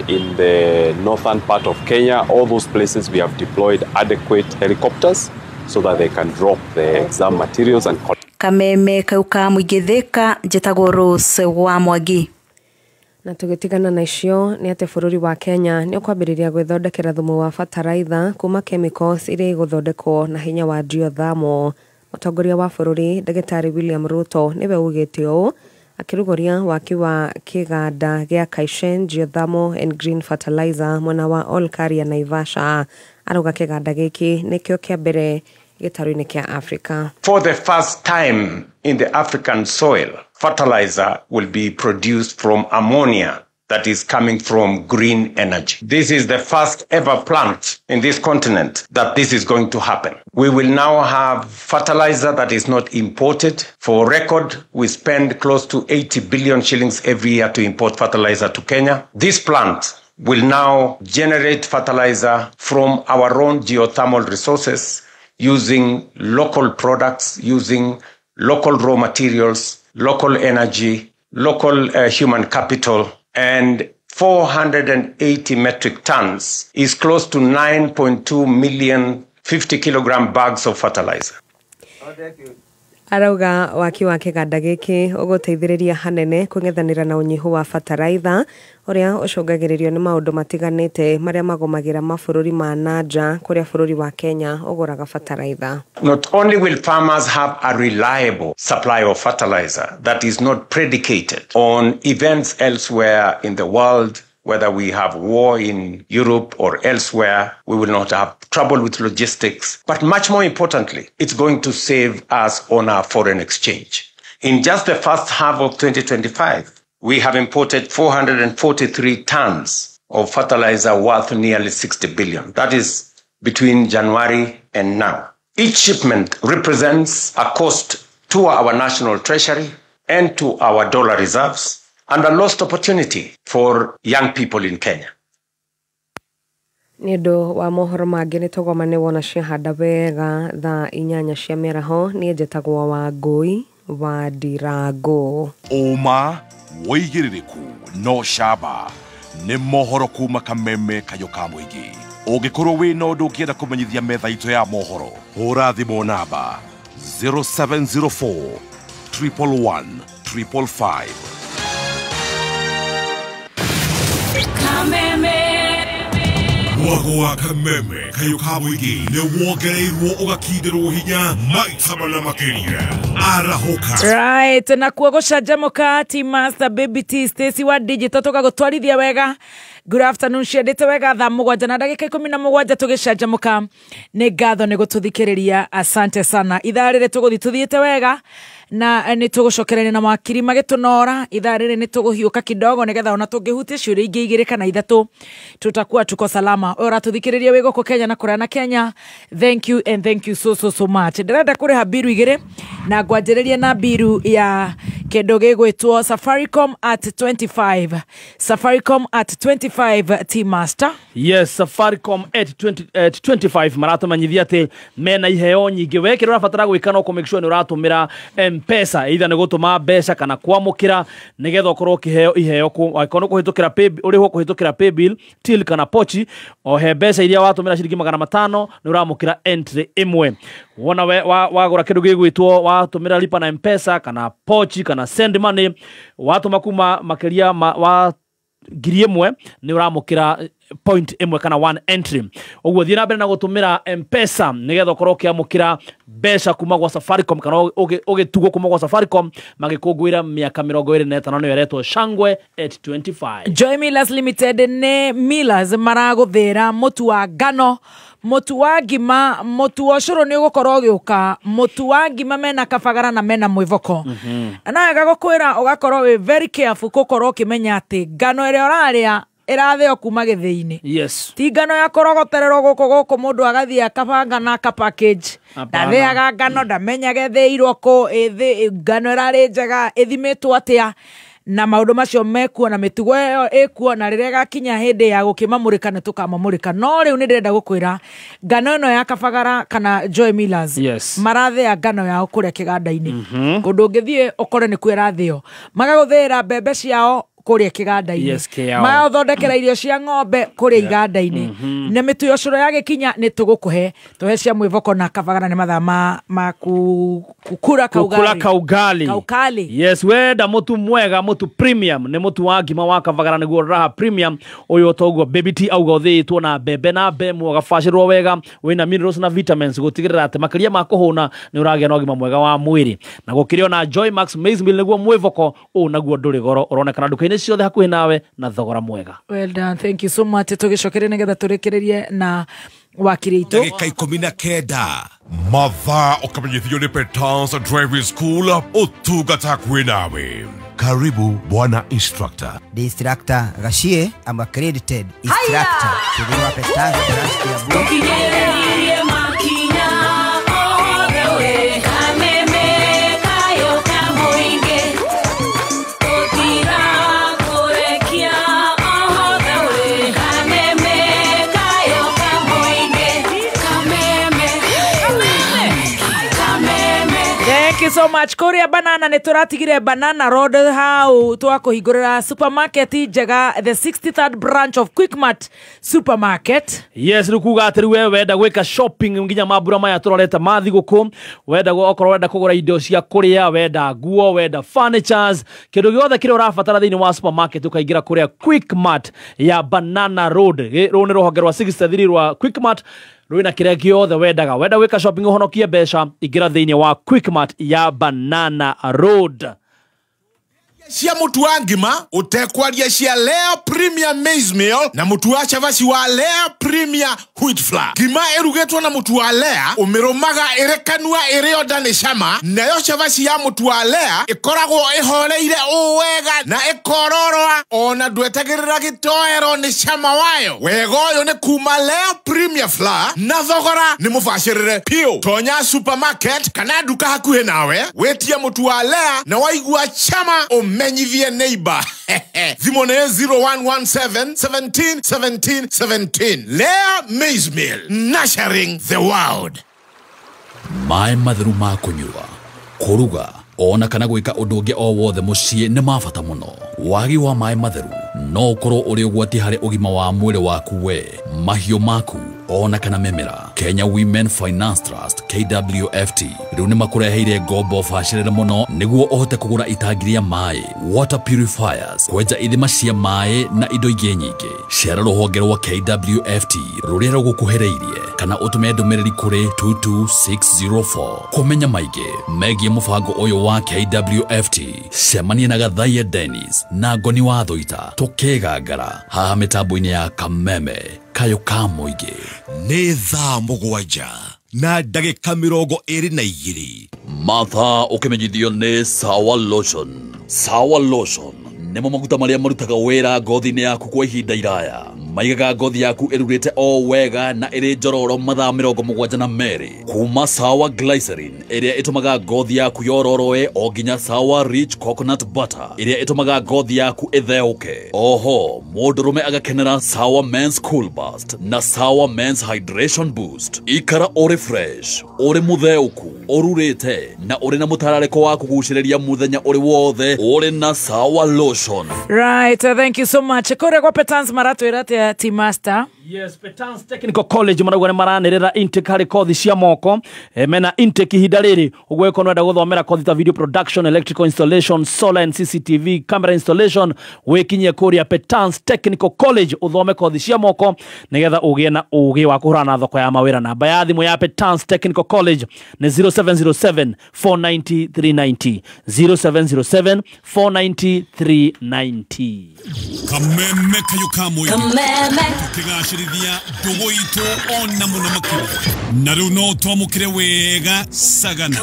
in the northern part of Kenya, all those places we have deployed adequate helicopters so that they can drop the exam materials and collect. Kameme kau ka mũingĩ Thika, njĩtagwo Rose wa Mwangi. Na tũgĩtigana na icio nĩ atĩ bũrũri wa Kenya nĩ ũkwambĩrĩria gwĩthondekera thumu wa bataraitha kuma chemicals iria igũthondekwo na hinya wa geothermal. Mũtongoria wa bũrũri Ndagĩtarĩ William Ruto nĩwe ugĩte ũũ akĩrugũria waki wa kĩganda gĩa Kaishen Geothermal and Green Fertilizer mwena wa Olkaria, Naivasha. Arauga kĩganda gĩkĩ nĩkĩo kĩa mbere gĩtarũ-inĩ kĩa Africa. For the first time in the African soil, fertilizer will be produced from ammonia that is coming from green energy. This is the first ever plant in this continent that this is going to happen. We will now have fertilizer that is not imported. For record, we spend close to 80 billion shillings every year to import fertilizer to Kenya. This plant will now generate fertilizer from our own geothermal resources, using local products, using local raw materials, local energy, local human capital, and 480 metric tons is close to 9.2 million 50 kilogram bags of fertilizer. Arauga waki wa kĩganda gĩkĩ ũgũteithĩrĩria hanene kũng'ethanĩra na ũnyihu wa bataraitha ũrĩa ũcũngagĩrĩrio nĩ maũndũ matiganĩte marĩa magũmagĩra mabũrũri ma nanja kũrĩa bũrũri wa Kenya ũgũraga bataraitha. Not only will farmers have a reliable supply of fertilizer that is not predicated on events elsewhere in the world, whether we have war in Europe or elsewhere, we will not have trouble with logistics. But much more importantly, it's going to save us on our foreign exchange. In just the first half of 2025, we have imported 443 tons of fertilizer worth nearly 60 billion. That is between January and now. Each shipment represents a cost to our national treasury and to our dollar reserves, and a lost opportunity for young people in Kenya. Nĩ ũndũ wa mohoro mangĩ nĩ tũgomane wona ciahanda wega thaa 8 cia mĩaraho. Niĩ njĩtagwo Wangũi wa Ndirango. Ũma wĩigĩrĩrĩku no camba nĩ mohoro kuma kameme kayũ ka mũingĩ. Ũngĩkorwo wĩna ũndũ ũngĩenda kũmenyithia metha itũ ya mohoro, hũra thimũ namba 0704 111 555. Mwago wa kameme kayũ ka mũingĩ nĩ wongereirwo ũgakindĩrwo hinya maita mana makĩria. Arahũka. Right, na kuo gũcanjamũka T Master Baby T Stacy wa digital tũgagũtwarithia wega. Good afternoon, ciendete wega thaa 7:17 tũgĩcanjamũka. Nĩ ngatho nĩ gũtũthikĩrĩria, asante sana. Ithaa rĩrĩ tũgũthiĩ tũthiĩte wega na nĩ tũgũcokereria na mawakiri magĩtũnora. Ithaa rĩrĩ nĩ tũgũhiũka kidogo nĩgetha ona tũngĩhutia ciũria ingĩ 2 kana 3 tutakuwa tuko salama. Ũyũ ũratũthikĩrĩria wĩ gũkũ Kenya na kũraya na Kenya, thank you and thank you so so so much. Ndĩrenda kũrĩha mbiru 2 na ngwanjĩrĩrie na mbiru ya kĩndũ gĩgwĩtwo Safaricom at 25. Safaricom at 25 T Master. Yes, Safaricom at 25 maratũmenyithia atĩ mena iheo nyingĩ. We kĩrĩa ũrabatara gwĩka no kũ make sure nĩ ũratũmĩra M-Pesa, either nĩ gũtũma mbeca kana kwamũkĩra nĩgetha ũkorwo ũkĩheo iheo angĩkorwo nĩ kũhĩtũkĩra pay, ũrĩhwo kũhĩtũkĩra paybill, till kana pochi. O he mbeca iria watũmĩra ciringi 500 nĩ ũramũkĩra entry ĩmwe. Wona we wagũra kĩndũ gĩgwĩtwo watũmĩra lipa na M-Pesa kana pochi kana send money, watũma kuma makĩria wa 1,000 nĩ ũramũkĩra point 1 kana 1 entry. Ũguo thiĩ na mbere na gũtũmĩra M-Pesa nĩgetha ũkorwo ũkĩamũkĩra mbeca kuma gwa Safaricom kana ũgĩtugwo kuma gwa Safaricom magĩkũngũĩra mĩaka 25 nĩyo ĩretwo Shangwe at 25. Joy Millers Limited nĩ Millers maragũthĩra mũtu wa ngano, mũtu wa ngima, mũtu wa ũcũrũ nĩ ũgũkorwo ũgĩũka, mũtu wa ngima mena kabagara na mena mwĩvoko. Na wega gũkwĩra ũgakorwo wĩ very careful gũkorwo ũkĩmenya atĩ ngano ĩrĩa ũrarĩa ĩrathĩo kuma gĩthĩi-inĩ. Yes. Ti ngano ya kũrogotererwo gũkũ mũndũ agathiĩ akabanga na aka package. Ndathĩaga ngano ndamenyaga ĩthĩirwo kũ, ngano ĩrarĩ njega ĩthimĩtwo atĩa, na maũndũ macio mekuo na mĩtugo ĩyo ĩkuo, na rĩrĩa ĩgakinya hĩndĩ ya gũkĩmamũrĩka nĩ tũkamamũrĩka. No rĩu nĩ ndĩrenda gũkwĩra ngano ĩno ya kabagara kana Joy Millers, yes, marathĩa ngano yao kũrĩa kĩganda-inĩ. Kũndũ ũngĩthiĩ ũkore nĩkuo ĩrathĩo. Magagũthĩĩra mbembe ciao kũrĩa kĩganda-inĩ. Yes, magathondekera irio cia ng'ombe kũrĩa iganda-inĩ. Na mĩtu ya ũcũrũ yagĩkinya nĩ tũgũkũhe tũhe cia mwĩvoko na kabagara. Nĩ mathaa ma kukura kaugali. Kaukali. Yes, wenda mũtu mwega, mũtu premium, nĩ mũtu wa ngima wa kabagara nĩguo Raha Premium. Ũyũ toguo Baby T auga ũthĩĩtwo na mbembe na mbemũ ũgabacĩrwo wega, wĩna minerals na vitamins gũtigĩrĩra atĩ makĩria ma kũhũna nĩ ũragĩa na ũgima mwega wa mwĩrĩ. Na gũkĩrĩ ona Joy Max Maize Meal nĩguo mwĩvoko ũũ naguo ndũrĩ goro, ũronekana nduka-inĩ ciothe hakuhĩ nawe na thogora mwega. Well done, thank you so much. Tũgĩcokerie nĩgetha tũrĩkĩrĩrie na wakiri itũ. Ndagĩka 19 mathaa ũkamenyithio nĩ Petans Driving School ũtungata hakuhĩ nawe. Karibu bwana instructor. The instructor Gashie, I'm accredited instructor. Thĩinĩ wa Petans branch Kiambu. Thank you so so much. Kũrĩa Banana nĩ tũratigire Banana Road hau twakũhingũrĩra supermarket njega, the 63rd branch of Quickmart supermarket. Yes, rĩu kuga atĩ rĩu we wenda gwĩka shopping nginya mambura maya tũrorete ma thigũkũ, wenda okorwo wenda kũgũra indo cia kũrĩa, wenda nguo, wenda furnitures, kĩndũ gĩothe kĩrĩa ũrabatara thĩinĩ wa supermarket ũkaingĩra kũrĩa Quickmart ya Banana Road. Rũu nĩ rũhonge rwa 63 rwa Quickmart rwĩna kĩrĩa gĩothe wendaga. Wenda gwĩka shopping ũhonokie mbeca, ingĩra thĩinĩ wa Quickmart ya Banana Road. Cia mutu wa ngima utekwaria cia Lea Premier Maize Meal na mutu wa chavaci wa Lea Premier Wheat Flour. Ngima ĩrugĩtwo na mutu wa Lea ũmĩrũmaga ĩrĩ kanua ĩrĩ onda nĩ cama, nayo chavaci ya mutu wa Lea ĩkoragwo ĩhoreire ũũ wega na ĩkororoa ona ndwetagĩrĩra gĩtoero nĩ cama wayo. Wega ũyũ nĩ kuma Lea Premier Flour na thogora nĩ mũbacĩrĩre piũ. Tonya supermarket kana nduka hakuhĩ nawe wĩtie mutu wa Lea na waigua chama menyithie neighbor. Thimũ nĩ 0117 17 17 17. Lea Maize Meal, nurturing the world. Maĩ matheru ma kũnyua, kũruga ona kana gwĩka ũndũ ũngĩ o wothe mũciĩ nĩ ma bata mũno. Wagi wa maĩ matheru no ũkorwo ũrĩ ũgwati harĩ ũgima wa mwĩrĩ waku we, mahiũ maku ona kana mĩmera. Kenya Women Finance Trust KWFT rĩu nĩ makũreheire ngombo bacĩrĩre mũno nĩguo ũhote kũgũra itangi rĩa maĩ, water purifiers, kwenja ithima cia maĩ na indo ingĩ nyingĩ. Cera rũhonge rwa KWFT rũrĩa rũgũkuhĩrĩirie kana ũtũme ndũmĩrĩri kũrĩ 22604 kũmenya maingĩ megiĩ mũbango ũyũ wa KWFT. Cemania na Gathaiya Dennis na Ngoni wa Thũita tũkĩgangara haha mĩtambo-inĩ ya Kameme Kayo ka mũingĩ. Nĩ thaa 7 na ndagĩka 22. Mathaa ũkĩmenyithio nĩ Sawa Lotion. Sawa Lotion nĩmo maguta marĩa marutaga wĩra ngothi-inĩ yaku kwa ihinda iraya. Maigaga ngothi yaku ĩrurĩte o wega na ĩrĩ njororo mathaa 72 kuma Sawa Glycerin ĩrĩa ĩtũmaga ngothi yaku yororoe o nginya Sawa Rich Coconut Butter ĩrĩa ĩtũmaga ngothi yaku ĩtheũke. Oho mũndũrũme agakenera Sawa Men's Cool Burst na Sawa Men's Hydration Boost. Ikara ũrĩ fresh, ũrĩ mũtheũku, ũrurĩte na ũrĩ na mũtararĩko wa kũgucĩrĩria mũthenya ũrĩ wothe ũrĩ na Sawa Lotion. Right, thank you so much. Kũrĩa gwa Petans maratwĩra atĩa Team Master? Yes, Petans Technical College marauga nĩ maranĩrĩra intake harĩ kothi cia moko. Mena intake ihinda rĩrĩ ũguo ĩkorwo wenda gũthomera kothi ta video production, electrical installation, solar and CCTV camera installation, wĩkinyie kũrĩa Petans Technical College ũthome kothi cia moko nĩgetha ũgĩe na ũgĩ wa kũhũrana na thoko ya mawĩra. Namba ya thimũ ya Petans Technical College nĩ 0707 490 390, 0707 490 390. Kameme Kayo ka mũingĩ. Kameme. Tũkĩgacĩrithia ndũgũ itũ ona mũno makĩria. Na rĩu no twamũkĩre wega Sagana.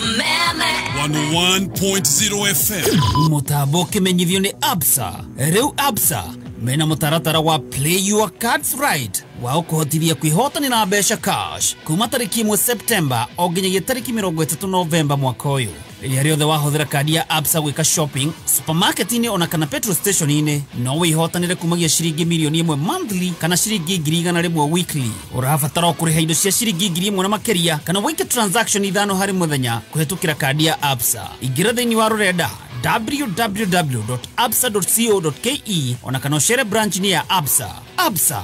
101.0 FM. Mũtambo ũkĩmenyithio nĩ Absa. Rĩu Absa mena mũtaratara wa Play Your Cards Right wa ũkũhotithia kwĩhotanĩra mbeca cash kuma tarĩki 1 September o nginyagia tarĩki 30 Novemba mwaka ũyũ. Rĩrĩa rĩothe wahũthĩra kandi ya Absa gwĩka shopping supermarket-inĩ ona kana petrol station-inĩ no wĩhotanĩre kumagia ciringi mirioni 1 monthly kana ciringi 100,000 weekly. Ũrabatara o kũrĩha indo cia ciringi 1,000 na makĩria kana wĩke transaction 5 harĩ mũthenya kũhĩtũkĩra kandi ya Absa. Ingĩra thĩinĩ wa rũrenda www.absa.co.ke ona kana ũcere branch-inĩ ya Absa. Absa,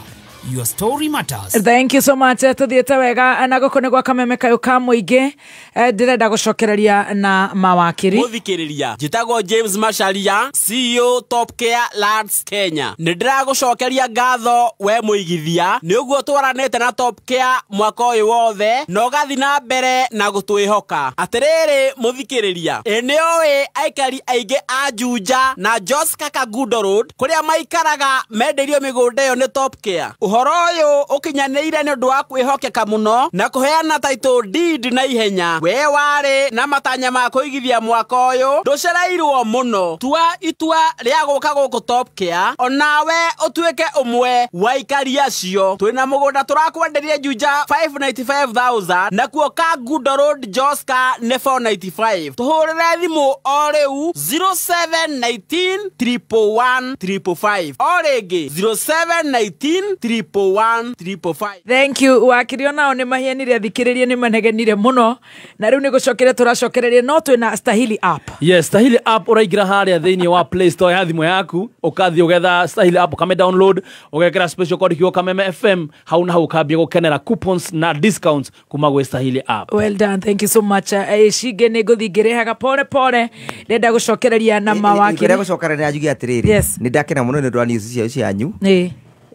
your story matters. Thank you so much. Tuthiĩte wega na gũkũ nĩ gwa Kameme Kayo ka mũingĩ. Ndĩrenda gũcokereria na mawakiri. Mũthikĩrĩria, njĩtagwo James Macharia, CEO Top Care Lands Kenya. Nĩ ndĩragũcokeria ngatho we mũigithia nĩ ũguo twaranĩte na Top Care mwaka ũyũ wothe na ũgathiĩ na mbere na gũtwĩhoka. Atĩrĩrĩ mũthikĩrĩria, ĩ nĩ ũĩ aikari aingĩ a Juja na Joska Kangundo Road kũrĩa maikaraga mendeirio mĩgũnda ĩyo nĩ Top Care. Ũhoro ũyũ ũkinyanĩire nĩ ũndũ wa kwĩhokeka mũno na kũheana title deed na ihenya. We warĩ na matanya ma kũigithia mwaka ũyũ ndũcereirwo mũno. Tua itua rĩa gũka gũkũ Top Care onawe ũtuĩke ũmwe wa aikari acio. Twĩna mũgũnda tũrakwenderia Juja 595,000 nakuo Kangundo Road Joska nĩ 495. Tũhũrĩre thimũ o rĩu 0719 111 555 o rĩngĩ 0719 111 555. Thank you. Wakiri onao nĩ mahianire athikĩrĩria nĩ manegenire mũno na rĩu nĩ gũcokeria tũracokereria no twĩna Stahili app. Yes, Stahili app ũraingĩra harĩa thĩinĩ wa Play Store ya thimũ yaku, ũkathiĩ ũgetha Stahili app ũkame download, ũgekĩra special code kiugo Kameme FM, hau na hau ũkambia gũkenera coupons na discounts kuma gwĩ Stahili app. Well done, thank you so much. Cingĩ nĩ ngũthiĩ ngĩrĩhaga pore pore, ndenda gũcokereria na mawakiri. Ngwenda gũcokereria njuge atĩrĩrĩ, nĩ ndakena mũno nĩ ũndũ wa news cia cianyu.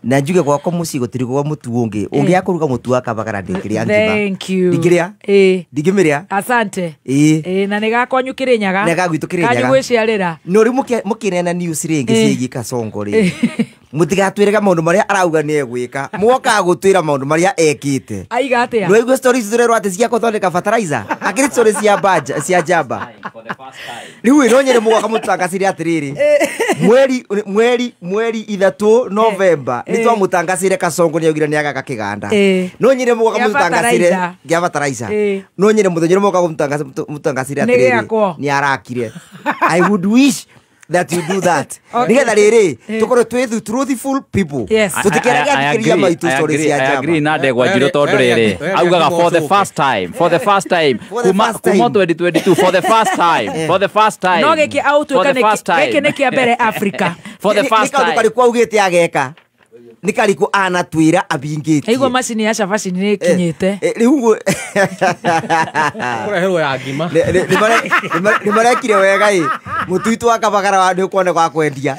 Na njuge gwakwa mũciĩ gũtirĩ gwa mũtu ũngĩ ũngĩaga kũruga mũtu wa kabagara ndingĩrĩa ngima. Thank you. Ndingĩrĩa? Ndingĩmĩrĩa? Asante. Na nĩ gakwanyu Kĩrĩnyaga. Nĩ gagwitũ Kĩrĩnyaga. Kanyu gwĩciarĩra. No rĩu mũkĩneana news rĩngĩ ciĩgiĩ Kasongo rĩ, mũtigatwĩrega maũndũ marĩa arauga nĩ egwĩka, mwokaga gũtwĩra maũndũ marĩa ekĩte. Aiga atĩa? Nĩ waigua stories tũrerwo atĩ cia gũthondeka fertilizer, akĩrĩ stories cia banja cia njamba. Rĩu ĩ no nyende mũgoka mũtangacĩre atĩrĩrĩ, mweri 3 November nĩ twamũtangacĩre Kasongo nĩ augire nĩ agaka kĩganda. No nyende mũgoka mũtangacĩre gĩa fertilizer. No nyende mũthenya ũrĩa mũgoka mũtangacĩre atĩrĩrĩ nĩ arakire. I would wish that you do that. Nigetha rĩrĩ tũkorwo twĩ truthful people. Tũtikeragia athikĩrĩria maitũ stories cia njamba. I agree na ndegwa njirũ tondũ rĩrĩ augaga for the first time, for the first time kuma 2022, for the first time, for the first time. No gĩkĩ aũtuĩka gĩkĩ nĩ kĩa mbere Africa. For the first time. Nĩ kaũndũ karĩkũ augĩte ageka? Nĩ karĩkũ anatwĩra abingĩtie? Aigua macini ya cabaci nĩ ĩkinyĩte. Rĩu kũreherwo ya ngima. Nĩ marekire wega ĩ. Mũtu witũ wa kabagara nĩ ũkuona gwa kwendia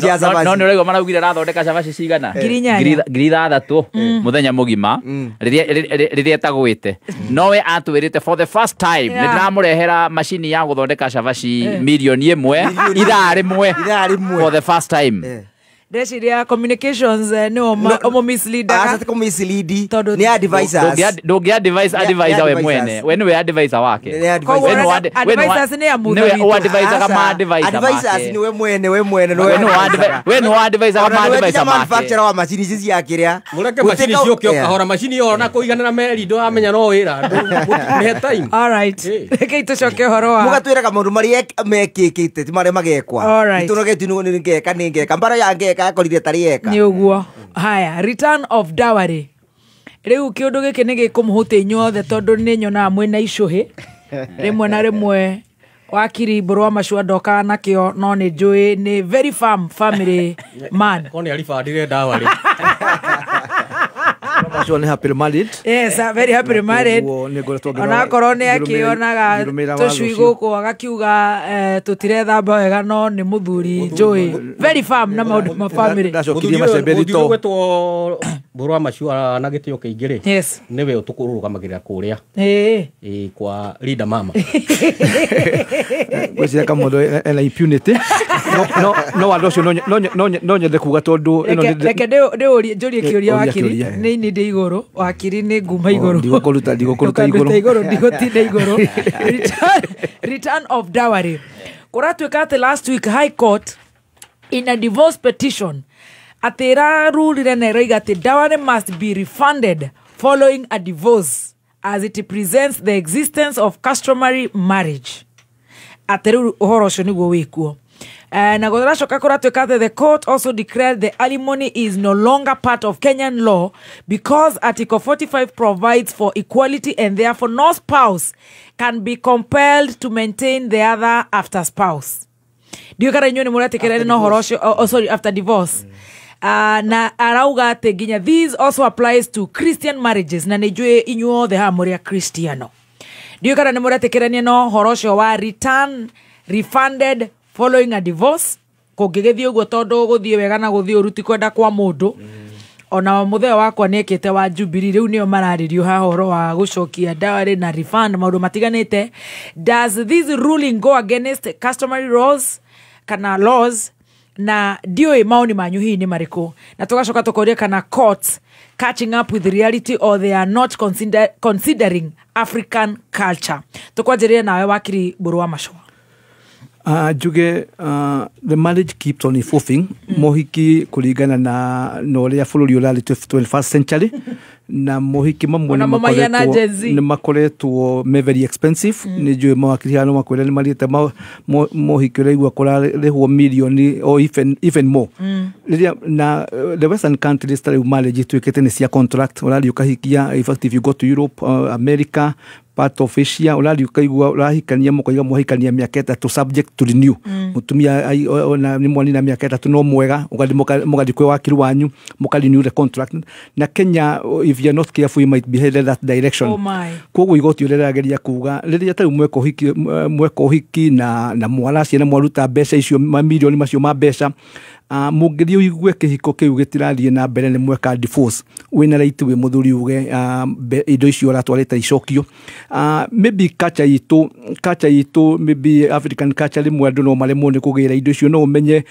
cia cabaci. No nĩ ũraigua maraugire arathondeka cabaci cigana? 6,000 mũthenya mũgima rĩrĩa etagwĩte. No we atwĩrĩte for the first time nĩ ndĩramũrehera macini ya gũthondeka cabaci mirioni 1 ithaa rĩmwe for the first time. Ndeciria communications nĩ o misleadaga. Aca ti kũ mislead, nĩ advisors. Ndũngĩ advise advisor we mwene. We nĩwe advisor wake. Advisors nĩ amũthuri. Nĩwe advisaga ma advisor make. Advisors nĩ we mwene, we mwene. We nĩwe advisaga ma advisor make. Manufacturer wa macini ici cia kĩrĩa. Mũreke macini ciũke o kahora, macini ĩyo ona kũiganĩra meri ndũramenya no wĩra. Mĩhe time. All right. Rekei tũcoke ũhoro wa. Mũgatwĩraga maũndũ marĩa mekĩkĩte ti marĩa magekwa. Nĩtũnogetio nĩ ngeka nĩ ngeka. Mbara ya ngeka akorire tarĩ eka. Nĩ ũguo. Haya, return of dowry. Rĩu kĩũndũ gĩkĩ nĩ gĩkũmũhutia inyuothe tondũ nĩ nyonaga mwĩna icũhĩ. Rĩmwe na rĩmwe wakiri Mbũrũ wa Macua ndokaga nakĩo no nĩ njũĩ nĩ very firm family man. Ko nĩ aribandire dowry. Macua nĩ happily married. Yes, very happily married. Onakorwo nĩ akĩonaga tũcui gũkũ agakiuga tũtirethamba wega no nĩ mũthuri njũĩ. Very firm na maũndũ ma family. Ndacokirie macembe thito. Gwĩtwo Mbũrũ wa Macua na gĩtĩo kĩingĩ rĩ. Yes. Nĩwe ũtũkũrũgamagĩrĩra kũrĩa. Kwa Linda Mama. Gwĩciria kamũndũ ena impunity. No watho ũcio no nyende kuga tondũ ĩno reke ndĩũrie njũrie kĩũria wakiri. Nĩ ini ndĩ igũrũ, wakiri nĩ nguma igũrũ. Ndigũkũruta igũrũ. Igũrũ ndigũtinda igũrũ. Return of dowry. Kũratuĩka atĩ last week High Court in a divorce petition atĩ ĩrarurire na ĩroiga atĩ dowry must be refunded following a divorce as it presents the existence of customary marriage. Atĩ rĩu ũhoro ũcio nĩguo wĩkuo. Na gũracoka kũratuĩka atĩ the court also declared the alimony is no longer part of Kenyan law because Article 45 provides for equality and therefore no spouse can be compelled to maintain the other after spouse. Ndiũĩ kana inyuĩ nĩ mũretĩkĩra na ũhoro ũcio, oh, sorry, after divorce. Na arauga atĩ nginya this also applies to Christian marriages na nĩ njũĩ inyuothe haha mũrĩ a Kristiano. Ndiũĩ kana nĩ mũretĩkĩrania na ũhoro ũcio wa return refunded following a divorce kũngĩgĩthiĩ ũguo tondũ gũthiĩ wega na gũthiĩ ũru ti kwenda kwa mũndũ. Ona mũthee wakwa nĩ ekĩte wa Jubilee rĩu nĩo mararĩrio haha ũhoro wa gũcokia dowry na refund maũndũ matiganĩte. Does this ruling go against customary laws kana laws? Na ndiũĩ maoni manyu hihi nĩ marĩkũ? Na tũgacoka tũkoria kana courts catching up with reality or they are not considering African culture. Tũkwanjĩrĩria nawe wakiri Mbũrũ wa Macua. Njuge the marriage keeps on evolving. Mohiki kũringana na ũrĩa bũrũri ũrarĩ 21st century Na mohiki mamwe Ona mamahiana Gen Z. Nĩ makoretwo me very expensive. Nĩ njũĩ mawakiri hano makwĩra nĩ marĩte mohiki ũraigua kũrarĩhwo mirioni or even more. Rĩrĩa na the western countries ta rĩu marriage ituĩkĩte nĩ cia contract, ũrathiĩ ũkahikia. In fact, if you go to Europe, America, part of Asia, ũrathiĩ ũkaigua ũrahikania, mũkaiga mwahikania mĩaka 3 subject to renew. Mũtumia ona nĩ mwanina mĩaka 3 no mwega, ũgathiĩ mũgathiĩ kwĩ wakiri wanyu, mũka renew the contract. Na Kenya, if you are not careful, you might be headed that direction. Oh my. Koguo igoti ũrĩa rĩrageria kuga, rĩrĩa ta rĩu mweka ũhiki na mwaracia na mwaruta mbeca icio, mamirioni macio ma mbeca, mũngĩthiĩ ũigue kĩhiko kĩu gĩtirathiĩ na mbere, nĩ mweka divorce, wĩna right wĩ mũthuri uge indo icio ũratwarĩte icokio. Maybe culture itũ, maybe African culture, rĩmwe andũ no maremwo nĩ kũgĩra indo icio, no ũmenye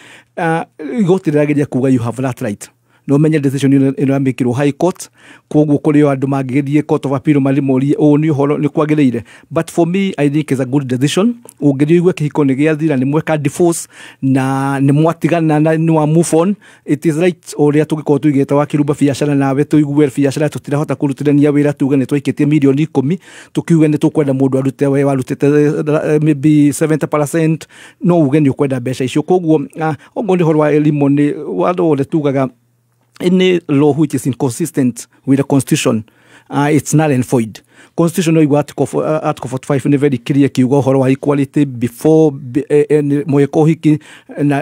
igoti rĩrageria kuga you have that right. No menye decision ĩno yamĩkĩrwo high court, koguo kũrĩ o andũ mangĩgĩthiĩ court of appeal marĩmorie ũũ nĩ ũhoro nĩ kwagĩrĩire. But for me, I think it's a good decision. Ũngĩthiĩ ũigue kĩhiko nĩ gĩathira, nĩ mweka divorce na nĩ mwatigana na nĩ wa move on, it is right. Ũrĩa tũngĩkorwo tũigĩte wakirumba biacara nawe, tũigue biacara tũtirahota kũrutithania wĩra, tuge nĩ twaikĩtie mirioni 10, tũkiuge nĩ tũkwenda mũndũ arute, we warutĩte maybe 70%, no uge nĩ ũkwenda mbeca icio. Koguo okorwo nĩ ũhoro wa elimu, nĩ watho wothe tugaga any law which is inconsistent with the constitution, it's null and void. Constitution no igua article 45 nĩ very clear kiuga ũhoro wa equality before mweka ũhiki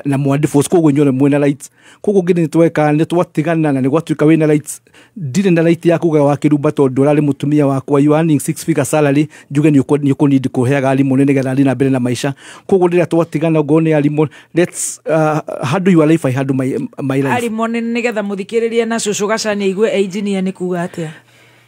na mwa divorce. Koguo inyuothe mwĩna rights. Koguo ngĩ nĩ tweka nĩ twatigana na nĩ gwatuĩka wĩna rights, ndirĩ na right ya kuga wakĩrumba tondũ ũrarĩ mũtumia wakwa, you earning six figure salary, njuge nĩ ũkũnindi kũheaga arimũ nĩgetha thiĩ na mbere na maica. Koguo rĩrĩa twatigana, ngorwo nĩ arimũ, let's handle your life, I handle my life. Arimũ nĩ nĩgetha mũthikĩrĩrie na cũcũ gacani aigue engineer nĩ kuga atĩa.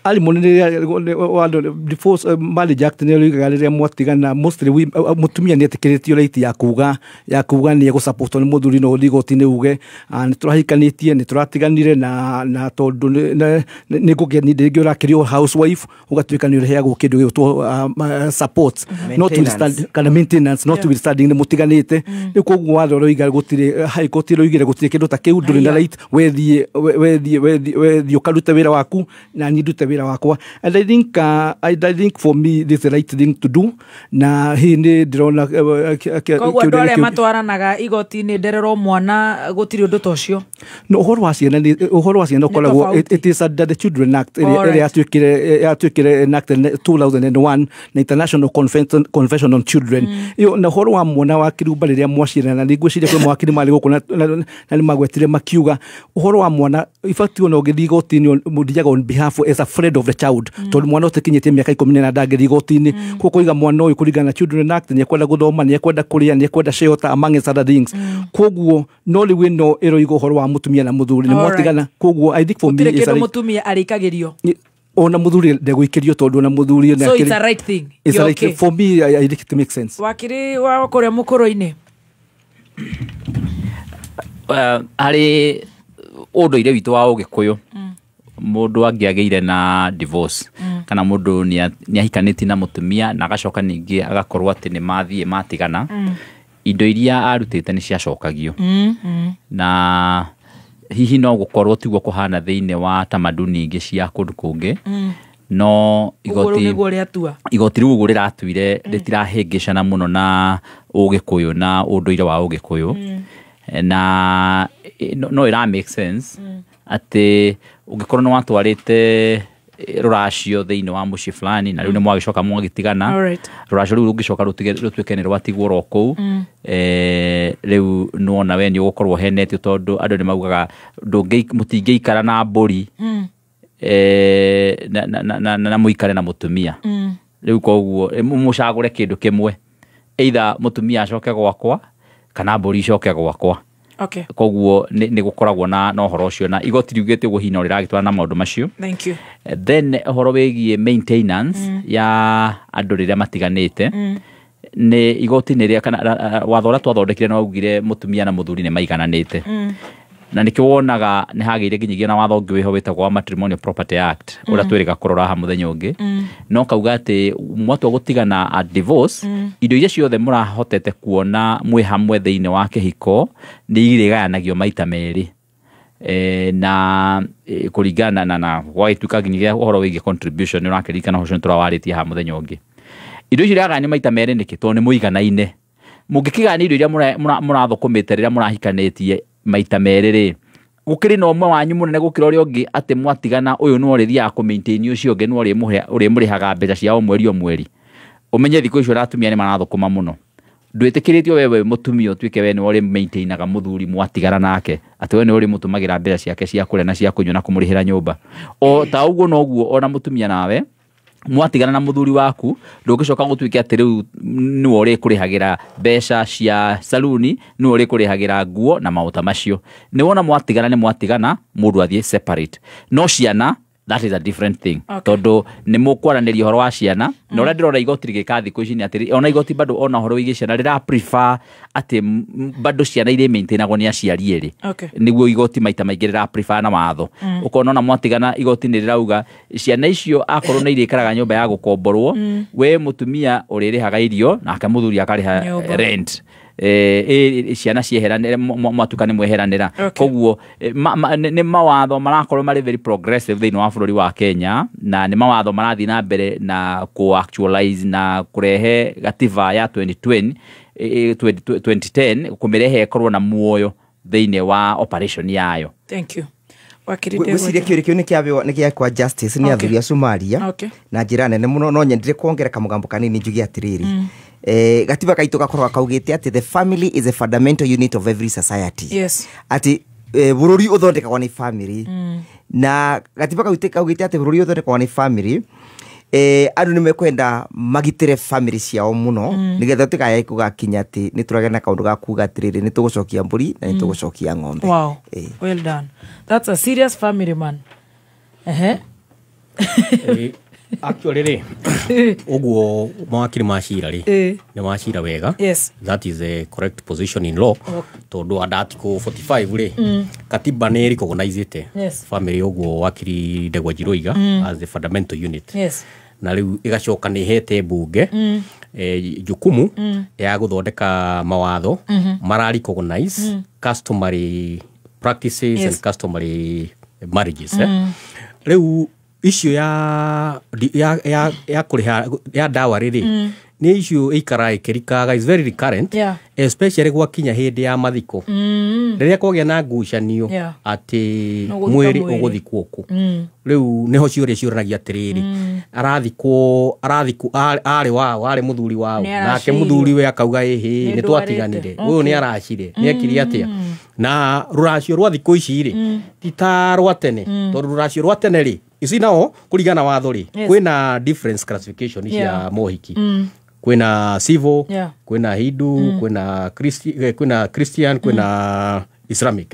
Alimony nĩ divorce, Marriage Act nĩ rĩugaga rĩrĩa mwatigana, mostly mũtumia nĩ etĩkĩrĩtio right ya kuga nĩ egũsupport nĩ mũthuri. No ũthiĩ igoti-inĩ uge nĩ tũrahikanĩtie, nĩ tũratiganire na tondũ nĩ ngũgĩa rĩngĩ ũrakĩrio housewife, ũgatuĩka nĩ ũrĩheagwo kĩndũ gĩgwĩtwo support not Maintenance. Kana maintenance notwithstanding nĩ mũtiganĩte. Rĩu koguo watho ũroiga gũtirĩ, high court ĩroigire gũtirĩ kĩndũ ta kĩu, ndũrĩ na right. Wethiĩ ũkarute wĩra waku na niĩ ndute wĩra wakwa. And I think for me this is the right thing to do. Na hihi nĩ ndĩrona Koguo andũ kĩũria arĩa nĩ matwaranaga igoti-inĩ ndererwo mwana, gũtirĩ ũndũ ta ũcio. No, ũhoro wa ciana ũkoragwo tofauti. It is under the Children Act ĩrĩa Alright. ĩrĩa yatuĩkire enacted in 2001 na International Convention on Children ĩyo. Na ũhoro wa mwana wa kĩrumba, rĩrĩa mwaciarana, nĩ ngwĩciria kwĩ mawakiri marĩ gũkũ na nĩ magwetire makiuga ũhoro wa mwana ibatiĩ ona ũngĩthiĩ igoti-inĩ mũthiaga on behalf as a friend of the child, tondũ mwana ũtakinyĩtie mĩaka 18 ndangĩthiĩ igoti-inĩ. Koguo kũiga mwana ũyũ kũringana na Children Act nĩ ekwenda gũthoma, nĩ ekwenda kũrĩa, nĩ ekwenda shelter, among other things. Koguo no rĩu ĩno ĩroiga ũhoro wa mũtumia na mũthuri nĩ mwatigana. Koguo I think for me Gũtirĩ it's a kĩndũ right. mũtumia arĩkagĩrio. Ona mũthuri ndegũikĩrio tondũ ona mũthuri So it's a right thing. It's a You're right okay. thing. For me, I think it makes sense. Wakiri wa kũrĩa mũkũrũ-inĩ. Harĩ ũndũire witũ wa ũgĩkũyũ, mũndũ angĩagĩire na divorce kana mũndũ nĩ ahikanĩtie na mũtumia na agacoka ningĩ agakorwo atĩ nĩ mathiĩ matigana, indo iria arutĩte nĩ ciacokagio. Na hihi no gũkorwo tiguo kũhana thĩinĩ wa tamaduni ingĩ cia kũndũ kũngĩ, no Ũguo rĩu igoti nĩguo rĩatua. Igoti rĩu ũguo rĩratuire rĩtirahĩngĩcana mũno na ũgĩkũyũ na ũndũire wa ũgĩkũyũ, na no ĩra make sense atĩ ũngĩkorwo nĩ watwarĩte rũracio thĩinĩ wa mũciĩ fulani na rĩu nĩ mwagĩcoka mwagĩtigana, rũracio rũu rũngĩcoka rũtuĩke nĩ rwatigwo ro kũu, rĩu nĩwona we nĩ ũgũkorwo ũhenetio, tondũ andũ nĩ maugaga mũtingĩikara na mbũri na mũikare na mũtumia. Rĩu koguo mũcagũre kĩndũ kĩmwe, either mũtumia acoke gwakwa kana mbũri icoke gwakwa. Koguo nĩ gũkoragwo na ũhoro ũcio, na igoti riugĩte ũguo hihi no rĩragĩtwarana na maũndũ macio. Thank you. Then ũhoro wĩgiĩ maintenance ya andũ rĩrĩa matiganĩte, nĩ igoti nĩ rĩa kana watho ũrĩa twathondekire nĩ waugire mũtumia na mũthuri nĩ maigananĩte, na nĩkĩo wonaga nĩ hagĩire nginyagia na watho ũngĩ wĩho wĩtagwo wa Matrimonial Property Act, ũrĩa twĩrĩga kũrora haha mũthenya ũngĩ. No kauga atĩ mwatua gũtigana a divorce, indo iria ciothe mũrahotete kuona mwĩ hamwe thĩinĩ wa kĩhiko nĩ irĩgayanagio maita merĩ. Na kũringana na gwagĩtuĩka nginyagia ũhoro wĩgiĩ contribution nĩ ũrakĩririkana ũcio nĩtũrawarĩtie haha mũthenya ũngĩ. Indo icio iragayanio maita merĩ nĩkĩ? Tondũ nĩ mũiganaine. Mũngĩkĩgayania indo iria mũrathũkũmĩte rĩrĩa mũrahikanĩtie maita merĩ rĩ, gũkĩrĩ na ũmwe wanyu mũnene gũkĩra ũrĩa ũngĩ, atĩ mwatigana ũyũ nĩwe ũrĩthiaga kũ maintain ũcio ũngĩ, nĩwe ũrĩmũrĩhaga mbeca cia o mweri o mweri. Ũmenye thikũ icio atumia nĩ marathũkũma mũno. Ndwĩtĩkĩrĩtio we wĩ mũtumia ũtuĩke we nĩwe ũrĩ-maintainaga mũthuri mwatigana nake, atĩ we nĩwe ũrĩmũtũmagĩra mbeca ciake cia kũrĩa na cia kũnyua na kũmũrĩhĩra nyũmba. O ta ũguo noguo ona mũtumia nawe mwatigana na mũthuri waku ndũngĩcoka gũtuĩke atĩ rĩu nĩwe ũrĩkũrĩhagĩra mbeca cia saluni, nĩwe ũrĩkũrĩhagĩra nguo na maũta macio. Nĩ wona mwatigana nĩ mwatigana, mũndũ athiĩ separate. No ciana, that is a different thing. Tondũ nĩ mũkwaranĩria ũhoro wa ciana, na ũrĩa ndĩrona igoti rĩgĩka thikũ ici nĩ atĩ ona igoti bado ona ũhoro wĩgiĩ ciana rĩra prefer atĩ bado ciana irĩ maintainagwo nĩ aciari erĩ. Nĩguo igoti maita maingĩ rĩra prefer na watho. Ũkona ona mwatigana igoti nĩ rĩrauga ciana icio akorwo nĩ irĩikaraga nyũmba ya gũkomborwo, we mũtumia ũrĩrĩhaga irio nake mũthuri akarĩha rent. Ciana cieheranĩra, mwatuka nĩ mweheranĩra. Koguo nĩ mawatho marakorwo marĩ very progressive thĩinĩ wa bũrũri wa Kenya, na nĩ mawatho marathiĩ na mbere na kũ actualize na kũrehe gatiba ya 2020, 2010 kũmĩrehe ĩkorwo na muoyo thĩinĩ wa operation yayo. Thank you. Gwĩciria kĩũria kĩu nĩ gĩa kwa justice nĩ athuri a Somalia na njĩra nene mũno. No nyendire kuongerera kamũgambo kanini njuge atĩrĩrĩ, gatiba gaitũ gakoragwo kaugĩte atĩ the family is a fundamental unit of every society. Yes. Atĩ bũrũri ũthondekagwo nĩ family. Na gatiba kaugĩte atĩ bũrũri ũthondekagwo nĩ family. Andũ nĩ mekwenda magitĩre family ciao mũno, nĩgetha tũtikae gũgakinya atĩ nĩ tũragĩa na kaũndũ ga kuga atĩrĩrĩ, nĩ tũgũcokia mbũri na nĩ tũgũcokia ng'ombe. Wow. Well done. That's a serious family man. Actually rĩ, ũguo mawakiri macira rĩ, nĩ macira wega. Yes. That is a correct position in law. Tondũ under article 45 rĩ, katiba nĩ recognizete family ũguo wakiri Ndegwa Njirũ oiga as the fundamental unit. Yes. Na rĩu ĩgacoka nĩ ĩhete mbunge jukumu ya gũthondeka mawatho mara recognize customary practices and customary marriages. Rĩu icio ya kũrĩha ya dawa rĩrĩ, nĩ icio ĩikaraga ĩkĩrikaga, is very recurrent, especially gwakinya hĩndĩ ya mathiko, rĩrĩa kwagĩa na ngucanio atĩ mwĩrĩ ũgũthikwo kũ. Rĩu nĩho ciũria ciũranagia atĩrĩrĩ, arathikwo arĩ wao, arĩ mũthuri wao, nake mũthuri we akauga ĩhĩ nĩ twatiganire, ũyũ nĩ aracire, nĩ ekire atĩa. Na rũracio rwa thikũ ici rĩ, ti ta rwa tene, tondũ rũracio rwa tene rĩ, ici nao kũringana watho rĩ, kwĩna difference classification cia mohiki. Kwĩna civil, kwĩna Hindu, kwĩna Christian, kwĩna Islamic.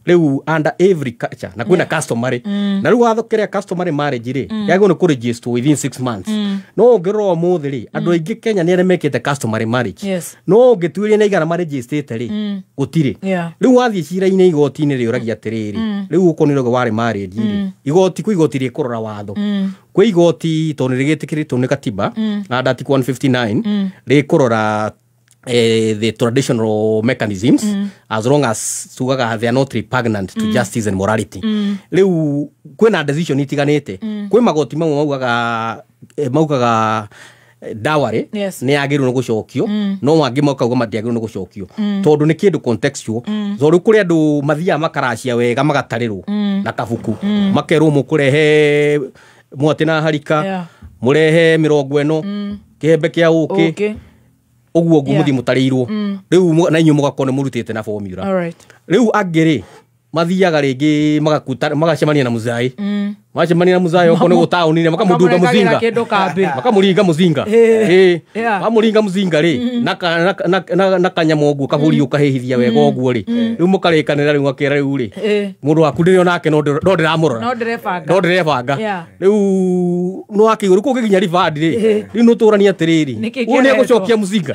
Rĩu under every culture na kwĩna customary. Na rĩu watho kĩrĩa customary marriage rĩ, yagĩrĩirwo nĩ kũregister within 6 months. No ũngĩrora ũmũthĩ rĩ, andũ aingĩ Kenya nĩ arĩa mekĩte customary marriage. No ũngĩtuĩria nĩ aigana maregistrĩte rĩ, gũtirĩ. Rĩu wathiĩ cira-inĩ igoti-inĩ rĩũragia atĩrĩrĩ, rĩu gũkũ nĩ warĩ marriage rĩ, igoti kwĩ igoti rĩkũrora watho, kwĩ igoti tondũ nĩ rĩgĩtĩkĩrĩtwo nĩ katiba under article 159 rĩkũrora the traditional mechanisms, as long as tugaga they are not repugnant to justice and morality. Rĩu kwĩna decision itiganĩte, kwĩ magoti mamwe maugaga dowry nĩ yagĩrĩirwo nĩ gũcokio, no mangĩ makauga matiagĩrĩirwo nĩ gũcokio, tondũ nĩ kĩndũ contextual. Tondũ kũrĩ andũ mathiaga makaracia wega magatarĩrwo na kabuku, makerwo mũkũrehe mwatĩ na harika, mũrehe 40, kĩhembe kĩa ũkĩ, ũguo ũguo mũthiĩ mũtarĩirwo. Rĩu na inyuĩ mũgakorwo nĩ mũrutĩte na formula. Rĩu angĩ rĩ, mathiaga rĩngĩ magacemania na mũzai, macemania na mũzai okorwo nĩ gũtaũni-inĩ, makamũndunga mũcinga, makamũringa mũcinga, mamũringa mũcinga rĩ, na kanyamũ ũguo kabũri ũkahĩhithia wega ũguo rĩ, rĩu mũkarĩkanĩra, rĩu akera rĩu rĩ, mũndũ waku ndĩrĩ onake no ndĩramũrora, no ndĩrebanga. Rĩu no akĩigua rĩu kũngĩkinya ribandi rĩ, rĩu nĩ ũtũrania atĩrĩrĩ, ũyũ nĩ egũcokia mũcinga.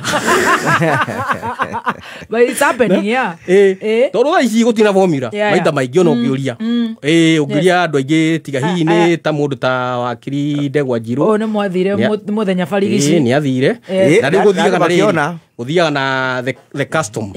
But it's happening, yeah. Tondũ thaa ici gũtirĩ na formula maita maingĩ ona ũngĩũria, ũngĩũria andũ aingĩ tiga hihi nĩ ta mũndũ ta wakiri Ndegwa Njirũ, ũyũ nĩ mwathire mũthenya barigici, nĩ athire. Na rĩu gũthiaga na rĩrĩ, gũthiaga na the custom.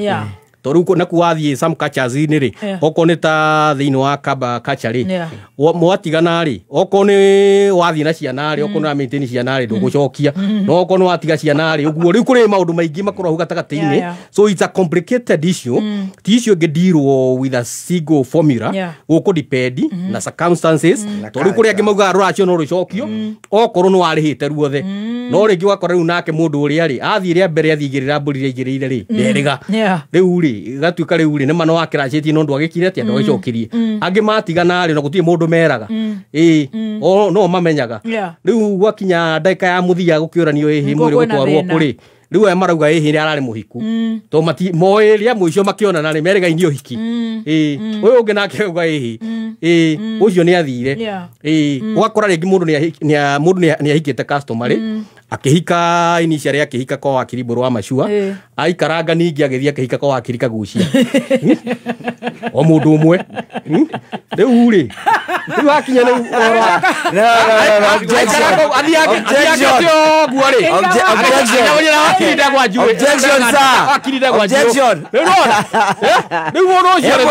Tondũ rĩu naku wathiĩ some cultures inĩ rĩ, okorwo nĩ ta thĩinĩ wa Kamba culture rĩ, mwatigana rĩ, okorwo nĩ wathiĩ na ciana rĩ, okorwo nĩ maintain ciana rĩ, ndũgũcokia, no okorwo nĩ watiga ciana rĩ, ũguo rĩu kũrĩ maũndũ maingĩ makoragwo hau gatagatĩ-inĩ. So it's a complicated issue. Ti issue ĩngĩndirwo with a single formula. Gũkũ depend na circumstances. Tondũ rĩu kũrĩ angĩ maugaga rũracio no rũcokio okorwo nĩ warĩhĩte ruothe, no rĩngĩ ũgakora rĩu nake mũndũ ũrĩa rĩ athiĩ rĩa mbere athiĩ igĩrĩra mbũri iria igĩrĩire rĩ nderĩga. Rĩu rĩ gatuĩka rĩu rĩ nĩma no wakĩracĩtie no ndwagĩkire atĩa, ndwagĩcokirie. Angĩ matigana rĩ na gũtirĩ mũndũ meraga, ĩĩ no mamenyaga. Rĩu gwakinya ndagĩka ya mũthia gũkĩũranio ĩhĩ mwĩrĩ gũtwarwo kũrĩ, rĩu aya marauga ĩhĩ ararĩ mũhiku, to mati moĩ rĩa mũico makĩonana rĩ merĩgaini ũhiki. Ĩĩ ũyũ ũngĩ nake auga ĩhĩ, ĩĩ ũcio nĩ athire. Ĩĩ ũgakora rĩngĩ mũndũ nĩ ahikĩte customer rĩ, akĩhika initially akĩhika kwa wakiri Mbũrũ wa Macua, aikaranga ningĩ agĩthiĩ akĩhika kwa wakiri Kagucia, o mũndũ ũmwe. Rĩu rĩ rĩu akinya rĩu ũguo rĩ rĩu mũndũ ũcio rĩu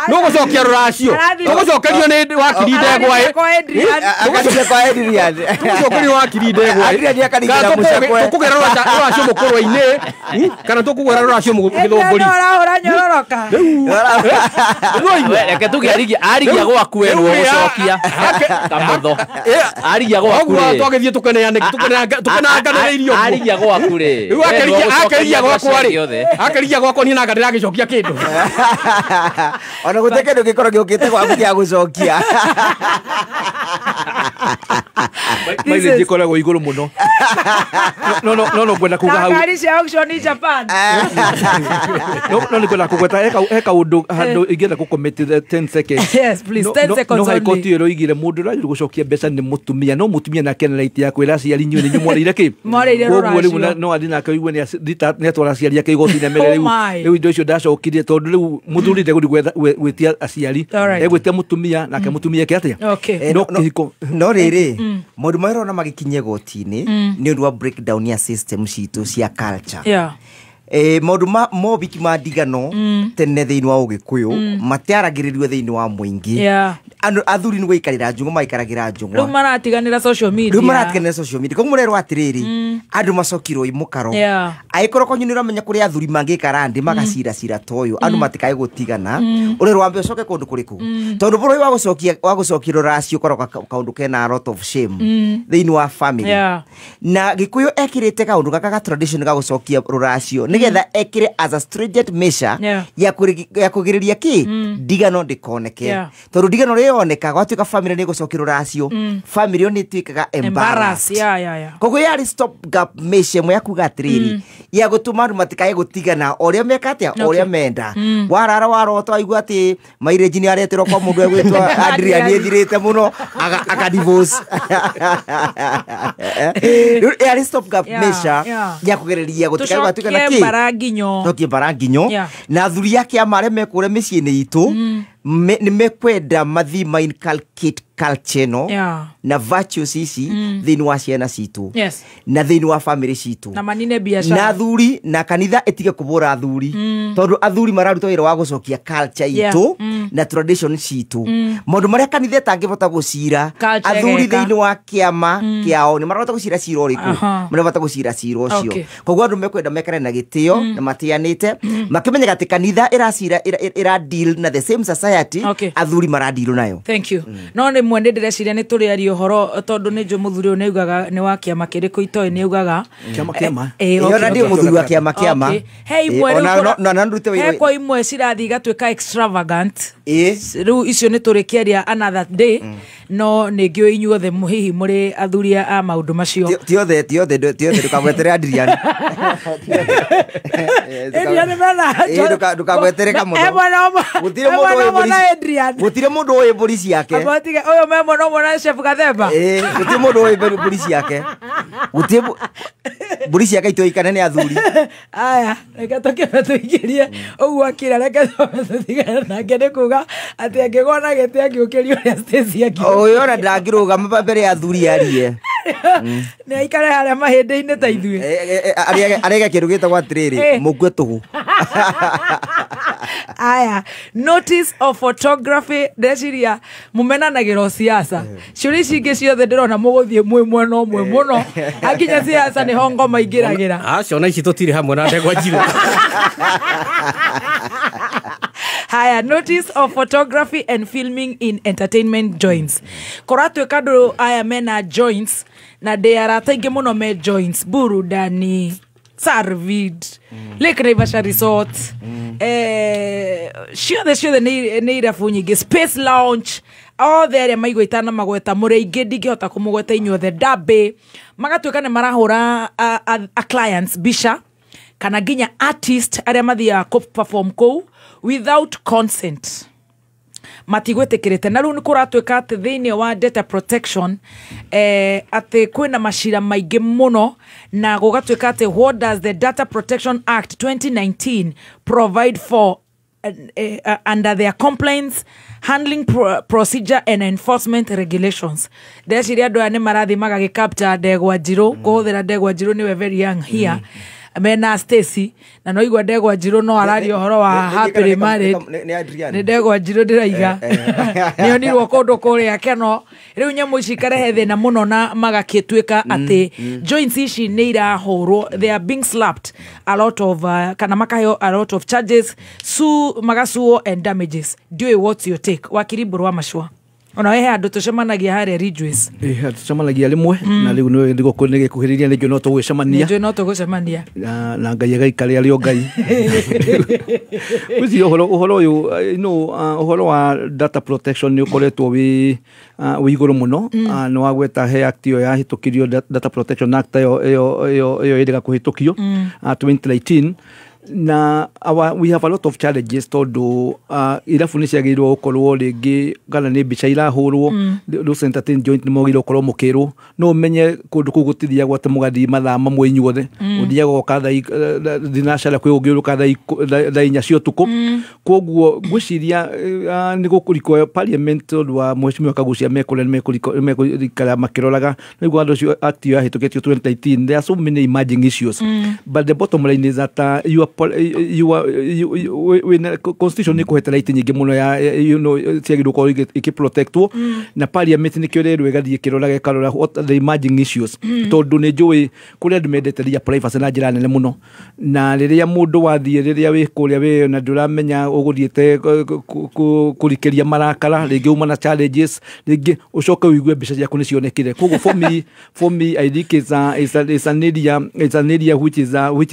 no gũcokia rũracio, tũgũcokerio nĩ wakiri Ndegwa, tũgũcokerio wakiri Ndegwa, tũkũgera rũracio mũkũrwe-inĩ kana tũkũgera rũracio gĩthũngũri. Reke tuge arigia gwaku we gũcokia kamũtho, arigia gwaku rĩ twagĩthiĩ tũkenanganĩre irio, arigia gwaku rĩ rĩu akerigia gwakwa rĩ, akerigia gwakwa niĩ nanga ndĩragĩcokia kĩndũ ona gũtirĩ kĩndũ gĩkorwo gĩũkĩte gwaku gĩa gũcokia. Mileage ĩkoragwo igũrũ mũno. No ngwenda kuga hau ngari cia auction in Japan. No nĩ ngwenda kũgweta he kaũndũ handũ ingĩenda gũcommit 10 seconds. Yes, please, 10 seconds only. No High Court ĩroigire mũndũ ũrĩa gũcokia mbeca nĩ mũtumia, no mũtumia nake ena right ya kwĩra aciari inyuĩ nĩ inyuĩ mwarĩire kĩ, mwarĩire rũracio. No athiĩ nake oigue nĩ atwara aciari ake igoti-inĩ amere rĩu indo icio ndacokirie, tondũ rĩu mũthuri ndegũthiĩ gwĩtia aciari, egwĩtia mũtumia nake mũtumia eke atĩa. No kĩhiko no rĩrĩ maũndũ marĩa ũrona magĩkinyia igoti-inĩ nĩ ũndũ wa breakdown ya system citũ cia culture. Maũndũ ma mobiki ma ndigano tene thĩinĩ wa Ũgĩkũyũ matiaragĩrĩrio thĩinĩ wa mũingĩ. Andũ athuri nĩ gũikarĩra njũng'wa maikaragĩra njũng'wa, rĩu maratiganĩra social media, rĩu maratiganĩra social media. Koguo mũrerwo atĩrĩrĩ, andũ macokirwo i mũkaro, angĩkorwo kwanyu nĩ ũramenya kũrĩ athuri mangĩikara ndĩ magaciracira ta ũyũ, andũ matikae gũtigana, ũrerwo wambe ũcoke kũndũ kũrĩkũ, tondũ bũrũri wa gũcokia rũracio ũkoragwo kaũndũ kena a lot of shame thĩinĩ wa family. Na Gĩkũyũ ekĩrĩte kaũndũ gaka ga tradition ga gũcokia rũracio nĩgetha ekĩre as a stringent measure ya kũgirĩrĩria kĩ ndigano ndĩkoneke, tondũ ndigano rĩoneka gwatuĩka family nĩ gũcokia rũracio, family ĩyo nĩ ĩtuĩkaga embarrassed. Koguo yarĩ stop gap measure ĩmwe ya kuga atĩrĩrĩ, ya gũtũma andũ matikae gũtigana o ũrĩa meka atĩa, o ũrĩa menda. Warara warota waigua atĩ marriage nĩ areterwo kwa mũndũ egwĩtwo Adrian ĩthirĩte mũno aka divorce. Rĩu yarĩ stop gap measure ya kũgirĩrĩria gũtikae gwatuĩka na kĩ tokie mbara nginyo. Na athuri a kĩama arĩa mekũrĩa mĩciĩ-inĩ itũ nĩ mekwenda mathiĩ ma inculcate culture ĩno na virtues ici thĩinĩ wa ciana citũ na thĩinĩ wa family citũ, na manine biashara na athuri na kanitha ĩtige kũbũra athuri, tondũ athuri mararuta wĩra wa gũcokia culture itũ na tradition citũ. Maũndũ marĩa kanitha ĩtangĩhota gũcira, athuri thĩinĩ wa kĩama kĩao nĩ marahota gũcira cira ũrĩkũ, marahota gũcira cira ũcio. Koguo andũ mekwenda mekare na gĩtĩo na matĩanĩte, makĩmenyaga atĩ kanitha ĩracira ĩra deal na the same society athuri maradeal nayo. Thank you. No nĩ mwende ndĩreciria nĩ tũrĩaria ũhoro tondũ nĩ njũ mũthuri ũyũ nĩ augaga nĩ wa kĩama kĩrĩkũ itoĩ nĩ augaga kĩama kĩama. Ona ndĩ mũthuri wa kĩama kĩama. He imwe rĩu he kwa imwe cirathiĩ igatuĩka extravagant, rĩu icio nĩ tũrĩkĩaria another day. No nĩ ngĩũĩ inyuothe hihi mũrĩ athuri a maũndũ macio. Ti othe ndũkagwetere Adrian. Adrian mena ndũkagwetere Kamũtho. Gũtirĩ mũndũ ũĩ mbũri ciake. Ũyũ me mũno mũno Chef Gathemba. Gũtirĩ mũndũ ũĩ mbũri ciake. Gũtirĩ mbũri ciake itoĩkane nĩ athuri. Aya, reke tũkĩbe tũingĩrie ũguo akira, reke tũtigane nake nĩ kuga atĩ angĩgwo na gĩtĩ angĩũkĩrio ũrĩa Stacy akiuga. Ũyũ ona ndangĩrũgama mbere ya athuri arie. Nĩ aikare harĩa mahĩndĩ-inĩ ta ithuĩ. Arĩage kĩndũ gĩtagwo atĩrĩrĩ, mũkue tũhũ. Aya, notice of photography, ndeciria mũmenanagĩra siasa. Ciũria ici ingĩ ciothe ndĩrona mũgũthiĩ mwĩ mwena ũmwe mũno, akinya siasa nĩho ngoma ingĩragĩra. Acio ona ici tũtirĩ hamwe na Ndegwa Njirũ. Haya, notice of photography and filming in entertainment joints. Kũratuĩka andũ aya mena joints na ndĩ arata aingĩ mũno me joints, burudani, Sarvid, Lake Naivasha Resort, ciothe nĩ irabu nyingĩ, Space Lounge, othe arĩa maigua itanamagweta mũrĩ aingĩ ndingĩhota kũmũgweta inyuothe, Derby, magatuĩka nĩ marahũra a clients mbica kana nginya artist arĩa mathiaga kũ perform kũu without consent, matigwĩtĩkĩrĩte. Na rĩu nĩ kũratuĩka atĩ thĩinĩ wa data protection atĩ kwĩna macira maingĩ mũno, na gũgatuĩka atĩ what does the Data Protection Act 2019 provide for under their complaints handling procedure and enforcement regulations. Ndeciria andũ aya nĩ marathiĩ magagĩcapture Ndegwa Njirũ, kũhũthĩra Ndegwa Njirũ nĩwe very young here, mena Stacy, na no igua Ndegwa Njirũ no araria ũhoro wa happily married. Nĩ Ndegwa Njirũ ndĩraiga nĩonirwo kũndũ kũrĩa Keno. Rĩu nyamũ ici ikarehe thĩna mũno na magakĩtuĩka atĩ joints ici nĩ irahũrwo, they are being slapped a lot of kana makaheo a lot of charges, magasuo and damages. Ndiũĩ what's your take, wakiri Mbũrũ wa Macua? Ona we he andũ tũcemanagia harĩa Ridgeways. Tũcemanagia rĩmwe, na rĩu nĩ gũkuhĩrĩria nĩnjũĩ no tũgũcemania. Nĩnjũĩ no tũgũcemania. Na Ngai agaikare arĩ o Ngai. Gwĩciria ũhoro ũyũ, ũhoro wa data protection nĩ ũkoretwo wĩ igũrũ mũno. Nĩ wagweta he act ĩyo yahĩtũkirio, Data Protection Act ĩyo ĩrĩga kũhĩtũkio 2019, na we have a lot of challenges tondũ irabu nĩ ciagĩrĩirwo gũkorwo rĩngĩ kana nĩ mbica irahũrwo, those entertain joint nĩ mwagĩrĩirwo gũkorwo mũkĩrwo, no ũmenye kũndũ kũu gũtithiagwo atĩ mũgathiĩ mathaa mamwe inyuothe, ũthiaga ũgoka thinacara kwĩ ũngĩ ũrũka thaa 4 cia ũtukũ. Koguo ngwĩciria nĩ gũkũrikwo parliament tondũ wa mheshimiwa Kaguchia mekũrĩa nĩ mekũikara makĩroraga nĩguo andũ acio act ĩyo yahĩtũkĩtio 2019. There are so many emerging issues, but the bottom line is that you are constitution nĩ kũhete right nyingĩ mũno ya ciagĩrĩirwo gũkorwo ikĩprotectwo, na parliament nĩkĩo rĩrwo ĩgathiĩ ĩkĩroraga ĩkarora what are the emerging issues, tondũ nĩ njũĩ kũrĩ andũ mendete ria privacy na njĩra nene mũno, na rĩrĩa mũndũ wathiĩ rĩrĩa wĩ kũrĩa wĩ na ndũramenya ũgũthiĩte kũrikĩria marakara, rĩngĩ uma na challenges, rĩngĩ ũcoke ũigue mbica ciaku nĩ cionekire. Koguo for me I think it's an area which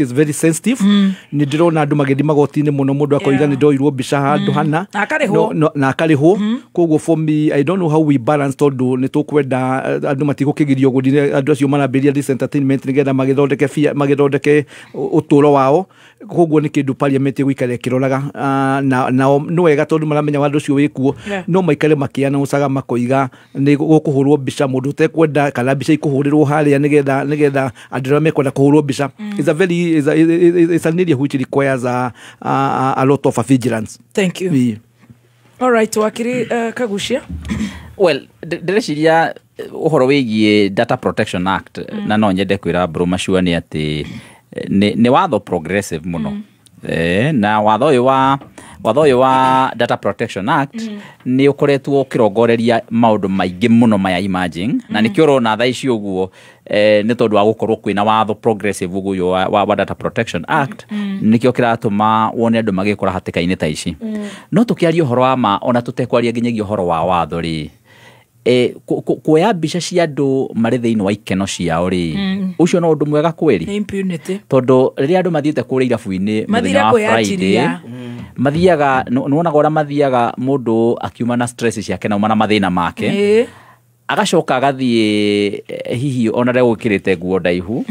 is very sensitive. Nĩ ndĩrona andũ magĩthiĩ magoti-inĩ mũno, mũndũ akoiga nĩ ndoirwo mbica handũ hana Na akarĩhwo. Na akarĩhwo. Koguo for me I don't know how we balance, tondũ nĩ tũkwenda andũ matigũkĩgirio gũthiĩ, andũ acio marambĩrĩria this entertainment nĩgetha magĩthondeke bia, magĩthondeke ũtũũro wao. Koguo nĩ kĩndũ parliament ĩgũikara ĩkĩroraga, na nao nĩ wega tondũ maramenya watho ũcio wĩkuo, no maikare makĩanaucaga makoiga nĩ gũkũhũrwo mbica mũndũ ũtekwenda kana mbica ikũhũrĩrwo harĩa nĩgetha andũ arĩa mekwenda kũhũrwo mbica. It's a very it's, a, it's an area which requires a lot of vigilance. Thank you. Yeah. All right, wakiri Kaguchia. Well, ndĩreciria ũhoro wĩgiĩ Data Protection Act, na no nyende kwĩra Mbũrũ Macua nĩ atĩ nĩ watho progressive mũno. Na watho ũyũ wa Data Protection Act nĩ ũkoretwo ũkĩrongoreria maũndũ maingĩ mũno maya emerging, na nĩkĩo ũrona thaa ici ũguo, nĩ tondũ wa gũkorwo kwĩna watho progressive ũguo ũyũ wa Data Protection Act, nĩkĩo kĩratũma wone andũ magĩkora hatĩka-inĩ ta ici. No tũkĩaria ũhoro wa ma, ona tũtekwaria nginyagia ũhoro wa watho rĩ, kuoya mbica cia andũ marĩ thĩinĩ wa ikeno ciao rĩ, ũcio no ũndũ mwega kweri? Nĩ impunity. Tondũ rĩrĩa andũ mathiĩte kũrĩa irabu-inĩ Mathire mũthenya wa Friday, kwĩyanjiria. Mathiaga nĩwonaga ũrĩa mathiaga mũndũ akiuma na stress ciake na uma na mathĩna make, agacoka agathiĩ, hihi ona ndegwĩkĩrĩte nguo ndaihu,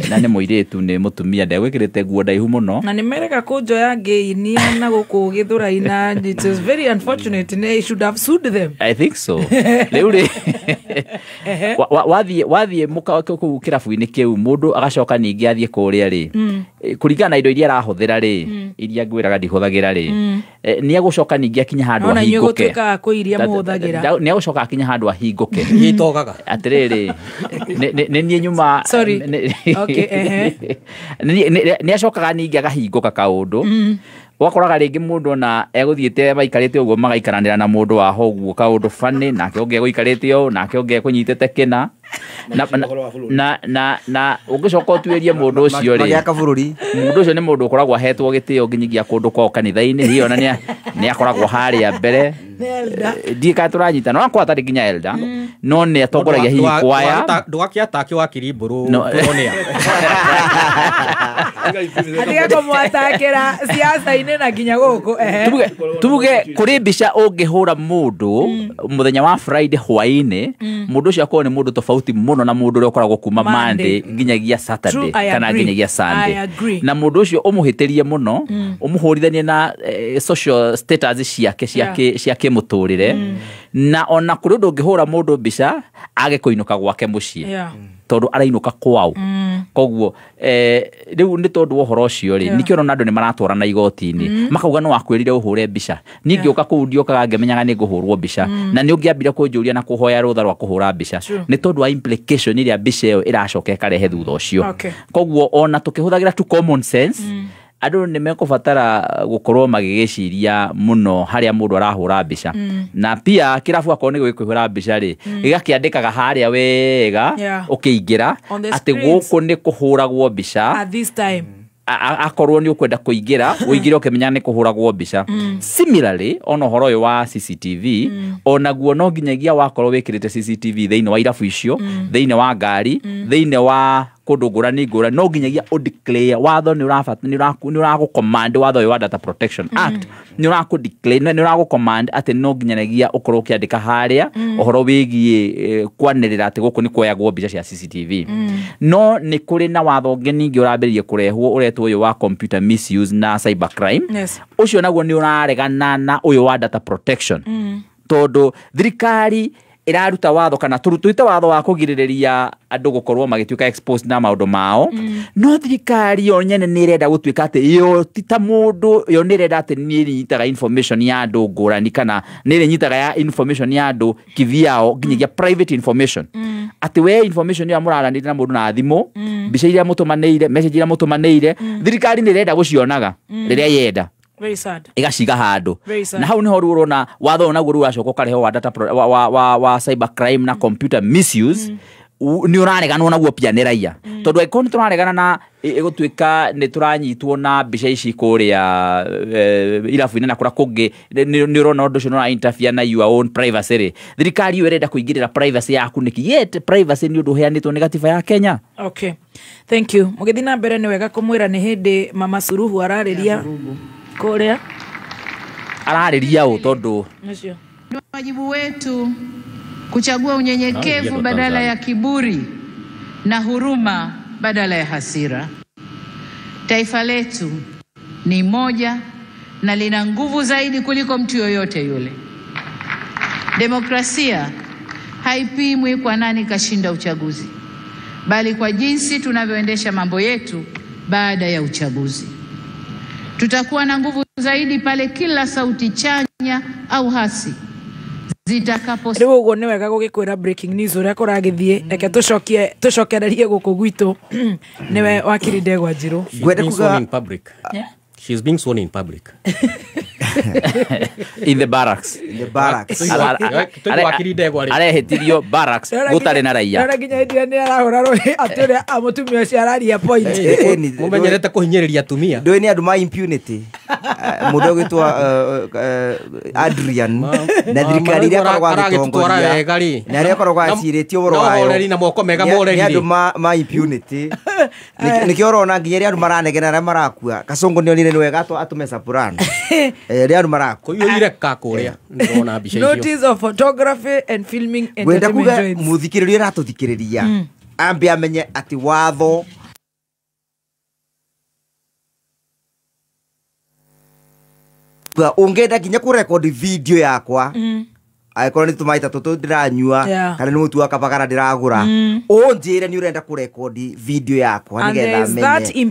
na nĩ mũirĩtu, nĩ mũtumia, ndegwĩkĩrĩte nguo ndaihu mũno. Na nĩ merega kũnjoya ngĩinia na gũkũ Gĩthũrai, na it is very unfortunate. They should have sued them. I think so. Rĩu rĩ, wathiĩ kũu kĩrabu-inĩ kĩu, mũndũ agacoka ningĩ athiĩ kũrĩa rĩ, kũringana na indo iria arahũthĩra rĩ, iria ngwĩraga ndihũthagĩra rĩ, nĩ egũcoka ningĩ akinye handũ Ona inyuĩ ahingũke. gũtuĩkaga kwĩ iria mũhũthagĩra. Nĩ egũcoka akinye handũ ahingũke. ũhurũke. Itogaga. Atĩrĩrĩ, nĩ niĩ nyuma. Sorry. Okay, ehe. Nĩ acokaga ningĩ akahingũka kaũndũ. Wakoraga rĩngĩ mũndũ ona egũthiĩte maikarĩte ũguo magaikaranĩra na mũndũ wa ho ũguo kaũndũ funny, nake ũngĩ egũikarĩte ũũ, nake ũngĩ ekũnyitĩte kĩna. Na ũngĩcoka ũtuĩrie mũndũ ũcio rĩ, Magĩaka bũrũri. Mũndũ ũcio nĩ mũndũ ũkoragwo ahetwo gĩtĩo nginyagia kũndũ kwao kanitha-inĩ, hihi ona nĩ akoragwo harĩa mbere. Ndiĩ kana tũranyitana, no akorwo atarĩ nginya elder, no nĩ atongoragia hihi kwaya. Ndũgakĩatake wakiri mbũrũ No. tũronea. Atiga kũmwatakĩra siasa-inĩ na nginya gũkũ, ehe. Tuge kũrĩ mbica ũngĩhũra mũndũ mũthenya wa Friday hwaĩ-inĩ, mũndũ ũcio akorwo nĩ mũndũ tofauti mũno na mũndũ ũrĩa ũkoragwo kuma Monday Monday nginyagia Saturday True, I kana agree. nginyagia Sunday. I agree. Na mũndũ ũcio ũmũhĩtĩrie mũno, ũmũhũrithanie na social status ciake cia kĩmũtũrĩre. Na ona kũrĩ ũndũ ũngĩhũra mũndũ mbica age kũinũka gwake mũciĩ, tondũ arainũka kwao. Koguo rĩu nĩ tondũ wa ũhoro ũcio rĩ, nĩkĩo ũrona andũ nĩ maratwarana igoti-inĩ, makauga no wakwĩrire ũhũre mbica. Niĩ ngĩũka kũu ndiokaga ngĩmenyaga nĩ ngũhũrwo mbica, na nĩ ũngĩambire kũnjũria na kũhoya rũtha rwa kũhũra mbica, nĩ tondũ wa implication ĩrĩa mbica ĩyo ĩracoka ĩkarehe thutha ũcio. Koguo ona tũkĩhũthagĩra tu common sense, andũ nĩ mekũbatara gũkorwo magĩgĩciria mũno harĩa mũndũ arahũra mbica. Na pia kĩrabu akorwo nĩ gũgĩkũhũra mbica rĩ, gĩgakĩandĩkaga harĩa wega ũkĩingĩra On the atĩ screens. gũkũ nĩ kũhũragwo mbica. At this time. Akorwo nĩ ũkwenda kũingĩra, ũingĩre ũkĩmenya nĩ kũhũragwo mbica. Similarly, ona ũhoro ũyũ wa CCTV, onaguo no nginyagia wakorwo wĩkĩrĩte CCTV thĩinĩ wa irabu icio, thĩinĩ wa ngari, thĩinĩ wa kũndũ ngũrani ngũrani, no nginyagia ũdeclare watho nĩ nĩ ũragũcommand, watho ũyũ wa Data Protection Act nĩ ũrakũdeclare, nĩ ũragũcommand atĩ no nginyagia ũkorwo ũkĩandĩka harĩa ũhoro wĩgiĩ kwanĩrĩra atĩ gũkũ nĩ kuoyagwo mbica cia CCTV. No nĩ kũrĩ na watho ũngĩ ningĩ ũrambĩrĩria kũrehwo ũretwo ũyũ wa computer misuse na cyber crime. Ũcio naguo nĩ ũraregana na ũyũ wa data protection, tondũ thirikari ĩraruta watho kana tũrutĩte watho wa kũgirĩrĩria andũ gũkorwo magĩtuĩka exposed na maũndũ mao, no thirikari yo nyene nĩ ĩrenda gũtuĩka atĩ yo ti ta mũndũ, yo nĩ ĩrenda atĩ nĩ ĩrĩnyitaga information ya andũ ngũrani, kana nĩ ĩrĩnyitaga ya information ya andũ kivyao, nginyagia private information, atĩ we information ĩrĩa mũraranĩria na mũndũ na thimũ, mbica iria mũtũmanĩire, message iria mũtũmanĩire, thirikari nĩ ĩrenda gũcionaga rĩrĩa yenda. Very sad. Ĩgaciga handũ. Very sad. Na hau nĩho rĩu ũrona watho ũyũ naguo rĩu ũracoka ũkarehwo wa data wa cyber crime na computer misuse, nĩ ũrareganwo naguo pia nĩ raia, tondũ angĩkorwo nĩ tũraregana na ĩgũtuĩka nĩ tũranyitwo na mbica ici kũrĩa irabu-inĩ na kũrĩa kũngĩ, nĩ ũrona ũndũ ũcio nĩ ũra interfere na your own privacy rĩ, thirikari ĩyo ĩrenda kũingĩrĩra privacy yaku nĩkĩ? Yet privacy nĩ ũndũ ũheanĩtwo nĩ gatiba ya Kenya. Okay. Thank you. Mũgĩthiĩ na mbere nĩ wega kũmwĩra nĩ hĩndĩ Mama Suluhu ararĩria kũrĩa. Ararĩria ũ tondũ Ũcio. Ni wajibu wetu kuchagua unyenyekevu badala ya kiburi na huruma badala ya hasira. Taifa letu ni moja na lina nguvu zaidi kuliko mtu yoyote yule. Demokrasia haipimwi kwa nani kashinda uchaguzi, bali kwa jinsi tunavyoendesha mambo yetu baada ya uchaguzi. Tutakuwa na nguvu zaidi pale kila sauti chanya au hasi zitakapo. Rĩu ũguo nĩ wega gũgĩkwĩra breaking news ũrĩa kũragĩthiĩ. Reke tũcokie tũcokererie gũkũ gwitũ, nĩwe wakiri Ndegwa Njirũ. She's being sworn in public. She's being sworn in public. In the barracks. In the barracks. Wakiri Ndegwa rĩ. Arehĩtirio barracks gũtarĩ na raia. Ndĩrona nginya hĩndĩ ĩrĩa nĩ arahũra rũhĩ atĩ ũrĩa mũtumia ũcio araria point. Mũmenyerete kũhinyĩrĩria atumia. Ndũĩ nĩ andũ ma impunity. Mũndũ ũgwĩtwo Adrian na thirikari ĩrĩa akoragwo Aragĩtũtwara agĩtongoria wega rĩ. na arĩa akoragwo acirĩtie ũhoro Na wayo. ũhoreri na moko mega moreri Nĩ rĩ. andũ ma impunity. Nĩkĩo ũrona nginya rĩrĩa andũ maranegena arĩa marakua, Kasongo nĩonire nĩ wega atũme Sapurano. Rĩrĩa andũ marakua. Kũiyũire ka kũrĩa, nĩndĩrona mbica icio. Notice of photography and filming Ngwenda entertainment kuga joints. mũthikĩrĩria ũratũthikĩrĩria ambe amenye atĩ watho ũngĩenda nginya kũrekodi video yakwa, Angĩkorwo nĩ tũmaĩ ta tũtũ ndĩranyua kana nĩ mũtu wa kabagara ndĩragũra, ũnjĩre nĩ ũrenda kũrekondi video yakwa nĩgetha menye,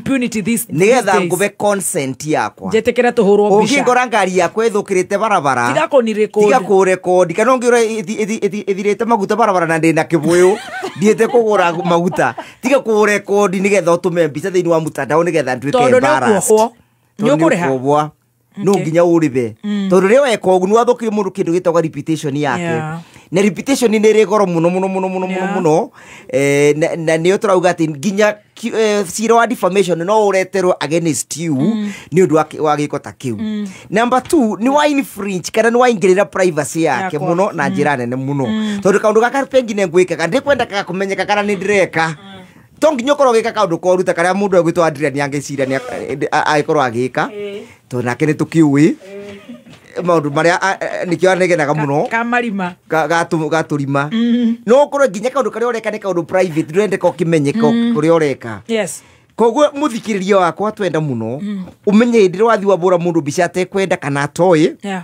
nĩgetha ngũbe consent yakwa, njĩtĩkĩre tũhũrwo mbica. Ũngĩngora ngari yakwa ĩthũkĩrĩte barabara, tiga kũnirekondi, kana ũngĩũra ĩthirĩte maguta barabara na ndĩna kĩbũyũ ndiĩte kũgũra maguta, tiga kũrekondi nĩgetha ũtũme mbica thĩinĩ wa mtandao nĩgetha nduĩke embarrassed. Tondũ nĩ ũkũrĩha, no nginya ũrĩbe, tondũ rĩrĩa weka ũguo nĩ wathũkirie mũndũ kĩndũ gĩtagwo reputation yake, na reputation nĩ ĩrĩ goro mũno mũno mũno mũno mũno mũno, na nĩyo tũrauga atĩ nginya cira wa defamation no ũreterwo against you nĩ ũndũ wa gĩko ta kĩu. Number 2, nĩ wa infringe kana nĩ waingĩrĩra privacy yake mũno na njĩra nene mũno, tondũ kaũndũ gaka pengine ngwĩkaga ndikwenda kamenyeka kana nĩ ndĩreka, to nginya ũkorwo ũgĩka kaũndũ koru ta karĩa mũndũ egwĩtwo Adrian angĩciria nĩ agĩkorwo agĩka, tondũ nake nĩ tũkĩũĩ maũndũ marĩa nĩkĩo anegenaga mũno kamarima gatũrima, no ũkorwo nginya kaũndũ karĩa ũreka nĩ kaũndũ private ndũrendeka ũkĩmenyeka kũrĩa ũreka. Koguo mũthikĩrĩria wakwa twenda mũno ũmenye hĩndĩ ĩrĩa wathiĩ wambũra mũndũ mbica atekwenda kana atoĩ,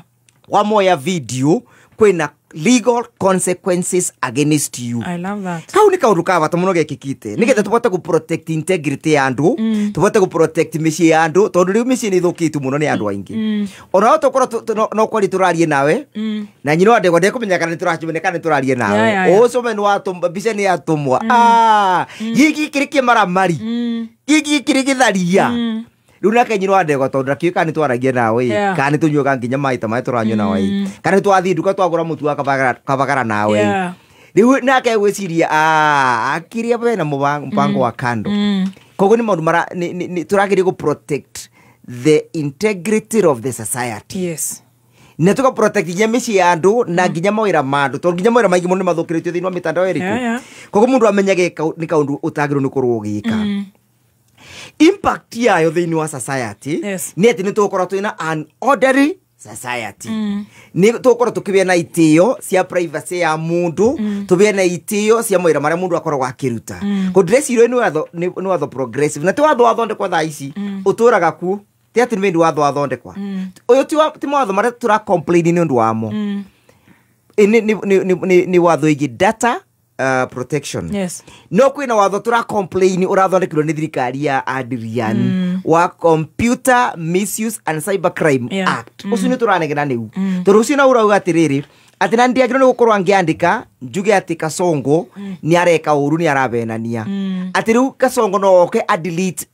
wamoya video, kwĩna legal consequences against you. I love that. Kau nĩ kaũndũ ka bata mũno gekĩkĩte nĩgetha tũbote gũ protect integrity ya andũ, tũbote gũ protect mĩciĩ ya andũ, tondũ rĩu mĩciĩ nĩ ĩthũkĩtio mũno nĩ andũ aingĩ. Ona tũkorwo no kwari tũrarie nawe na nyina wa ndegwa ndekũmenya kana nĩtũracemania kana nĩtũrarie nawe, ũcome nĩ watũmwa mbica nĩ yatũmwa, gĩkĩ kĩrĩ kĩmaramari, gĩkĩ kĩrĩ gĩtharia. Rĩu nake nyina wa ndegwa tondũ ndakĩũĩ kana nĩtwaragia nawe, kana nĩtũnyuaga nginya maĩ ta marĩa tũranyua nawe, kana nĩtwathiĩ nduka twagũra mũtu wa kabagara nawe, rĩu nake egwĩciria akiria bena mũbango wa kando. Koguo nĩ maũndũ mara tũrageria gũ protect the integrity of the society. Yes. Na tũka protect nginya mĩciĩ ya andũ na nginya mawĩra ma andũ, tondũ nginya mawĩra maingĩ mũno nĩ mathũkĩrĩtio thĩinĩ wa mĩtandao ĩrĩkũ. Koguo mũndũ amenyage nĩ kaũndũ ũtagĩrĩirwo nĩ kũrwo ũgĩka. Impact yayo thĩinĩ wa society nĩ atĩ nĩ tũgũkorwo twĩna an orderly society, nĩ tũgũkorwo tũkĩgĩa na itĩo cia privacy ya mũndũ, tũgĩe na itĩo cia mawĩra marĩa mũndũ akoragwo akĩruta. Koguo ndĩreciria nĩ watho progressive, na ti watho wathondekwa thaa ici ũtũraga ku, ti atĩ nĩ watho wathondekwa ũyũ, ti mawatho marĩa tũra complain nĩ ũndũ wamo, nĩ watho ĩgiĩ data protection. Yes. No kwina watho tura complain urathondekirwo ni thirikari ya Adrian wa Computer Misuse and Cybercrime Act. Ucio ni turanegena niu. Tondu ucio na urauga atiriri ati na ndiagirwo ni gukorwo angiandika njuge ati Kasongo ni areka uru ni arabenania. Ati riu Kasongo no oke a delete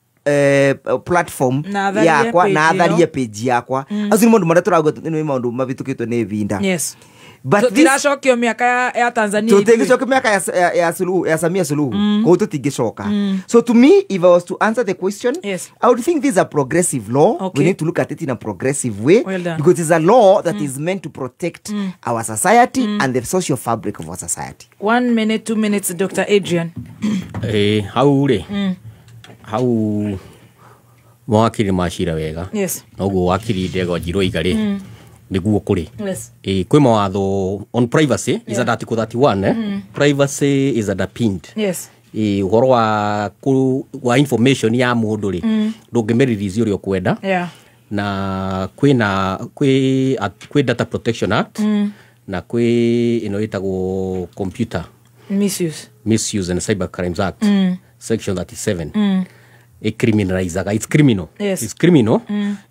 platform yakwa na atharie page yakwa. Acio ni maundu maria turauga ni maundu mabitukitwe ni ibinda. Yes. But tutiracokio miaka ya Tanzania, tutingĩcoka miaka ya Suluhu, ya Samia Suluhu, koguo tutingĩcoka. So to me, if I was to answer the question, yes, I would think this is a progressive law. Okay. We need to look at it in a progressive way, well done, because it's a law that is meant to protect our society and the social fabric of our society. 1 minute, 2 minutes, Dr. Adrian. Hau rĩ, hau mawakiri macira wega. Yes. Noguo wakiri Ndegwa Njirũ iga rĩ, niguo kuri. Yes. Kwi mawatho on privacy is under article 31. Privacy is underpinned. Yes. Uhoro wa information ya mundu ri ndungimĩrelease ũrĩa ũkwenda. Yeah. Na kwina kwi Data Protection Act na kwi ino ĩtagwo Computer Misuse and Cyber Crimes Act section 37. It criminalizaga. It's criminal. Yes. It's criminal.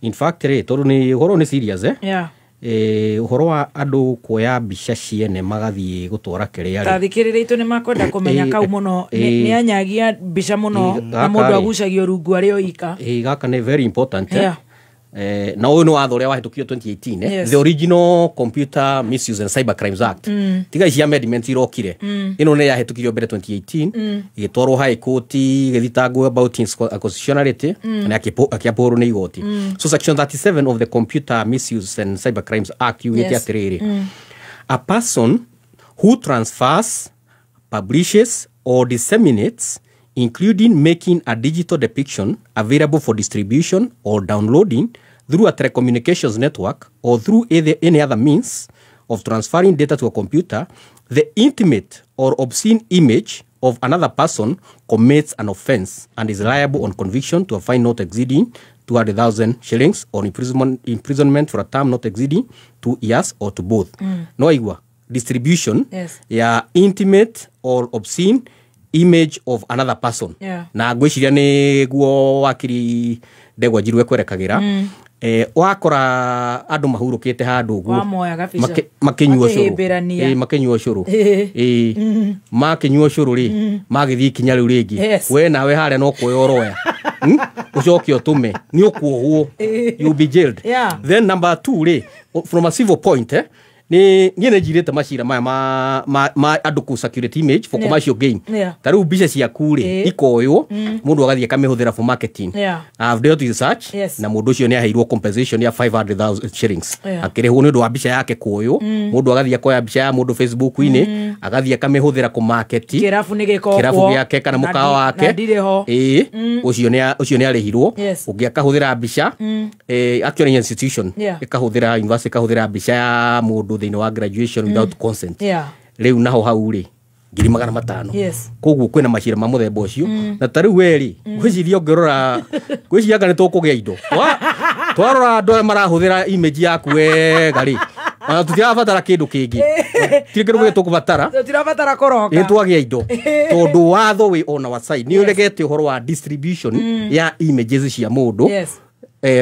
In fact ri tondu ni uhoro ni serious Yeah. Uhoro wa andu kuoya mbica ciene magathie gutwara kiria ri tathikiriria itu ni makwenda kumenya kau muno ni anyagia mbica muno na mundu agucagio rungu ari oika. Gaka ni very important. Yeah. Na uyu ni watho uria wahitukio 2018. Yes. The original Computer Misuse and Cyber Crimes Act. Tiga ici amendments irokire. Ino ni yahitukirio mbere 2018, igitwarwo high court igithitangwo about constitutionality na akiapurwo ni igoti. So section 37 of the Computer Misuse and Cyber Crimes Act yugite atiriri, a person who transfers, publishes or disseminates, including making a digital depiction available for distribution or downloading through a telecommunications network or through any other means of transferring data to a computer, the intimate or obscene image of another person commits an offense and is liable on conviction to a fine not exceeding 200,000 shillings or imprisonment for a term not exceeding 2 years or to both. No igua. Distribution Yes. ya intimate or obscene image of another person. Na ngwĩciria nĩ guo wakiri Ndegwa Njiru ekwerekagĩra. Wakora andũ mahurũkĩte handũ ũguo, Wamoya gabica. Makĩnyua cũrũ. Makĩhĩmbĩrania. Makĩnyua cũrũ. Makĩnyua cũrũ rĩ, magĩthiĩ ikinya rĩu rĩngĩ. We nawe harĩa no kuoya ũroya. Ũcoke ũtũme nĩ ũkuohwo. You'll be jailed. Then number two rĩ, from a civil point, nĩ niĩ nĩ njirĩte macira maya ma andũ kũ circulate image for commercial gain. Ta rĩu mbica ciaku rĩ, ikoywo, mũndũ agathiĩ akamĩhũthĩra for marketing. I've dealt with such. Na mũndũ ũcio nĩ aheirwo compensation ya 500,000 shillings. Akĩrĩhwo nĩ ũndũ wa mbica yake kuoywo. Mũndũ agathiĩ akoya mbica ya mũndũ Facebook-inĩ, agathiĩ akamĩhũthĩra kũmarket Kĩrabu nĩ gĩkokwo. Kĩrabu gĩake kana Na mũkawa wake. Na ndirĩ ho. Ĩĩ, ũcio nĩ arĩhirwo. Ũngĩ akahũthĩra mbica, actually institution ĩkahũthĩra, university ĩkahũthĩra mbica ya mũndũ thĩinĩ wa graduation without consent. Rĩu naho hau rĩ, 500,000. Koguo kwĩna macira ma mũthemba ũcio. Na ta rĩu we rĩ, ngwĩciria ũngĩrora, ngwĩciria anga nĩ tũkũgĩa indo. Twarora andũ arĩa marahũthĩra image yaku wega rĩ, ona tũtirabatara kĩndũ kĩngĩ, tirĩ kĩndũ gĩgĩ tũkũbatara. Tũtirabatara kũroka. Nĩ twagĩa indo, tondũ watho wĩ on our side, nĩ ũregete ũhoro wa distribution ya images cia mũndũ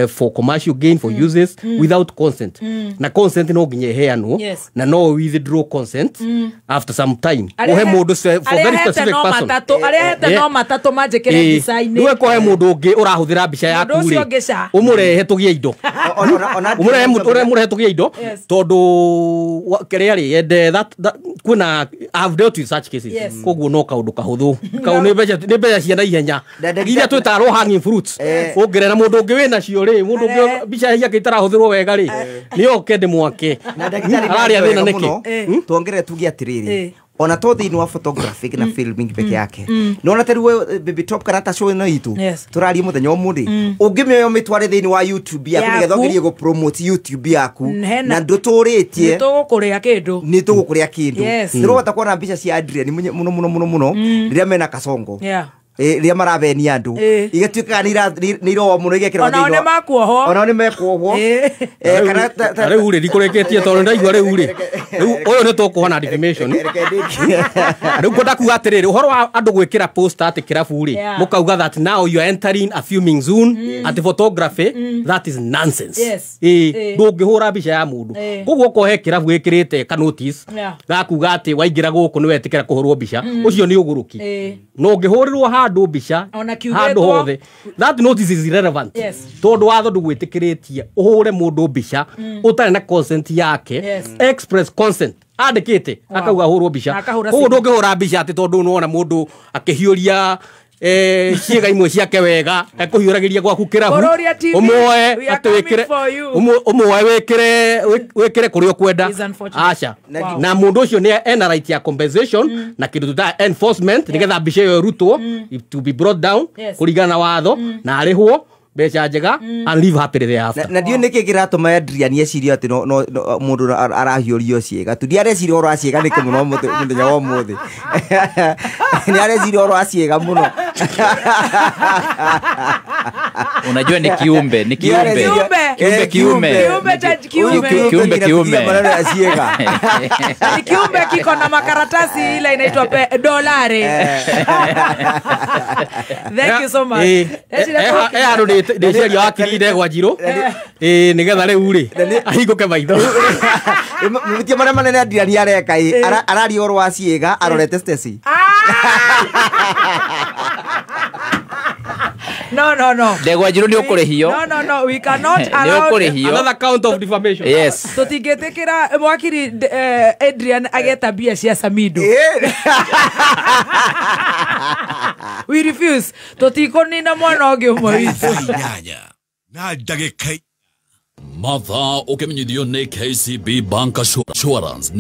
for commercial gain, for uses without consent. Na consent no nginya ĩheanwo. Na no withdraw consent after some time. Arĩa ũhe mũndũ for arĩa very hete specific no person. matatũ, arĩa hete no matatũ manjĩkĩre mbica-inĩ. Rĩu ekohe mũndũ ũngĩ ũrahũthĩra mbica yaku Mũndũ ũcio rĩ, ũngĩ ca. ũmũrehe tũgĩe indo, ũmũrehe ũmũrehe tũgĩe indo. Tondũ kĩrĩa rĩ, and that kwĩna, I have dealt with such cases. Koguo no kaũndũ kahũthũ kau, nĩ mbeca cia naihenya iria twĩtaga low hanging fruits. Ũngĩrera mũndũ ũngĩ wĩnacio rĩ, mũndũ ũngĩ mbica ciake itarahũthĩrwo wega rĩ, nĩ oke ndĩmwake. Na ndagĩtarĩ, Ararĩa thĩna wega nĩkĩ? Mũno. Tuongerere tuge atĩrĩrĩ, ona to thĩinĩ wa photographic na filming peke yake, nona ta rĩu Baby Top kana ta show ĩno itũ tũraria mũthenya ũmũthĩ, ũngĩmĩoya ũmĩtware thĩinĩ wa YouTube yaku nĩgetha Yaku. ũgerie gũ promote YouTube yaku na Nĩ ndũtũrĩtie, tũgũkũrĩa kĩndũ. Nĩ tũgũkũrĩa kĩndũ. Nĩrũhota kuona mbica cia Adrian mũno mũno mũno mũno rĩrĩa mena Kasongo, rĩrĩa maravenia andũ, igatuĩkaga nĩ iroa mũno, igekĩrwo Onao thĩinĩ nĩ makuohwo. Onao nĩ mekuohwo. Kana Na rĩu rĩ, ndikũrĩkĩtie, tondũ ndaigua rĩu rĩ, rĩu ũyũ nĩ tũkũhona defamation. Rĩu ngwenda kuga atĩrĩrĩ, ũhoro wa andũ gwĩkĩra poster atĩ kĩrabu rĩ, mũkauga that now you are entering a filming zone, atĩ photography, that is nonsense. Ndũngĩhũra mbica ya mũndũ. Koguo okorwo he kĩrabu gĩkĩrĩte ka notice gakuga atĩ waingĩra gũkũ nĩ wetĩkĩra kũhũrwo mbica, ũcio nĩ ũgũrũki. No ũngĩhũrĩrwo handũ mbica Ona handũ kiugĩtwo. hothe, that notice is irrelevant. Tondũ watho ndũgwĩtĩkĩrĩtie ũhũre mũndũ mbica ũtarĩ na consent yake. Express consent andĩkĩte, akauga hũrwo mbica. Na akahũra Koguo simu. ndũngĩhũra mbica atĩ tondũ nĩwona mũndũ akĩhiũria ciĩga imwe ciake wega, ekũhiũragĩria gwaku kĩrabu, Bũrũria TV, ũmuoe we are atĩ wĩkĩre coming for you. Ũmuoe wĩkĩre kũrĩa ũkwenda. Is unfortunate. Aca. Wow. Na mũndũ ũcio nĩ ena right ya compensation na kĩndũ tũtaga enforcement, nĩgetha mbica ĩyo ĩrutwo, to be brought down kũringana na watho, na arĩhwo mbeca njega and live happily thereafter. Na ndiũ nĩkĩ kĩratũma Adrian ecirie atĩ no mũndũ arahiũrio ciĩga tu. Ndiareciria ũhoro wa ciĩga nĩkĩ mũno mũthenya wa ũmũthĩ, nĩ areciria ũhoro wa ciĩga mũno. Unajua ni kiumbe, ni kiumbe. Kiumbe. Kiumbe kiume. Kiumbe cha kiume. Kiumbe kiume. Maneno ya ciĩga. Ni kiumbe kiko na makaratasi ile inaitwa dolari. Thank you so much. Handũ ndĩciaria wakiri Ndegwa Njirũ, nĩgetha rĩu rĩ ahingũke maitho. Mahĩtia marĩa manene Adrian areka ĩ, araria ũhoro wa ciĩga arorete Stacy. No, no, no. Ndegwa Njirũ nĩ ũkũrĩhio. No, no, no, we cannot Nĩ allow ũkũrĩhio. Another count of defamation. Yes. Tũtingĩtĩkĩra mwakiri Adrian ageta mbia cia Samido. We refuse. Tũtikũnina mwana ũngĩ ũmwe witũ. 8 na ndagĩka Mathaa ũkĩmenyithio nĩ KCB Bank Assurance nĩ